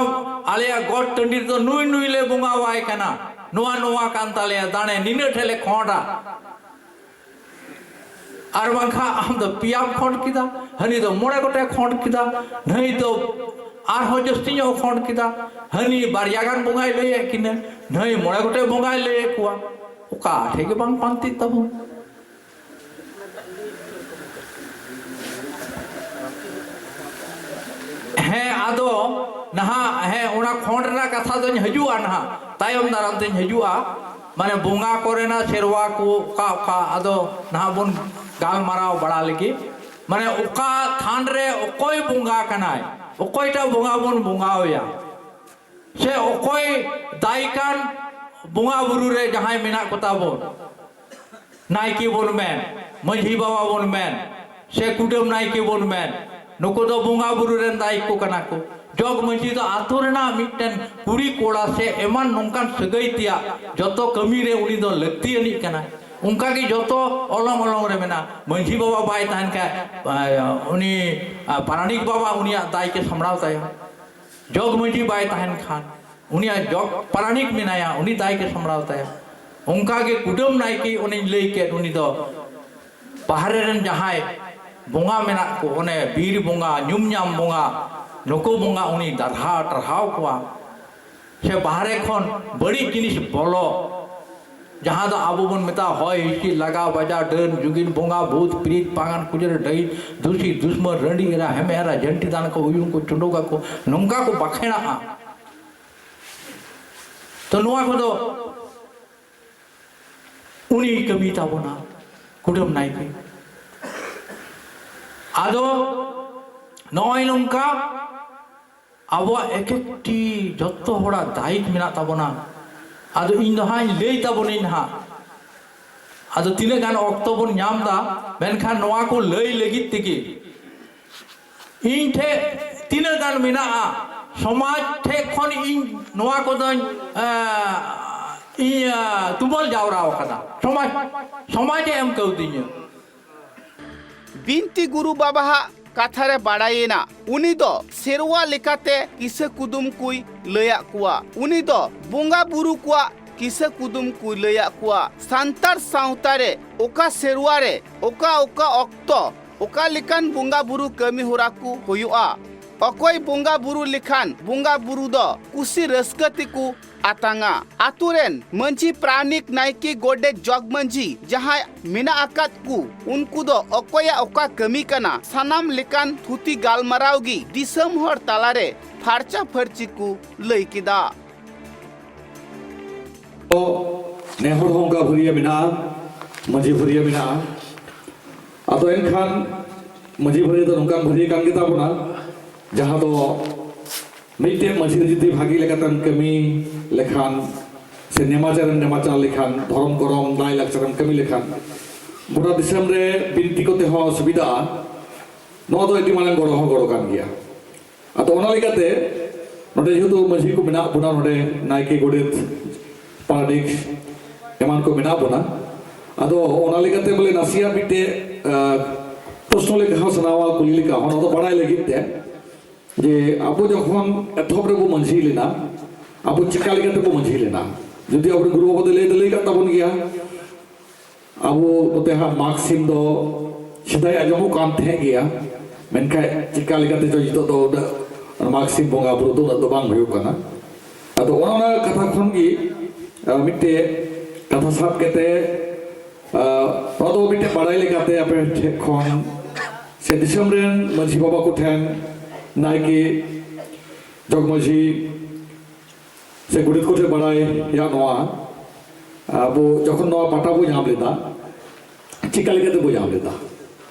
ᱟᱞᱮᱭᱟᱜ ᱜᱚᱴ ᱴᱟᱺᱰᱤ ᱨᱮᱫᱚ ᱱᱩᱭ ᱱᱩᱭ ᱞᱮ ᱵᱚᱸᱜᱟᱣᱟᱭ ᱠᱟᱱᱟ, ᱱᱚᱣᱟ ᱱᱚᱣᱟ ᱠᱟᱱ ᱛᱟᱞᱮᱭᱟ, ᱫᱟᱲᱮ ᱱᱤᱱᱟᱹᱜ ᱴᱷᱮᱱ ᱞᱮ ᱠᱷᱚᱸᱰᱟ᱾ ᱟᱨ ᱵᱟᱝᱠᱷᱟᱱ ᱟᱢ ᱫᱚ ᱯᱮᱭᱟᱢ ᱠᱷᱚᱸᱰ ᱠᱮᱫᱟ, ᱦᱟᱹᱱᱤ ᱫᱚ ᱢᱚᱬᱮ ᱜᱚᱴᱮᱡ ᱠᱷᱚᱸᱰ ᱠᱮᱫᱟ, ᱱᱟᱹᱭ ᱫᱚ ᱟᱨᱦᱚᱸ ᱡᱟᱹᱥᱛᱤ ᱧᱚᱜ ᱠᱷᱚᱸᱰ ᱠᱮᱫᱟ, ᱦᱟᱹᱱᱤ ᱵᱟᱨᱭᱟ ᱜᱟᱱ ᱵᱚᱸᱜᱟᱭ ᱞᱟᱹᱭᱮᱫ ᱠᱤᱱᱟᱹ, ᱱᱟᱹᱭ ᱢᱚᱬᱮ ᱜᱚᱴᱮᱡ ᱵᱚᱸᱜᱟᱭ ᱞᱟᱹᱭᱮᱫ ᱠᱚᱣᱟ᱾ ᱚᱠᱟ ᱴᱷᱮᱡ ᱜᱮ ᱵᱟᱝ ᱯᱟᱱᱛᱤᱜ ᱛᱟᱵᱚᱱ᱾ ᱦᱮᱸ, ᱟᱫᱚ ᱱᱟᱦᱟᱜ, ᱦᱮᱸ, ᱚᱱᱟ ᱠᱷᱚᱸᱰ ᱨᱮᱱᱟᱜ ᱠᱟᱛᱷᱟ ᱫᱚᱧ ᱦᱤᱡᱩᱜᱼᱟ ᱱᱟᱦᱟᱜ, ᱛᱟᱭᱚᱢ ᱫᱟᱨᱟᱢ ᱛᱮᱧ ᱦᱤᱡᱩᱜᱼᱟ᱾ ᱢᱟᱱᱮ ᱵᱚᱸᱜᱟ ᱠᱚᱨᱮᱱᱟᱜ ᱥᱮᱨᱣᱟ ᱠᱚ ᱚᱠᱟ ᱚᱠᱟ, ᱟᱫᱚ ᱱᱟᱦᱟᱜ ᱵᱚᱱ ᱜᱟᱞᱢᱟᱨᱟᱣ ᱵᱟᱲᱟ ᱞᱮᱜᱮ᱾ ᱢᱟᱱᱮ ᱚᱠᱟ ᱛᱷᱟᱱ ᱨᱮ ᱚᱠᱚᱭ ᱵᱚᱸᱜᱟ ᱠᱟᱱᱟᱭ, ᱚᱠᱚᱭᱴᱟᱜ ᱵᱚᱸᱜᱟ ᱵᱚᱱ ᱵᱚᱸᱜᱟ ᱟᱭᱟ, ᱥᱮ ᱚᱠᱚᱭ ᱫᱟᱭ ᱠᱟᱱ ᱵᱚᱸᱜᱟ ᱵᱩᱨᱩ ᱨᱮ ᱡᱟᱦᱟᱸᱭ ᱢᱮᱱᱟᱜ ᱠᱚᱛᱟ ᱵᱚᱱ, ᱱᱟᱭᱠᱮ ᱵᱚᱱ ᱢᱮᱱ, ᱢᱟᱹᱡᱷᱤ ᱵᱟᱵᱟ ᱵᱚᱱ ᱢᱮᱱ, ᱥᱮ ᱠᱩᱰᱟᱹᱢ ᱱᱟᱭᱠᱮ ᱵᱚᱱ ᱢᱮᱱ, ᱱᱩᱠᱩ ᱫᱚ ᱵᱚᱸᱜᱟ ᱵᱩᱨᱩ ᱨᱮᱱ ᱫᱟᱭᱤᱛ ᱠᱚ ᱠᱟᱱᱟ ᱠᱚ᱾ ᱡᱚᱜᱽ ᱢᱟᱹᱡᱷᱤ ᱫᱚ ᱟᱛᱳ ᱨᱮᱱᱟᱜ ᱢᱤᱫᱴᱮᱱ ᱠᱩᱲᱤ ᱠᱚᱲᱟ ᱥᱮ ᱮᱢᱟᱱ ᱱᱚᱝᱠᱟᱱ ᱥᱟᱹᱜᱟᱹᱭ ᱛᱮᱭᱟᱜ ᱡᱚᱛᱚ ᱠᱟᱹᱢᱤ ᱨᱮ ᱩᱱᱤ ᱫᱚ ᱞᱟᱹᱠᱛᱤᱭᱟᱱᱤᱡ ᱠᱟᱱᱟᱭ᱾ ᱚᱱᱠᱟ ᱜᱮ ᱡᱚᱛᱚ ᱚᱞᱚᱝ ᱚᱞᱚᱝ ᱨᱮ ᱢᱮᱱᱟᱜᱼᱟ, ᱢᱟᱹᱡᱷᱤ ᱵᱟᱵᱟ ᱵᱟᱭ ᱛᱟᱦᱮᱱ ᱠᱷᱟᱡ, ᱟᱸ, ᱩᱱᱤ, ᱟᱸ, ᱯᱟᱨᱟᱱᱤᱠ ᱵᱟᱵᱟ ᱩᱱᱤᱭᱟᱜ ᱫᱟᱭ ᱠᱮ ᱥᱟᱢᱵᱲᱟᱣ ᱛᱟᱭᱟ᱾ ᱡᱚᱜᱽ ᱢᱟᱹᱡᱷᱤ ᱵᱟᱭ ᱛᱟᱦᱮᱱ ᱠᱷᱟᱱ ᱩᱱᱤᱭᱟᱜ ᱡᱚᱜᱽ ᱯᱟᱨᱟᱱᱤᱠ ᱢᱮᱱᱟᱭᱟ, ᱩᱱᱤ ᱫᱟᱭ ᱠᱮ ᱥᱟᱢᱵᱲᱟᱣ ᱛᱟᱭᱟ᱾ ᱚᱱᱠᱟ ᱜᱮ ᱠᱩᱰᱟᱹᱢ ᱱᱟᱭᱠᱮ ᱚᱱᱮᱧ ᱞᱟᱹᱭ ᱠᱮᱫ, ᱩᱱᱤ ᱫᱚ ᱵᱟᱦᱨᱮ ᱨᱮᱱ ᱡᱟᱦᱟᱸᱭ ᱵᱚᱸᱜᱟ ᱢᱮᱱᱟᱜ ᱠᱚ, ᱚᱱᱮ ᱵᱤᱨ ᱵᱚᱸᱜᱟ, ᱧᱩᱢ ᱧᱟᱢ ᱵᱚᱸᱜᱟ, ᱱᱩᱠᱩ ᱵᱚᱸᱜᱟ ᱩᱱᱤ ᱫᱟᱨᱦᱟ ᱴᱟᱨᱦᱟᱣ ᱠᱚᱣᱟ᱾ ᱥᱮ ᱵᱟᱦᱨᱮ ᱠᱷᱚᱱ ᱵᱟᱹᱲᱤᱡ ᱡᱤᱱᱤᱥ ᱵᱚᱞᱚ, ᱡᱟᱦᱟᱸ ᱫᱚ ᱟᱵᱚ ᱵᱚᱱ ᱢᱮᱛᱟᱜᱼᱟ ᱦᱚᱭ ᱦᱤᱸᱥᱤᱫ ᱞᱟᱜᱟᱣ ᱵᱟᱡᱟᱣ, ᱰᱟᱹᱱ ᱡᱩᱜᱤᱱ ᱵᱚᱸᱜᱟ, ᱵᱷᱩᱛ ᱯᱤᱨᱤᱛ, ᱯᱟᱸᱜᱟᱱ ᱠᱩᱡᱟᱹᱨ, ᱰᱟᱹᱦᱤ ᱫᱩᱥᱤ ᱫᱩᱥᱢᱟᱹ, ᱨᱟᱺᱰᱤ ᱮᱨᱟ, ᱦᱮᱢᱮ ᱮᱨᱟ, ᱡᱷᱟᱹᱱᱴᱤ ᱫᱟᱱ ᱠᱚ, ᱩᱭᱩᱝ ᱠᱚ, ᱪᱩᱰᱩᱠ ᱟᱠᱚ, ᱱᱚᱝᱠᱟ ᱠᱚ ᱵᱟᱠᱷᱮᱲᱟᱜᱼᱟ᱾ ᱛᱚ ᱱᱚᱣᱟ ᱠᱚᱫᱚ ᱩᱱᱤ ᱠᱟᱹᱢᱤ ᱛᱟᱵᱚᱱᱟ ᱠᱩᱰᱟᱹᱢ ᱱᱟᱭᱠᱮ᱾ ᱟᱫᱚ ᱱᱚᱜᱼᱚᱭ ᱱᱚᱝᱠᱟ ᱟᱵᱚᱣᱟᱜ ᱮᱠ ᱮᱠᱴᱤ ᱡᱚᱛᱚ ᱦᱚᱲᱟᱜ ᱫᱟᱭᱤᱛ ᱢᱮᱱᱟᱜ ᱛᱟᱵᱚᱱᱟ᱾ ᱟᱫᱚ ᱤᱧ ᱫᱚ ᱦᱟᱸᱜ ᱤᱧ ᱞᱟᱹᱭ ᱛᱟᱵᱚᱱᱟᱹᱧ ᱱᱟᱦᱟᱜ᱾ ᱟᱫᱚ ᱛᱤᱱᱟᱹᱜ ᱜᱟᱱ ᱚᱠᱛᱚ ᱵᱚᱱ ᱧᱟᱢ ᱫᱟ, ᱢᱮᱱᱠᱷᱟᱱ ᱱᱚᱣᱟ ᱠᱚ ᱞᱟᱹᱭ ᱞᱟᱹᱜᱤᱫ ᱛᱮᱜᱮ ᱤᱧ ᱴᱷᱮᱡ ᱛᱤᱱᱟᱹᱜ ᱜᱟᱱ ᱢᱮᱱᱟᱜᱼᱟ, ᱥᱚᱢᱟᱡᱽ ᱴᱷᱮᱡ ᱠᱷᱚᱱ ᱤᱧ ᱱᱚᱣᱟ ᱠᱚᱫᱚᱧ, ᱮᱸ, ᱤᱧ, ᱮᱸ, ᱛᱩᱢᱟᱹᱞ ᱡᱟᱣᱨᱟ ᱟᱠᱟᱫᱟ᱾ ᱥᱚᱢᱟᱡᱽ, ᱥᱚᱢᱟᱡᱽ ᱮ ᱮᱢ ᱠᱟᱣᱫᱤᱧᱟ᱾ ᱵᱤᱱᱛᱤ ᱜᱩᱨᱩ ᱵᱟᱵᱟᱦᱟᱜ ᱠᱟᱛᱷᱟ ᱨᱮ ᱵᱟᱲᱟᱭᱮᱱᱟ, ᱩᱱᱤ ᱫᱚ ᱥᱮᱨᱣᱟ ᱞᱮᱠᱟᱛᱮ ᱠᱤᱥᱟᱹ ᱠᱩᱫᱩᱢ ᱠᱚᱭ ᱞᱟᱹᱭᱟᱫ ᱠᱚᱣᱟ᱾ ᱩᱱᱤ ᱫᱚ ᱵᱚᱸᱜᱟ ᱵᱩᱨᱩ ᱠᱚᱣᱟᱜ ᱠᱤᱥᱟᱹ ᱠᱩᱫᱩᱢ ᱠᱚ ᱞᱟᱹᱭᱟᱫ ᱠᱚᱣᱟ᱾ ᱥᱟᱱᱛᱟᱲ ᱥᱟᱶᱛᱟ ᱨᱮ ᱚᱠᱟ ᱥᱮᱨᱣᱟ ᱨᱮ ᱚᱠᱟ ᱚᱠᱟ ᱚᱠᱛᱚ ᱚᱠᱟ ᱞᱮᱠᱟᱱ ᱵᱚᱸᱜᱟ ᱵᱩᱨᱩ ᱠᱟᱹᱢᱤ ᱦᱚᱨᱟ ᱠᱚ ᱦᱩᱭᱩᱜᱼᱟ, ᱚᱠᱚᱭ ᱵᱚᱸᱜᱟ ᱵᱩᱨᱩ ᱞᱮᱠᱷᱟᱱ ᱵᱚᱸᱜᱟ ᱵᱩᱨᱩ ᱫᱚ ᱠᱩᱥᱤ ᱨᱟᱹᱥᱠᱟᱹ ᱛᱮᱠᱚ ᱟᱛᱟᱝᱟ᱾ ᱟᱛᱳ ᱨᱮᱱ ᱢᱟᱹᱡᱷᱤ, ᱯᱟᱨᱟᱱᱤᱠ, ᱱᱟᱭᱠᱮ, ᱜᱚᱰᱮᱛ, ᱡᱚᱜᱽ ᱢᱟᱹᱡᱷᱤ ᱡᱟᱦᱟᱸᱭ ᱢᱮᱱᱟᱜ ᱟᱠᱟᱫ ᱠᱚ, ᱩᱱᱠᱩ ᱫᱚ ᱚᱠᱚᱭᱟᱜ ᱚᱠᱟ ᱠᱟᱹᱢᱤ ᱠᱟᱱᱟ, ᱥᱟᱱᱟᱢ ᱞᱮᱠᱟᱱ ᱛᱷᱩᱛᱤ ᱜᱟᱞᱢᱟᱨᱟᱣ ᱜᱮ ᱫᱤᱥᱚᱢ ᱦᱚᱲ ᱛᱟᱞᱟᱨᱮ ᱯᱷᱟᱨᱪᱟ ᱯᱷᱟᱹᱨᱪᱤ ᱠᱚ ᱞᱟᱹᱭ ᱠᱮᱫᱟ᱾ ᱛᱚ, ᱱᱮ ᱦᱚᱲ ᱦᱚᱸ ᱚᱱᱠᱟ ᱵᱷᱟᱹᱨᱭᱟᱹ ᱢᱮᱱᱟᱜᱼᱟ, ᱢᱟᱹᱡᱷᱤ ᱵᱷᱟᱹᱨᱭᱟᱹ ᱢᱮᱱᱟᱜᱼᱟ᱾ ᱟᱫᱚ ᱮᱱᱠᱷᱟᱱ ᱢᱟᱹᱡᱷᱤ ᱵᱷᱟᱹᱨᱭᱟᱹ ᱫᱚ ᱱᱚᱝᱠᱟᱱ ᱵᱷᱟᱹᱨᱭᱟᱹ ᱠᱟᱱ ᱜᱮᱛᱟ ᱵᱚᱱᱟ, ᱡᱟᱦᱟᱸ ᱫᱚ ᱢᱤᱫᱴᱮᱱ ᱢᱟᱹᱡᱷᱤ ᱡᱩᱫᱤ ᱵᱷᱟᱹᱜᱤ ᱞᱮᱠᱟᱛᱮᱢ ᱠᱟᱹᱢᱤ ᱞᱮᱠᱷᱟᱱ, ᱥᱮ ᱱᱮᱢᱟᱪᱟᱨᱮᱢ ᱱᱮᱢᱟᱪᱟᱨ ᱞᱮᱠᱷᱟᱱ, ᱫᱷᱚᱨᱚᱢ ᱠᱚᱨᱚᱢ ᱞᱟᱭ ᱞᱟᱠᱪᱟᱨᱮᱢ ᱠᱟᱹᱢᱤ ᱞᱮᱠᱷᱟᱱ, ᱜᱚᱴᱟ ᱫᱤᱥᱚᱢ ᱨᱮ ᱵᱤᱱᱛᱤ ᱠᱚᱛᱮ ᱦᱚᱸ ᱥᱩᱵᱤᱫᱷᱟᱜᱼᱟ᱾ ᱱᱚᱣᱟ ᱫᱚ ᱟᱹᱰᱤ ᱢᱟᱨᱟᱝ ᱜᱚᱲᱚ ᱦᱚᱸ ᱜᱚᱲᱚ ᱠᱟᱱ ᱜᱮᱭᱟ᱾ ᱟᱫᱚ ᱚᱱᱟ ᱞᱮᱠᱟᱛᱮ ᱱᱚᱰᱮ ᱡᱮᱦᱮᱛᱩ ᱢᱟᱹᱡᱷᱤ ᱠᱚ ᱢᱮᱱᱟᱜ ᱵᱚᱱᱟ, ᱱᱚᱰᱮ ᱱᱟᱭᱠᱮ, ᱜᱚᱰᱮᱛ, ᱯᱟᱨᱟᱱᱤᱠ ᱮᱢᱟᱱ ᱠᱚ ᱢᱮᱱᱟᱜ ᱵᱚᱱᱟ, ᱟᱫᱚ ᱚᱱᱟ ᱞᱮᱠᱟᱛᱮ ᱵᱚᱞᱮ ᱱᱟᱥᱮᱭᱟᱜ ᱢᱤᱫᱴᱮᱡ, ᱟᱸ, ᱯᱨᱚᱥᱱᱚ ᱞᱮᱠᱟ ᱦᱚᱸ, ᱥᱟᱱᱟᱣᱟ ᱠᱩᱞᱤ ᱞᱮᱠᱟ ᱦᱚᱸ, ᱱᱚᱣᱟ ᱫᱚ ᱵᱟᱲᱟᱭ ᱞᱟᱹᱜᱤᱫ ᱛᱮ ᱡᱮ ᱟᱵᱚ ᱡᱚᱠᱷᱚᱱ ᱮᱛᱚᱦᱚᱵ ᱨᱮᱵᱚ ᱢᱟᱹᱡᱷᱤ ᱞᱮᱱᱟ, ᱟᱵᱚ ᱪᱮᱠᱟ ᱞᱮᱠᱟ ᱛᱮᱵᱚ ᱢᱟᱹᱡᱷᱤ ᱞᱮᱱᱟ? ᱡᱩᱫᱤ ᱟᱵᱚᱨᱮᱱ ᱜᱩᱨᱩ ᱵᱟᱵᱟ ᱫᱚ ᱞᱟᱹᱭ ᱫᱚ ᱞᱟᱹᱭ ᱠᱟᱜ ᱛᱟᱵᱚᱱ ᱜᱮᱭᱟ, ᱟᱵᱚ ᱱᱚᱛᱮ ᱦᱟᱸᱜ ᱢᱟᱜᱽ ᱥᱤᱢ ᱫᱚ ᱥᱮᱫᱟᱭ ᱟᱸᱡᱚᱢᱚᱜ ᱠᱟᱱ ᱛᱟᱦᱮᱸ ᱜᱮᱭᱟ, ᱢᱮᱱᱠᱷᱟᱱ ᱪᱮᱠᱟ ᱞᱮᱠᱟᱛᱮ ᱪᱚ ᱱᱤᱛᱚᱜ ᱫᱚ ᱩᱱᱟᱹᱜ ᱢᱟᱜᱽ ᱥᱤᱢ ᱵᱚᱸᱜᱟ ᱵᱩᱨᱩ ᱫᱚ ᱩᱱᱟᱹᱜ ᱫᱚ ᱵᱟᱝ ᱦᱩᱭᱩᱜ ᱠᱟᱱᱟ᱾ ᱟᱫᱚ ᱚᱱᱟ, ᱚᱱᱟ ᱠᱟᱛᱷᱟ ᱠᱷᱚᱱ ᱜᱮ, ᱟᱸ, ᱢᱤᱫᱴᱮᱡ ᱠᱟᱛᱷᱟ ᱥᱟᱵ ᱠᱟᱛᱮ, ᱟᱸ, ᱱᱚᱣᱟ ᱫᱚ ᱢᱤᱫᱴᱮᱡ ᱵᱟᱲᱟᱭ ᱞᱮᱠᱟᱛᱮ ᱟᱯᱮ ᱴᱷᱮᱱ ᱠᱷᱚᱱ ᱥᱮ ᱫᱤᱥᱚᱢ ᱨᱮᱱ ᱢᱟᱹᱡᱷᱤ ᱵᱟᱵᱟ ᱠᱚᱴᱷᱮᱱ, ᱱᱟᱭᱠᱮ, ᱡᱚᱜᱽ ᱢᱟᱹᱡᱷᱤ, ᱥᱮ ᱜᱚᱰᱮᱛ ᱠᱚᱴᱷᱮᱱ ᱵᱟᱲᱟᱭ ᱨᱮᱭᱟᱜ ᱱᱚᱣᱟ, ᱟᱵᱚ ᱡᱚᱠᱷᱚᱱ ᱱᱚᱣᱟ ᱯᱟᱴᱟ ᱵᱚ ᱧᱟᱢ ᱞᱮᱫᱟ, ᱪᱮᱠᱟ ᱞᱮᱠᱟᱛᱮ ᱵᱚ ᱧᱟᱢ ᱞᱮᱫᱟ?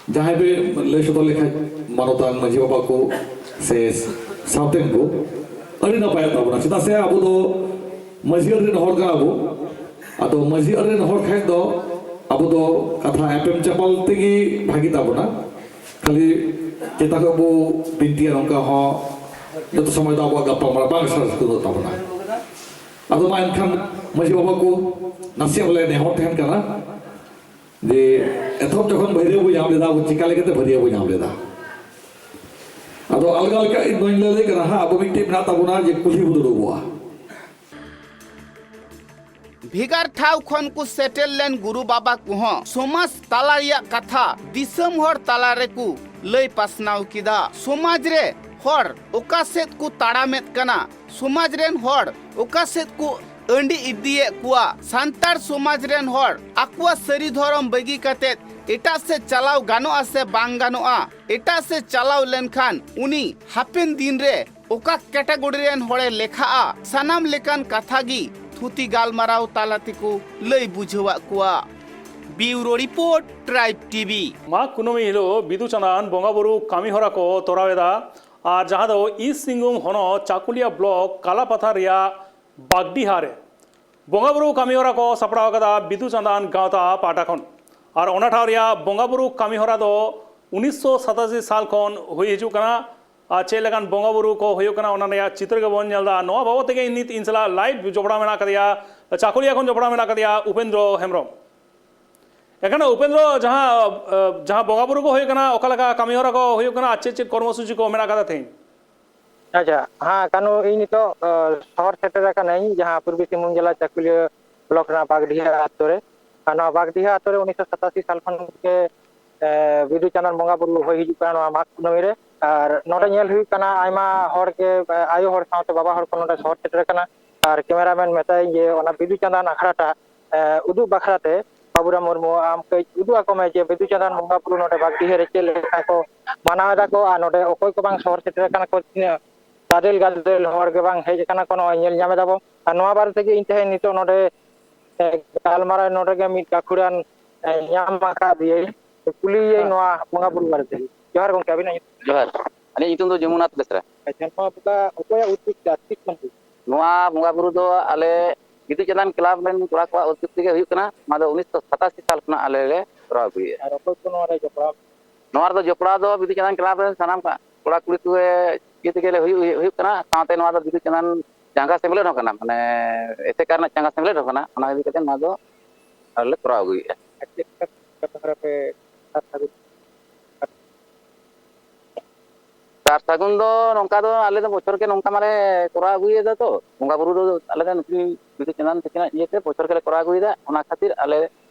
ᱡᱟᱦᱟᱸᱭ ᱯᱮ ᱞᱟᱹᱭ ᱥᱚᱫᱚᱨ ᱞᱮᱠᱷᱟᱡ, ᱢᱟᱱᱚᱛᱟᱱ ᱢᱟᱹᱡᱷᱤ ᱵᱟᱵᱟ ᱠᱚ ᱥᱮ ᱥᱟᱶᱛᱮᱱ ᱠᱚ, ᱟᱹᱰᱤ ᱱᱟᱯᱟᱭᱚᱜ ᱛᱟᱵᱚᱱᱟ᱾ ᱪᱮᱫᱟᱜ ᱥᱮ ᱟᱵᱚ ᱫᱚ ᱢᱟᱹᱡᱷᱤ ᱟᱹᱨᱤ ᱨᱮᱱ ᱦᱚᱲ ᱠᱟᱱᱟ ᱵᱚ᱾ ᱟᱫᱚ ᱢᱟᱹᱡᱷᱤ ᱟᱹᱨᱤ ᱨᱮᱱ ᱦᱚᱲ ᱠᱷᱟᱡ ᱫᱚ ᱟᱵᱚ ᱫᱚ ᱠᱟᱛᱷᱟ ᱮᱯᱮᱢ ᱪᱟᱯᱟᱞ ᱛᱮᱜᱮ ᱵᱷᱟᱹᱜᱤ ᱛᱟᱵᱚᱱᱟ᱾ ᱠᱷᱟᱹᱞᱤ ᱪᱮᱛᱟ ᱠᱷᱚᱡ ᱵᱚ ᱵᱤᱱᱛᱤᱭᱟ, ᱱᱚᱝᱠᱟ ᱦᱚᱸ ᱡᱚᱛᱚ ᱥᱚᱢᱚᱭ ᱫᱚ ᱟᱵᱚᱣᱟᱜ ᱜᱟᱯᱟᱞᱢᱟᱨᱟᱣ ᱵᱟᱝ ᱥᱟᱨ ᱥᱟᱹᱜᱩᱱᱚᱜ ᱛᱟᱵᱚᱱᱟ᱾ ᱟᱫᱚ ᱢᱟ ᱮᱱᱠᱷᱟᱱ ᱢᱟᱹᱡᱷᱤ ᱵᱟᱵᱟ ᱠᱚ, ᱱᱟᱥᱮᱭᱟᱜ ᱵᱚᱞᱮ ᱱᱮᱦᱚᱨ ᱛᱟᱦᱮᱱ ᱠᱟᱱᱟ ᱡᱮ ᱮᱛᱚᱦᱚᱵ ᱡᱚᱠᱷᱚᱱ ᱵᱷᱟᱹᱨᱭᱟᱹ ᱵᱚ ᱧᱟᱢ ᱞᱮᱫᱟ, ᱟᱵᱚ ᱪᱮᱠᱟ ᱞᱮᱠᱟᱛᱮ ᱵᱷᱟᱹᱨᱭᱟᱹ ᱵᱚ ᱧᱟᱢ ᱞᱮᱫᱟ? ᱟᱫᱚ ᱟᱞᱜᱟ ᱞᱮᱠᱟ ᱤᱧ ᱫᱚᱧ ᱞᱟᱹᱭ ᱠᱟᱱᱟ ᱦᱟᱸᱜ, ᱟᱵᱚ ᱢᱤᱫᱴᱮᱡ ᱢᱮᱱᱟᱜ ᱛᱟᱵᱚᱱᱟ ᱡᱮ ᱠᱩᱞᱦᱤ ᱵᱚ ᱫᱩᱲᱩᱵᱚᱜᱼᱟ᱾ ᱵᱷᱮᱜᱟᱨ ᱴᱷᱟᱶ ᱠᱷᱚᱱ ᱠᱚ ᱥᱮᱴᱮᱨ ᱞᱮᱱ ᱜᱩᱨᱩ ᱵᱟᱵᱟ ᱠᱚᱦᱚᱸ ᱥᱚᱢᱟᱡᱽ ᱛᱟᱞᱟ ᱨᱮᱭᱟᱜ ᱠᱟᱛᱷᱟ ᱫᱤᱥᱚᱢ ᱦᱚᱲ ᱛᱟᱞᱟ ᱨᱮᱠᱚ ᱞᱟᱹᱭ ᱯᱟᱥᱱᱟᱣ ᱠᱮᱫᱟ᱾ ᱥᱚᱢᱟᱡᱽ ᱨᱮ ᱦᱚᱲ ᱚᱠᱟ ᱥᱮᱫ ᱠᱚ ᱛᱟᱲᱟᱢᱮᱫ ᱠᱟᱱᱟ, ᱥᱚᱢᱟᱡᱽ ᱨᱮᱱ ᱦᱚᱲ ᱚᱠᱟ ᱥᱮᱫ ᱠᱚ ᱟᱹᱰᱤ ᱤᱫᱤᱭᱮᱫ ᱠᱚᱣᱟ, ᱥᱟᱱᱛᱟᱲ ᱥᱚᱢᱟᱡᱽ ᱨᱮᱱ ᱦᱚᱲ ᱟᱠᱚᱣᱟᱜ ᱥᱟᱹᱨᱤ ᱫᱷᱚᱨᱚᱢ ᱵᱟᱹᱜᱤ ᱠᱟᱛᱮᱫ ᱮᱴᱟᱜ ᱥᱮᱫ ᱪᱟᱞᱟᱣ ᱜᱟᱱᱚᱜᱼᱟ ᱥᱮ ᱵᱟᱝ ᱜᱟᱱᱚᱜᱼᱟ, ᱮᱴᱟᱜ ᱥᱮᱫ ᱪᱟᱞᱟᱣ ᱞᱮᱱᱠᱷᱟᱱ ᱩᱱᱤ ᱦᱟᱯᱮᱱ ᱫᱤᱱ ᱨᱮ ᱚᱠᱟ ᱠᱮᱴᱟᱜᱚᱨᱤ ᱨᱮᱱ ᱦᱚᱲᱮ ᱞᱮᱠᱷᱟᱜᱼᱟ, ᱥᱟᱱᱟᱢ ᱞᱮᱠᱟᱱ ᱠᱟᱛᱷᱟ ᱜᱮ ᱛᱷᱩᱛᱤ ᱜᱟᱞᱢᱟᱨᱟᱣ ᱛᱟᱞᱟ ᱛᱮᱠᱚ ᱞᱟᱹᱭ ᱵᱩᱡᱷᱟᱹᱣᱟᱫ ᱠᱚᱣᱟ᱾ ᱵᱤᱭᱩᱨᱳ ᱨᱤᱯᱳᱨᱴ, ᱴᱨᱟᱭᱤᱵᱽ ᱴᱤᱵᱷᱤ᱾ ᱢᱟᱜᱽ ᱠᱩᱱᱟᱹᱢᱤ ᱦᱤᱞᱳᱜ ᱵᱤᱫᱩ ᱪᱟᱸᱫᱟᱱ ᱵᱚᱸᱜᱟ ᱵᱩᱨᱩ ᱠᱟᱹᱢᱤ ᱦᱚᱨᱟ ᱠᱚ ᱛᱚᱨᱟᱣ ᱮᱫᱟ᱾ ᱟᱨ ᱡᱟᱦᱟᱸ ᱫᱚ ᱤᱥᱴ ᱥᱤᱝᱵᱷᱩᱢ ᱦᱚᱱᱚᱛ ᱪᱟᱠᱩᱞᱤᱭᱟ ᱵᱞᱚᱠ ᱠᱟᱞᱟᱯᱟᱛᱷᱟᱨ ᱨᱮᱭᱟᱜ ᱵᱟᱜᱽᱰᱤᱦᱟ ᱨᱮ ᱵᱚᱸᱜᱟ ᱵᱩᱨᱩ ᱠᱟᱹᱢᱤ ᱦᱚᱨᱟ ᱠᱚ ᱥᱟᱯᱲᱟᱣ ᱟᱠᱟᱫᱟ ᱵᱤᱫᱩ ᱪᱟᱸᱫᱟᱱ ᱜᱟᱶᱛᱟ ᱯᱟᱦᱴᱟ ᱠᱷᱚᱱ᱾ ᱟᱨ ᱚᱱᱟ ᱴᱷᱟᱶ ᱨᱮᱭᱟᱜ ᱵᱚᱸᱜᱟ ᱵᱩᱨᱩ ᱠᱟᱹᱢᱤ ᱦᱚᱨᱟ ᱫᱚ ᱩᱱᱤᱥᱥᱚ ᱥᱟᱛᱟᱥᱤ ᱥᱟᱞ ᱠᱷᱚᱱ ᱦᱩᱭ ᱦᱤᱡᱩᱜ ᱠᱟᱱᱟ᱾ ᱟᱨ ᱪᱮᱫ ᱞᱮᱠᱟᱱ ᱵᱚᱸᱜᱟ ᱵᱩᱨᱩ ᱠᱚ ᱦᱩᱭᱩᱜ ᱠᱟᱱᱟ, ᱚᱱᱟ ᱨᱮᱭᱟᱜ ᱪᱤᱛᱟᱹᱨ ᱜᱮᱵᱚᱱ ᱧᱮᱞ ᱮᱫᱟ᱾ ᱱᱚᱣᱟ ᱵᱟᱵᱚᱫ ᱛᱮᱜᱮ ᱱᱤᱛ ᱤᱧ ᱥᱟᱞᱟᱜ ᱞᱟᱭᱤᱵᱷ ᱡᱚᱯᱲᱟᱣ ᱢᱮᱱᱟᱜ ᱟᱠᱟᱫᱮᱭᱟ, ᱪᱟᱠᱩᱞᱤᱭᱟ ᱠᱷᱚᱱ ᱡᱚᱯᱲᱟᱣ ᱢᱮᱱᱟᱜ ᱟᱠᱟᱫᱮᱭᱟ ᱩᱯᱮᱱᱫᱨᱚ ᱦᱮᱢᱵᱨᱚᱢ᱾ ᱮᱱᱠᱷᱟᱱ ᱩᱯᱮᱱᱫᱨᱚ, ᱡᱟᱦᱟᱸ, ᱡᱟᱦᱟᱸ ᱵᱚᱸᱜᱟ ᱵᱩᱨᱩ ᱠᱚ ᱦᱩᱭᱩᱜ ᱠᱟᱱᱟ, ᱚᱠᱟ ᱞᱮᱠᱟ ᱠᱟᱹᱢᱤ ᱦᱚᱨᱟ ᱠᱚ ᱦᱩᱭᱩᱜ ᱠᱟᱱᱟ, ᱟᱨ ᱪᱮᱫ ᱪᱮᱫ ᱠᱚᱨᱢᱚ ᱥᱩᱪᱤ ᱠᱚ ᱢᱮᱱᱟᱜ ᱟᱠᱟᱫᱟ ᱛᱮᱦᱮᱧ? ᱟᱪᱪᱷᱟ, ᱦᱮᱸ ᱠᱟᱹᱱᱩ, ᱤᱧ ᱱᱤᱛᱚᱜ, ᱟ, ᱥᱚᱦᱚᱨ ᱥᱮᱴᱮᱨ ᱟᱠᱟᱱᱟᱹᱧ, ᱡᱟᱦᱟᱸ ᱯᱩᱨᱵᱤ ᱥᱤᱝᱵᱷᱩᱢ ᱡᱮᱞᱟ ᱪᱟᱠᱩᱞᱤᱭᱟᱹ ᱵᱞᱚᱠ ᱨᱮᱱᱟᱜ ᱵᱟᱜᱽᱰᱤᱦᱟ ᱟᱛᱳ ᱨᱮ᱾ ᱟᱨ ᱱᱚᱣᱟ ᱵᱟᱜᱽᱰᱤᱦᱟ ᱟᱛᱳ ᱨᱮ ᱩᱱᱤᱥᱥᱚ ᱥᱟᱛᱟᱥᱤ ᱥᱟᱞ ᱠᱷᱚᱱ ᱜᱮ, ᱮ, ᱵᱤᱫᱩ ᱪᱟᱸᱫᱟᱱ ᱵᱚᱸᱜᱟ ᱵᱩᱨᱩ ᱦᱩᱭ ᱦᱤᱡᱩᱜ ᱠᱟᱱᱟ ᱱᱚᱣᱟ ᱢᱟᱜᱽ ᱠᱩᱱᱟᱹᱢᱤ ᱨᱮ᱾ ᱟᱨ ᱱᱚᱰᱮ ᱧᱮᱞ ᱦᱩᱭᱩᱜ ᱠᱟᱱᱟ, ᱟᱭᱢᱟ ᱦᱚᱲ ᱜᱮ, ᱮ, ᱟᱭᱳ ᱦᱚᱲ ᱥᱟᱶᱛᱮ ᱵᱟᱵᱟ ᱦᱚᱲ ᱠᱚ ᱱᱚᱰᱮ ᱥᱚᱦᱚᱨ ᱥᱮᱴᱮᱨ ᱟᱠᱟᱱᱟ᱾ ᱟᱨ ᱠᱮᱢᱮᱨᱟᱢᱮᱱ ᱢᱮᱛᱟᱭᱟᱹᱧ ᱡᱮ ᱚᱱᱟ ᱵᱤᱫᱩ ᱪᱟᱸᱫᱟᱱ ᱟᱠᱷᱲᱟ ᱴᱟᱜ, ᱮ, ᱩᱫᱩᱜ ᱵᱟᱠᱷᱨᱟ ᱛᱮ ᱵᱟᱵᱩᱨᱟᱢ ᱢᱩᱨᱢᱩ, ᱟᱢ ᱠᱟᱹᱡ ᱩᱫᱩᱜ ᱟᱠᱚ ᱢᱮ ᱡᱮ ᱵᱤᱫᱩ ᱪᱟᱸᱫᱟᱱ ᱵᱚᱸᱜᱟ ᱵᱩᱨᱩ ᱱᱚᱰᱮ ᱵᱟᱜᱽᱰᱤᱦᱟᱹ ᱨᱮ ᱪᱮᱫ ᱞᱮᱠᱟ ᱠᱚ ᱢᱟᱱᱟᱣ ᱮᱫᱟ ᱠᱚ ᱟᱨ ᱱᱚᱰᱮ ᱚᱠᱚᱭ ᱠᱚ ᱵᱟᱝ ᱥᱚᱦᱚᱨ ᱥᱮᱴᱮᱨ ᱟᱠᱟᱱᱟ ᱠᱚ, ᱛᱤᱱᱟᱹᱜ ᱜᱟᱫᱮᱞ ᱜᱟᱫᱮᱞ ᱦᱚᱲ ᱜᱮ ᱵᱟᱝ ᱦᱮᱡ ᱟᱠᱟᱱᱟ ᱠᱚ, ᱱᱚᱜᱼᱚᱭ ᱧᱮᱞ ᱧᱟᱢ ᱮᱫᱟ ᱵᱚᱱ᱾ ᱟᱨ ᱱᱚᱣᱟ ᱵᱟᱨᱮ ᱛᱮᱜᱮ ᱤᱧ ᱛᱮᱦᱮᱧ ᱱᱤᱛᱚᱜ ᱱᱚᱰᱮ, ᱮ, ᱜᱟᱞᱢᱟᱨᱟᱣ ᱱᱚᱰᱮ ᱜᱮ ᱢᱤᱫ ᱜᱟᱹᱠᱷᱩᱲᱟᱱ, ᱮ, ᱧᱟᱢ ᱟᱠᱟᱫᱮᱭᱟᱹᱧ, ᱠᱩᱞᱤᱭᱮᱭᱟᱹᱧ ᱦᱮᱸ᱾ ᱱᱚᱣᱟ ᱵᱚᱸᱜᱟ ᱵᱩᱨᱩ ᱵᱟᱨᱮ ᱛᱮᱜᱮ᱾ ᱡᱚᱦᱟᱨ ᱜᱚᱢᱠᱮ, ᱟᱹᱵᱤᱱᱟᱜ ᱧᱩᱛᱩᱢ? ᱡᱚᱦᱟᱨ, ᱟᱹᱞᱤᱧᱟᱜ ᱧᱩᱛᱩᱢ ᱫᱚ ᱡᱚᱢᱩᱱᱟᱛᱷ ᱵᱮᱥᱨᱟ᱾ ᱟᱪᱪᱷᱟ, ᱱᱚᱣᱟ ᱵᱚᱸᱜᱟ ᱚᱠᱚᱭᱟᱜ ᱩᱫᱽᱫᱮᱥ ᱛᱮ ᱟᱨ ᱪᱮᱫ ᱠᱷᱚᱱ ᱦᱩᱭᱩᱜ? ᱱᱚᱣᱟ ᱵᱚᱸᱜᱟ ᱵᱩᱨᱩ ᱫᱚ ᱟᱞᱮ ᱵᱤᱫᱩ ᱪᱟᱸᱫᱟᱱ ᱠᱞᱟᱵᱽ ᱨᱮᱱ ᱠᱚᱲᱟ ᱠᱚᱣᱟᱜ ᱩᱫᱽᱫᱮᱥ ᱛᱮᱜᱮ ᱦᱩᱭᱩᱜ ᱠᱟᱱᱟ᱾ ᱱᱚᱣᱟ ᱫᱚ ᱩᱱᱤᱥᱥᱚ ᱥᱟᱛᱟᱥᱤ ᱥᱟᱞ ᱠᱷᱚᱱᱟᱜ ᱟᱞᱮ ᱞᱮ ᱠᱚᱨᱟᱣ ᱟᱹᱜᱩᱭᱮᱫᱼᱟ᱾ ᱟᱨ ᱚᱠᱚᱭ ᱠᱚ ᱱᱚᱣᱟ ᱨᱮ ᱡᱚᱯᱲᱟᱣ? ᱱᱚᱣᱟ ᱨᱮᱫᱚ ᱡᱚᱯᱲᱟᱣ ᱫᱚ ᱵᱤᱫᱩ ᱪᱟᱸᱫᱟᱱ ᱠᱞᱟᱵᱽ ᱨᱮᱱ ᱥᱟᱱᱟᱢ ᱠᱚᱲᱟ ᱠᱩᱲᱤ ᱠᱚ ᱤᱭᱟᱹ ᱛᱮᱜᱮ ᱞᱮ ᱦᱩᱭᱩᱜ, ᱦᱩᱭᱩᱜ ᱠᱟᱱᱟ᱾ ᱥᱟᱶᱛᱮ ᱱᱚᱣᱟ ᱫᱚ ᱵᱤᱫᱩ ᱪᱟᱸᱫᱟᱱ ᱪᱟᱸᱜᱟ ᱥᱮᱢᱞᱮᱫ ᱦᱚᱸ ᱠᱟᱱᱟ, ᱢᱟᱱᱮ ᱮᱥᱮᱠᱟ ᱨᱮᱱᱟᱜ ᱪᱟᱸᱜᱟ ᱥᱮᱢᱞᱮᱫ ᱦᱚᱸ ᱠᱟᱱᱟ᱾ ᱚᱱᱟ ᱤᱫᱤ ᱠᱟᱛᱮ ᱱᱚᱣᱟ ᱫᱚ ᱟᱞᱮ ᱞᱮ ᱠᱚᱨᱟᱣ ᱟᱹᱜᱩᱭᱮᱫᱼᱟ᱾ ᱟᱨ ᱪᱮᱫ ᱞᱮᱠᱟ ᱠᱟᱛᱷᱟ ᱦᱚᱨᱟ ᱯᱮ ᱥᱟᱨ ᱥᱟᱹᱜᱩᱱ? ᱥᱟᱨ ᱥᱟᱹᱜᱩᱱ ᱫᱚ ᱱᱚᱝᱠᱟ ᱫᱚ ᱟᱞᱮ ᱫᱚ ᱵᱚᱪᱷᱚᱨ ᱜᱮ ᱱᱚᱝᱠᱟ ᱢᱟᱞᱮ ᱠᱚᱨᱟᱣ ᱟᱹᱜᱩᱭᱮᱫᱟ ᱛᱚ᱾ ᱵᱚᱸᱜᱟ ᱵᱩᱨᱩ ᱫᱚ ᱟᱞᱮ ᱫᱚ ᱱᱩᱠᱤᱱ ᱵᱤᱫᱩ ᱪᱟᱸᱫᱟᱱ ᱛᱟᱹᱠᱤᱱᱟᱜ ᱤᱭᱟᱹᱛᱮ ᱵᱚᱪᱷᱚᱨ ᱜᱮᱞᱮ ᱠᱚᱨᱟᱣ ᱟᱹᱜᱩᱭᱮᱫᱟ᱾ ᱚᱱᱟ ᱠᱷᱟᱹᱛᱤᱨ ᱟᱞᱮ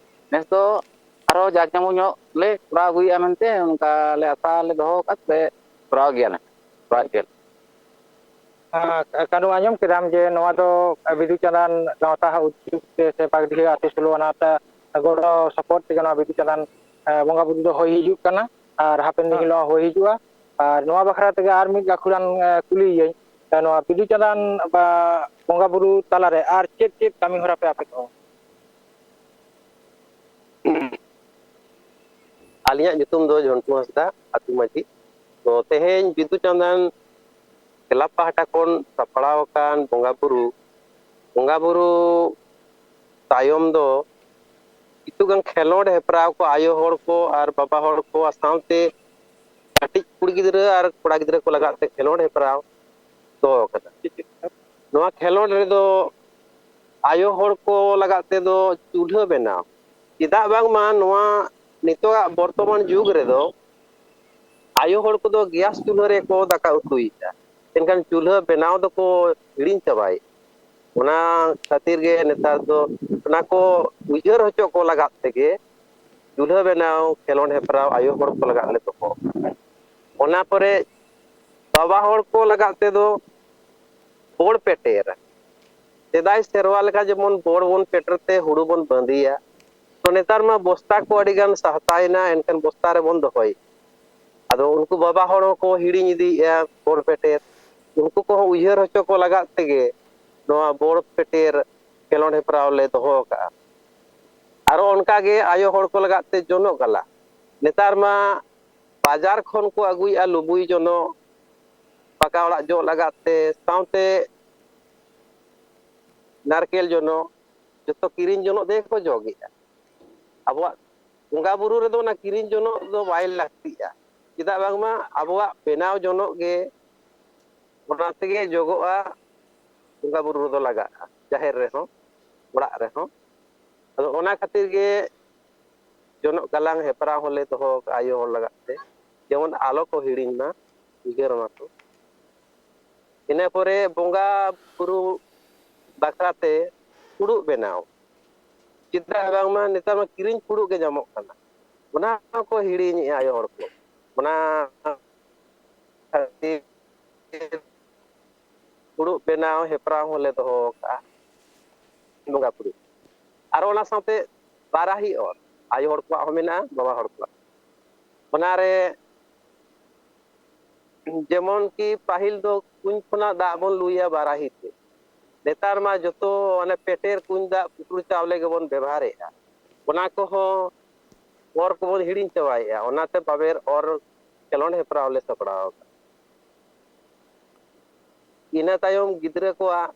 ᱱᱮᱥ ᱫᱚ ᱟᱨᱚ ᱡᱟᱠ ᱡᱚᱢᱚᱠ ᱧᱚᱜ ᱞᱮ ᱠᱚᱨᱟᱣ ᱟᱹᱜᱩᱭᱮᱫᱼᱟ ᱢᱮᱱᱛᱮ ᱚᱱᱠᱟ ᱞᱮ ᱟᱥᱟ ᱞᱮ ᱫᱚᱦᱚ ᱟᱠᱟᱫ, ᱞᱮ ᱠᱚᱨᱟᱣ ᱜᱮᱭᱟᱞᱮ, ᱠᱚᱨᱟᱣᱮᱫ ᱜᱮᱭᱟᱞᱮ᱾ ᱠᱟᱹᱱᱩ, ᱟᱸᱡᱚᱢ ᱠᱮᱫᱟᱢ ᱡᱮ ᱱᱚᱣᱟ ᱫᱚ ᱵᱤᱫᱩ ᱪᱟᱸᱫᱟᱱ ᱜᱟᱶᱛᱟ ᱩᱫᱽᱡᱳᱜᱽ ᱛᱮ ᱥᱮ ᱯᱟᱠᱰᱤᱦᱟᱹ ᱟᱹᱛᱩ ᱥᱳᱞᱳ ᱟᱱᱟ ᱜᱚᱲᱚ ᱥᱚᱯᱚᱦᱚᱫ ᱛᱮᱜᱮ ᱱᱚᱣᱟ ᱵᱤᱫᱩ ᱪᱟᱸᱫᱟᱱ ᱵᱚᱸᱜᱟ ᱵᱩᱨᱩ ᱫᱚ ᱦᱩᱭ ᱦᱤᱡᱩᱜ ᱠᱟᱱᱟ ᱟᱨ ᱦᱟᱯᱮᱱ ᱫᱤᱱ ᱦᱤᱞᱳᱜ ᱦᱚᱸ ᱦᱩᱭ ᱦᱤᱡᱩᱜᱼᱟ᱾ ᱟᱨ ᱱᱚᱣᱟ ᱵᱟᱠᱷᱨᱟ ᱛᱮᱜᱮ ᱟᱨ ᱢᱤᱫ ᱜᱟᱹᱠᱷᱩᱲᱟᱱ ᱠᱩᱞᱤᱭᱟᱹᱧ, ᱱᱚᱣᱟ ᱵᱤᱫᱩ ᱪᱟᱸᱫᱟᱱ ᱵᱟ ᱵᱚᱸᱜᱟ ᱵᱩᱨᱩ ᱛᱟᱞᱟᱨᱮ ᱟᱨ ᱪᱮᱫ ᱪᱮᱫ ᱠᱟᱹᱢᱤ ᱦᱚᱨᱟ ᱯᱮ ᱟᱯᱮ ᱠᱚ? ᱟᱹᱞᱤᱧᱟᱜ ᱧᱩᱛᱩᱢ ᱫᱚ ᱡᱷᱚᱱᱴᱩ ᱦᱟᱸᱥᱫᱟ, ᱟᱹᱛᱩ ᱢᱟᱹᱡᱷᱤ᱾ ᱛᱚ ᱛᱮᱦᱮᱧ ᱵᱤᱫᱩ ᱪᱟᱸᱫᱟᱱ ᱠᱞᱟᱵᱽ ᱯᱟᱦᱴᱟ ᱠᱷᱚᱱ ᱥᱟᱯᱲᱟᱣ ᱟᱠᱟᱱ ᱵᱚᱸᱜᱟ ᱵᱩᱨᱩ, ᱵᱚᱸᱜᱟ ᱵᱩᱨᱩ ᱛᱟᱭᱚᱢ ᱫᱚ ᱠᱤᱪᱷᱩᱜᱟᱱ ᱠᱷᱮᱞᱳᱰ ᱦᱮᱯᱨᱟᱣ ᱠᱚ ᱟᱭᱳ ᱦᱚᱲ ᱠᱚ ᱟᱨ ᱵᱟᱵᱟ ᱦᱚᱲ ᱠᱚ ᱥᱟᱶᱛᱮ ᱠᱟᱹᱴᱤᱡ ᱠᱩᱲᱤ ᱜᱤᱫᱽᱨᱟᱹ ᱟᱨ ᱠᱚᱲᱟ ᱜᱤᱫᱽᱨᱟᱹ ᱠᱚ ᱞᱟᱜᱟᱫ ᱛᱮ ᱠᱷᱮᱞᱳᱰ ᱦᱮᱯᱨᱟᱣ ᱫᱚᱦᱚ ᱟᱠᱟᱫᱟ᱾ ᱱᱚᱣᱟ ᱠᱷᱮᱞᱳᱰ ᱨᱮᱫᱚ ᱟᱭᱳ ᱦᱚᱲ ᱠᱚ ᱞᱟᱜᱟᱫ ᱛᱮᱫᱚ ᱪᱩᱞᱦᱟᱹ ᱵᱮᱱᱟᱣ, ᱪᱮᱫᱟᱜ ᱵᱟᱝᱢᱟ ᱱᱚᱣᱟ ᱱᱤᱛᱚᱜᱟᱜ ᱵᱚᱨᱛᱚᱢᱟᱱ ᱡᱩᱜᱽ ᱨᱮᱫᱚ ᱟᱭᱳ ᱦᱚᱲ ᱠᱚᱫᱚ ᱜᱮᱥ ᱪᱩᱞᱦᱟᱹ ᱨᱮᱠᱚ ᱫᱟᱠᱟ ᱩᱛᱩᱭᱮᱫᱟ, ᱮᱱᱠᱷᱟᱱ ᱪᱩᱞᱦᱟᱹ ᱵᱮᱱᱟᱣ ᱫᱚᱠᱚ ᱦᱤᱲᱤᱧ ᱪᱟᱵᱟᱭᱮᱫᱟ᱾ ᱚᱱᱟ ᱠᱷᱟᱹᱛᱤᱨ ᱜᱮ ᱱᱮᱛᱟᱨ ᱫᱚ ᱚᱱᱟ ᱠᱚ ᱩᱭᱦᱟᱹᱨ ᱦᱚᱪᱚ ᱠᱚ ᱞᱟᱜᱟᱫ ᱛᱮᱜᱮ ᱪᱩᱞᱦᱟᱹ ᱵᱮᱱᱟᱣ ᱠᱷᱮᱞᱳᱰ ᱦᱮᱯᱨᱟᱣ ᱟᱭᱳ ᱦᱚᱲ ᱠᱚ ᱞᱟᱜᱟᱫ ᱞᱮ ᱫᱚᱦᱚ ᱟᱠᱟᱫᱟ᱾ ᱚᱱᱟ ᱯᱚᱨᱮ ᱵᱟᱵᱟ ᱦᱚᱲ ᱠᱚ ᱞᱟᱜᱟᱫ ᱛᱮᱫᱚ ᱵᱚᱲ ᱯᱮᱴᱮᱨ, ᱥᱮᱫᱟᱭ ᱥᱮᱨᱣᱟ ᱞᱮᱠᱟ ᱡᱮᱢᱚᱱ ᱵᱚᱲ ᱵᱚᱱ ᱯᱮᱴᱮᱨ ᱛᱮ ᱦᱩᱲᱩ ᱵᱚᱱ ᱵᱟᱸᱫᱤᱭᱟ, ᱛᱚ ᱱᱮᱛᱟᱨ ᱢᱟ ᱵᱚᱥᱛᱟ ᱠᱚ ᱟᱹᱰᱤ ᱜᱟᱱ ᱥᱟᱦᱛᱟᱭᱮᱱᱟ, ᱮᱱᱠᱷᱟᱱ ᱵᱚᱥᱛᱟ ᱨᱮᱵᱚᱱ ᱫᱚᱦᱚᱭ᱾ ᱟᱫᱚ ᱩᱱᱠᱩ ᱵᱟᱵᱟ ᱦᱚᱲ ᱦᱚᱸᱠᱚ ᱦᱤᱲᱤᱧ ᱤᱫᱤᱭᱮᱫᱼᱟ ᱵᱚᱲ ᱯᱮᱴᱮᱨ, ᱩᱱᱠᱩ ᱠᱚᱦᱚᱸ ᱩᱭᱦᱟᱹᱨ ᱦᱚᱪᱚ ᱠᱚ ᱞᱟᱜᱟᱫ ᱛᱮᱜᱮ ᱱᱚᱣᱟ ᱵᱚᱲ ᱯᱮᱴᱮᱨ ᱠᱷᱮᱞᱳᱰ ᱦᱮᱯᱨᱟᱣ ᱞᱮ ᱫᱚᱦᱚ ᱟᱠᱟᱫᱼᱟ᱾ ᱟᱨᱚ ᱚᱱᱠᱟᱜᱮ ᱟᱭᱳ ᱦᱚᱲ ᱠᱚ ᱞᱟᱜᱟᱫ ᱛᱮ ᱡᱚᱱᱚᱜ ᱜᱟᱞᱟᱝ, ᱱᱮᱛᱟᱨ ᱢᱟ ᱵᱟᱡᱟᱨ ᱠᱷᱚᱱ ᱠᱚ ᱟᱹᱜᱩᱭᱮᱫᱼᱟ ᱞᱩᱵᱩᱭ ᱡᱚᱱᱚᱜ, ᱯᱟᱠᱟ ᱚᱲᱟᱜ ᱡᱚᱜ ᱞᱟᱜᱟᱫ ᱛᱮ, ᱥᱟᱶᱛᱮ ᱱᱟᱨᱠᱮᱞ ᱡᱚᱱᱚᱜ, ᱡᱚᱛᱚ ᱠᱤᱨᱤᱧ ᱡᱚᱱᱚᱜ ᱛᱮᱜᱮ ᱠᱚ ᱡᱚᱜᱮᱜᱼᱟ᱾ ᱟᱵᱚᱣᱟᱜ ᱵᱚᱸᱜᱟ ᱵᱩᱨᱩ ᱨᱮᱫᱚ ᱚᱱᱟ ᱠᱤᱨᱤᱧ ᱡᱚᱱᱚᱜ ᱫᱚ ᱵᱟᱭ ᱞᱟᱹᱠᱛᱤᱜᱼᱟ, ᱪᱮᱫᱟᱜ ᱵᱟᱝᱢᱟ ᱟᱵᱚᱣᱟᱜ ᱵᱮᱱᱟᱣ ᱡᱚᱱᱚᱜ ᱜᱮ ᱚᱱᱟ ᱛᱮᱜᱮ ᱡᱚᱜᱚᱜᱼᱟ, ᱵᱚᱸᱜᱟ ᱵᱩᱨᱩ ᱨᱮᱫᱚ ᱞᱟᱜᱟᱜᱼᱟ, ᱡᱟᱦᱮᱨ ᱨᱮᱦᱚᱸ ᱚᱲᱟᱜ ᱨᱮᱦᱚᱸ᱾ ᱟᱫᱚ ᱚᱱᱟ ᱠᱷᱟᱹᱛᱤᱨ ᱜᱮ ᱡᱚᱱᱚᱜ ᱜᱟᱞᱟᱝ ᱦᱮᱯᱨᱟᱣ ᱦᱚᱸᱞᱮ ᱫᱚᱦᱚ ᱟᱠᱟᱫᱼᱟ ᱟᱭᱳ ᱦᱚᱲ ᱞᱟᱜᱟᱫ ᱛᱮ, ᱡᱮᱢᱚᱱ ᱟᱞᱚ ᱠᱚ ᱦᱤᱲᱤᱧ ᱢᱟ, ᱩᱭᱦᱟᱹᱨ ᱢᱟᱠᱚ᱾ ᱤᱱᱟᱹ ᱯᱚᱨᱮ ᱵᱚᱸᱜᱟ ᱵᱩᱨᱩ ᱵᱟᱠᱷᱨᱟ ᱛᱮ ᱯᱷᱩᱲᱩᱜ ᱵᱮᱱᱟᱣ᱾ ᱪᱮᱫᱟᱜ ᱵᱟᱝᱢᱟ ᱱᱮᱛᱟᱨ ᱢᱟ ᱠᱤᱨᱤᱧ ᱯᱷᱩᱲᱩᱜ ᱜᱮ ᱧᱟᱢᱚᱜ ᱠᱟᱱᱟ, ᱚᱱᱟ ᱦᱚᱸᱠᱚ ᱦᱤᱲᱤᱧᱮᱜᱼᱟ ᱟᱭᱳ ᱦᱚᱲ ᱠᱚ᱾ ᱚᱱᱟ ᱠᱷᱟᱹᱛᱤᱨ ᱯᱷᱩᱲᱩᱜ ᱵᱮᱱᱟᱣ ᱦᱮᱯᱨᱟᱣ ᱦᱚᱸᱞᱮ ᱫᱚᱦᱚ ᱟᱠᱟᱫᱼᱟ, ᱵᱚᱸᱜᱟ ᱯᱷᱩᱲᱩᱜ᱾ ᱟᱨ ᱚᱱᱟ ᱥᱟᱶᱛᱮ ᱵᱟᱨᱟᱦᱤ ᱚᱨ, ᱟᱭᱳ ᱦᱚᱲ ᱠᱚᱣᱟᱜ ᱦᱚᱸ ᱢᱮᱱᱟᱜᱼᱟ, ᱵᱟᱵᱟ ᱦᱚᱲ ᱠᱚᱣᱟᱜ᱾ ᱚᱱᱟᱨᱮ ᱡᱮᱢᱚᱱ ᱠᱤ ᱯᱟᱹᱦᱤᱞ ᱫᱚ ᱠᱩᱧ ᱠᱷᱚᱱᱟᱜ ᱫᱟᱜ ᱵᱚᱱ ᱞᱩᱭᱟ ᱵᱟᱨᱟᱦᱤ ᱛᱮ, ᱱᱮᱛᱟᱨ ᱢᱟ ᱡᱚᱛᱚ ᱚᱱᱮ ᱯᱮᱴᱮᱨ ᱠᱩᱧ ᱫᱟᱜ ᱯᱩᱴᱩᱨ ᱪᱟᱣᱞᱮ ᱜᱮᱵᱚᱱ ᱵᱮᱵᱚᱦᱟᱨᱮᱫᱼᱟ᱾ ᱚᱱᱟ ᱠᱚᱦᱚᱸ ᱚᱨ ᱠᱚᱵᱚᱱ ᱦᱤᱲᱤᱧ ᱪᱟᱵᱟᱭᱮᱫᱼᱟ᱾ ᱚᱱᱟᱛᱮ ᱵᱟᱵᱮᱨ ᱚᱨ ᱠᱷᱮᱞᱳᱸᱰ ᱦᱮᱯᱨᱟᱣ ᱞᱮ ᱥᱟᱯᱲᱟᱣ ᱟᱠᱟᱫᱟ᱾ ᱤᱱᱟᱹ ᱛᱟᱭᱚᱢ ᱜᱤᱫᱽᱨᱟᱹ ᱠᱚᱣᱟᱜ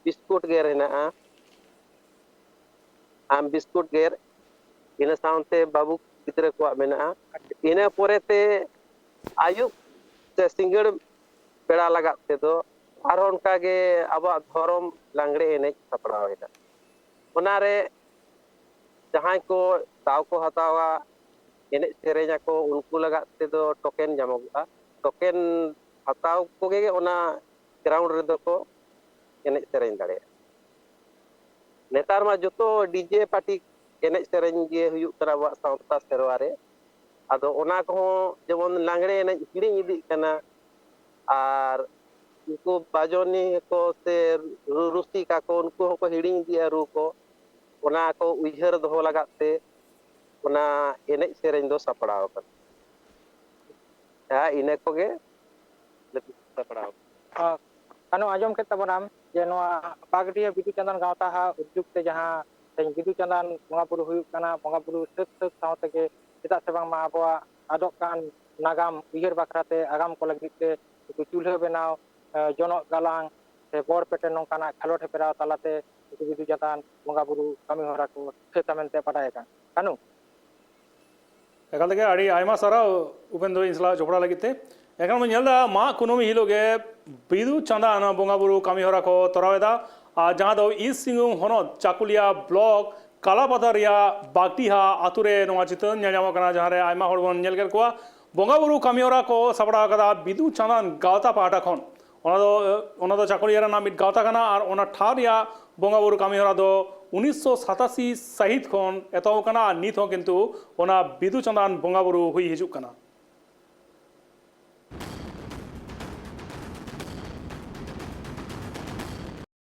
ᱵᱤᱥᱠᱩᱴ ᱜᱮᱨ ᱦᱮᱱᱟᱜᱼᱟ, ᱟᱢ ᱵᱤᱥᱠᱩᱴ ᱜᱮᱨ, ᱤᱱᱟᱹ ᱥᱟᱶᱛᱮ ᱵᱟᱹᱵᱩ ᱜᱤᱫᱽᱨᱟᱹ ᱠᱚᱣᱟᱜ ᱢᱮᱱᱟᱜᱼᱟ᱾ ᱤᱱᱟᱹ ᱯᱚᱨᱮᱛᱮ ᱟᱹᱭᱩᱵ ᱥᱮ ᱥᱤᱸᱜᱟᱹᱲ ᱵᱮᱲᱟ ᱞᱟᱜᱟᱫ ᱛᱮᱫᱚ ᱟᱨᱦᱚᱸ ᱚᱱᱠᱟᱜᱮ ᱟᱵᱚᱣᱟᱜ ᱫᱷᱚᱨᱚᱢ ᱞᱟᱜᱽᱲᱮ ᱮᱱᱮᱡ ᱥᱟᱯᱲᱟᱣ ᱮᱱᱟ᱾ ᱚᱱᱟᱨᱮ ᱡᱟᱦᱟᱸᱭ ᱠᱚ ᱫᱟᱣ ᱠᱚ ᱦᱟᱛᱟᱣᱟ, ᱮᱱᱮᱡ ᱥᱮᱨᱮᱧ ᱟᱠᱚ, ᱩᱱᱠᱩ ᱞᱟᱜᱟᱫ ᱛᱮᱫᱚ ᱴᱳᱠᱮᱱ ᱧᱟᱢᱚᱜᱚᱜᱼᱟ᱾ ᱴᱳᱠᱮᱱ ᱦᱟᱛᱟᱣ ᱠᱚᱜᱮ ᱚᱱᱟ ᱜᱨᱟᱣᱩᱱᱰ ᱨᱮᱫᱚ ᱠᱚ ᱮᱱᱮᱡ ᱥᱮᱨᱮᱧ ᱫᱟᱲᱮᱭᱟᱜᱼᱟ᱾ ᱱᱮᱛᱟᱨ ᱢᱟ ᱡᱚᱛᱚ ᱰᱤᱡᱮ ᱯᱟᱨᱴᱤ ᱮᱱᱮᱡ ᱥᱮᱨᱮᱧ ᱜᱮ ᱦᱩᱭᱩᱜ ᱠᱟᱱᱟ ᱟᱵᱚᱣᱟᱜ ᱥᱟᱶᱛᱟ ᱥᱮᱨᱣᱟ ᱨᱮ᱾ ᱟᱫᱚ ᱚᱱᱟ ᱠᱚᱦᱚᱸ ᱡᱮᱢᱚᱱ ᱞᱟᱜᱽᱲᱮ ᱮᱱᱮᱡ ᱦᱤᱲᱤᱧ ᱤᱫᱤᱜ ᱠᱟᱱᱟ, ᱟᱨ ᱩᱱᱠᱩ ᱵᱟᱡᱚᱱᱤᱭᱟᱹ ᱠᱚ ᱥᱮ ᱨᱩ-, ᱨᱩᱥᱤᱠᱟ ᱠᱚ, ᱩᱱᱠᱩ ᱦᱚᱸᱠᱚ ᱦᱤᱲᱤᱧ ᱤᱫᱤᱜᱼᱟ ᱨᱩ ᱠᱚ᱾ ᱚᱱᱟ ᱠᱚ ᱩᱭᱦᱟᱹᱨ ᱫᱚᱦᱚ ᱞᱟᱜᱟᱫ ᱛᱮ ᱚᱱᱟ ᱮᱱᱮᱡ ᱥᱮᱨᱮᱧ ᱫᱚ ᱥᱟᱯᱲᱟᱣ ᱟᱠᱟᱱᱟ᱾ ᱦᱮᱸ, ᱤᱱᱟᱹ ᱠᱚᱜᱮ ᱞᱟᱹᱜᱤᱫ ᱥᱟᱯᱲᱟᱣ᱾ ᱟᱨ ᱠᱟᱹᱱᱩ, ᱟᱸᱡᱚᱢ ᱠᱮᱫ ᱛᱟᱵᱚᱱᱟᱢ ᱡᱮ ᱱᱚᱣᱟ ᱵᱟᱜᱽᱰᱤᱦᱟᱹ ᱵᱤᱫᱩ ᱪᱟᱸᱫᱟᱱ ᱜᱟᱶᱛᱟ ᱦᱟᱜ ᱩᱫᱽᱡᱳᱜᱽ ᱛᱮ ᱡᱟᱦᱟᱸ ᱛᱮᱦᱮᱧ ᱵᱤᱫᱩ ᱪᱟᱸᱫᱟᱱ ᱵᱚᱸᱜᱟ ᱵᱩᱨᱩ ᱦᱩᱭᱩᱜ ᱠᱟᱱᱟ, ᱵᱚᱸᱜᱟ ᱵᱩᱨᱩ ᱥᱟᱹᱛ ᱥᱟᱹᱛ ᱥᱟᱶ ᱛᱮᱜᱮ, ᱪᱮᱫᱟᱜ ᱥᱮ ᱵᱟᱝᱢᱟ ᱟᱵᱚᱣᱟᱜ ᱟᱫᱚᱜ ᱠᱟᱱ ᱱᱟᱜᱟᱢ ᱩᱭᱦᱟᱹᱨ ᱵᱟᱠᱷᱨᱟ ᱛᱮ ᱟᱜᱟᱢ ᱠᱚ ᱞᱟᱹᱜᱤᱫ ᱛᱮ ᱱᱩᱠᱩ ᱪᱩᱞᱦᱟᱹ ᱵᱮᱱᱟᱣ, ᱮ, ᱡᱚᱱᱚᱜ ᱜᱟᱞᱟᱝ ᱥᱮ ᱵᱚᱲ ᱯᱮᱴᱮ ᱱᱚᱝᱠᱟᱱᱟᱜ ᱠᱷᱮᱞᱳᱰ ᱦᱮᱯᱨᱟᱣ ᱛᱟᱞᱟᱛᱮ ᱱᱩᱠᱩ ᱵᱤᱫᱩ ᱪᱟᱸᱫᱟᱱ ᱵᱚᱸᱜᱟ ᱵᱩᱨᱩ ᱠᱟᱹᱢᱤ ᱦᱚᱨᱟ ᱠᱚ ᱥᱟᱹᱛᱟ ᱢᱮᱱᱛᱮ ᱵᱟᱰᱟᱭ ᱟᱠᱟᱱ᱾ ᱠᱟᱹᱱᱩ᱾ ᱮᱠᱟᱞ ᱛᱮᱜᱮ ᱟᱹᱰᱤ ᱟᱭᱢᱟ ᱥᱟᱨᱦᱟᱣ ᱩᱯᱮᱱ ᱫᱚ ᱤᱧ ᱥᱟᱞᱟᱜ ᱡᱚᱯᱲᱟᱣ ᱞᱟᱹᱜᱤᱫ ᱛᱮ᱾ ᱮᱱᱠᱷᱟᱱ ᱵᱚᱱ ᱧᱮᱞ ᱮᱫᱟ, ᱢᱟᱜᱽ ᱠᱩᱱᱟᱹᱢᱤ ᱦᱤᱞᱳᱜ ᱜᱮ ᱵᱤᱫᱩ ᱪᱟᱸᱫᱟᱱ ᱵᱚᱸᱜᱟ ᱵᱩᱨᱩ ᱠᱟᱹᱢᱤ ᱦᱚᱨᱟ ᱠᱚ ᱛᱚᱨᱟᱣ ᱮᱫᱟ, ᱟᱨ ᱡᱟᱦᱟᱸ ᱫᱚ ᱤᱥᱴ ᱥᱤᱝᱵᱷᱩᱢ ᱦᱚᱱᱚᱛ ᱪᱟᱠᱩᱞᱤᱭᱟ ᱵᱞᱚᱠ ᱠᱟᱞᱟᱯᱟᱛᱷᱟᱨ ᱨᱮᱭᱟᱜ ᱵᱟᱜᱽᱰᱤᱦᱟ ᱟᱛᱳ ᱨᱮ ᱱᱚᱣᱟ ᱪᱤᱛᱟᱹᱨ ᱧᱮᱞ ᱧᱟᱢᱚᱜ ᱠᱟᱱᱟ, ᱡᱟᱦᱟᱸ ᱨᱮ ᱟᱭᱢᱟ ᱦᱚᱲ ᱵᱚᱱ ᱧᱮᱞ ᱠᱮᱫ ᱠᱚᱣᱟ᱾ ᱵᱚᱸᱜᱟ ᱵᱩᱨᱩ ᱠᱟᱹᱢᱤ ᱦᱚᱨᱟ ᱠᱚ ᱥᱟᱯᱲᱟᱣ ᱟᱠᱟᱫᱟ ᱵᱤᱫᱩ ᱪᱟᱸᱫᱟᱱ ᱜᱟᱶᱛᱟ ᱯᱟᱦᱴᱟ ᱠᱷᱚᱱ᱾ ᱚᱱᱟ ᱫᱚ ᱚᱱᱟ ᱫᱚ ᱪᱟᱠᱚᱞᱤᱭᱟᱹ ᱨᱮᱱᱟᱜ ᱢᱤᱫ ᱜᱟᱶᱛᱟ ᱠᱟᱱᱟ ᱟᱨ ᱚᱱᱟ ᱴᱷᱟᱶ ᱨᱮᱭᱟᱜ ᱵᱚᱸᱜᱟ ᱵᱩᱨᱩ ᱠᱟᱹᱢᱤ ᱦᱚᱨᱟ ᱫᱚ ᱩᱱᱤᱥᱥᱚ ᱥᱟᱛᱟᱥᱤ ᱥᱟᱹᱦᱤᱛ ᱠᱷᱚᱱ ᱮᱛᱚᱦᱚᱵ ᱟᱠᱟᱱᱟ ᱟᱨ ᱱᱤᱛ ᱦᱚᱸ ᱠᱤᱱᱛᱩ ᱚᱱᱟ ᱵᱤᱫᱩ ᱪᱟᱸᱫᱟᱱ ᱵᱚᱸᱜᱟ ᱵᱩᱨᱩ ᱦᱩᱭ ᱦᱤᱡᱩᱜ ᱠᱟᱱᱟ᱾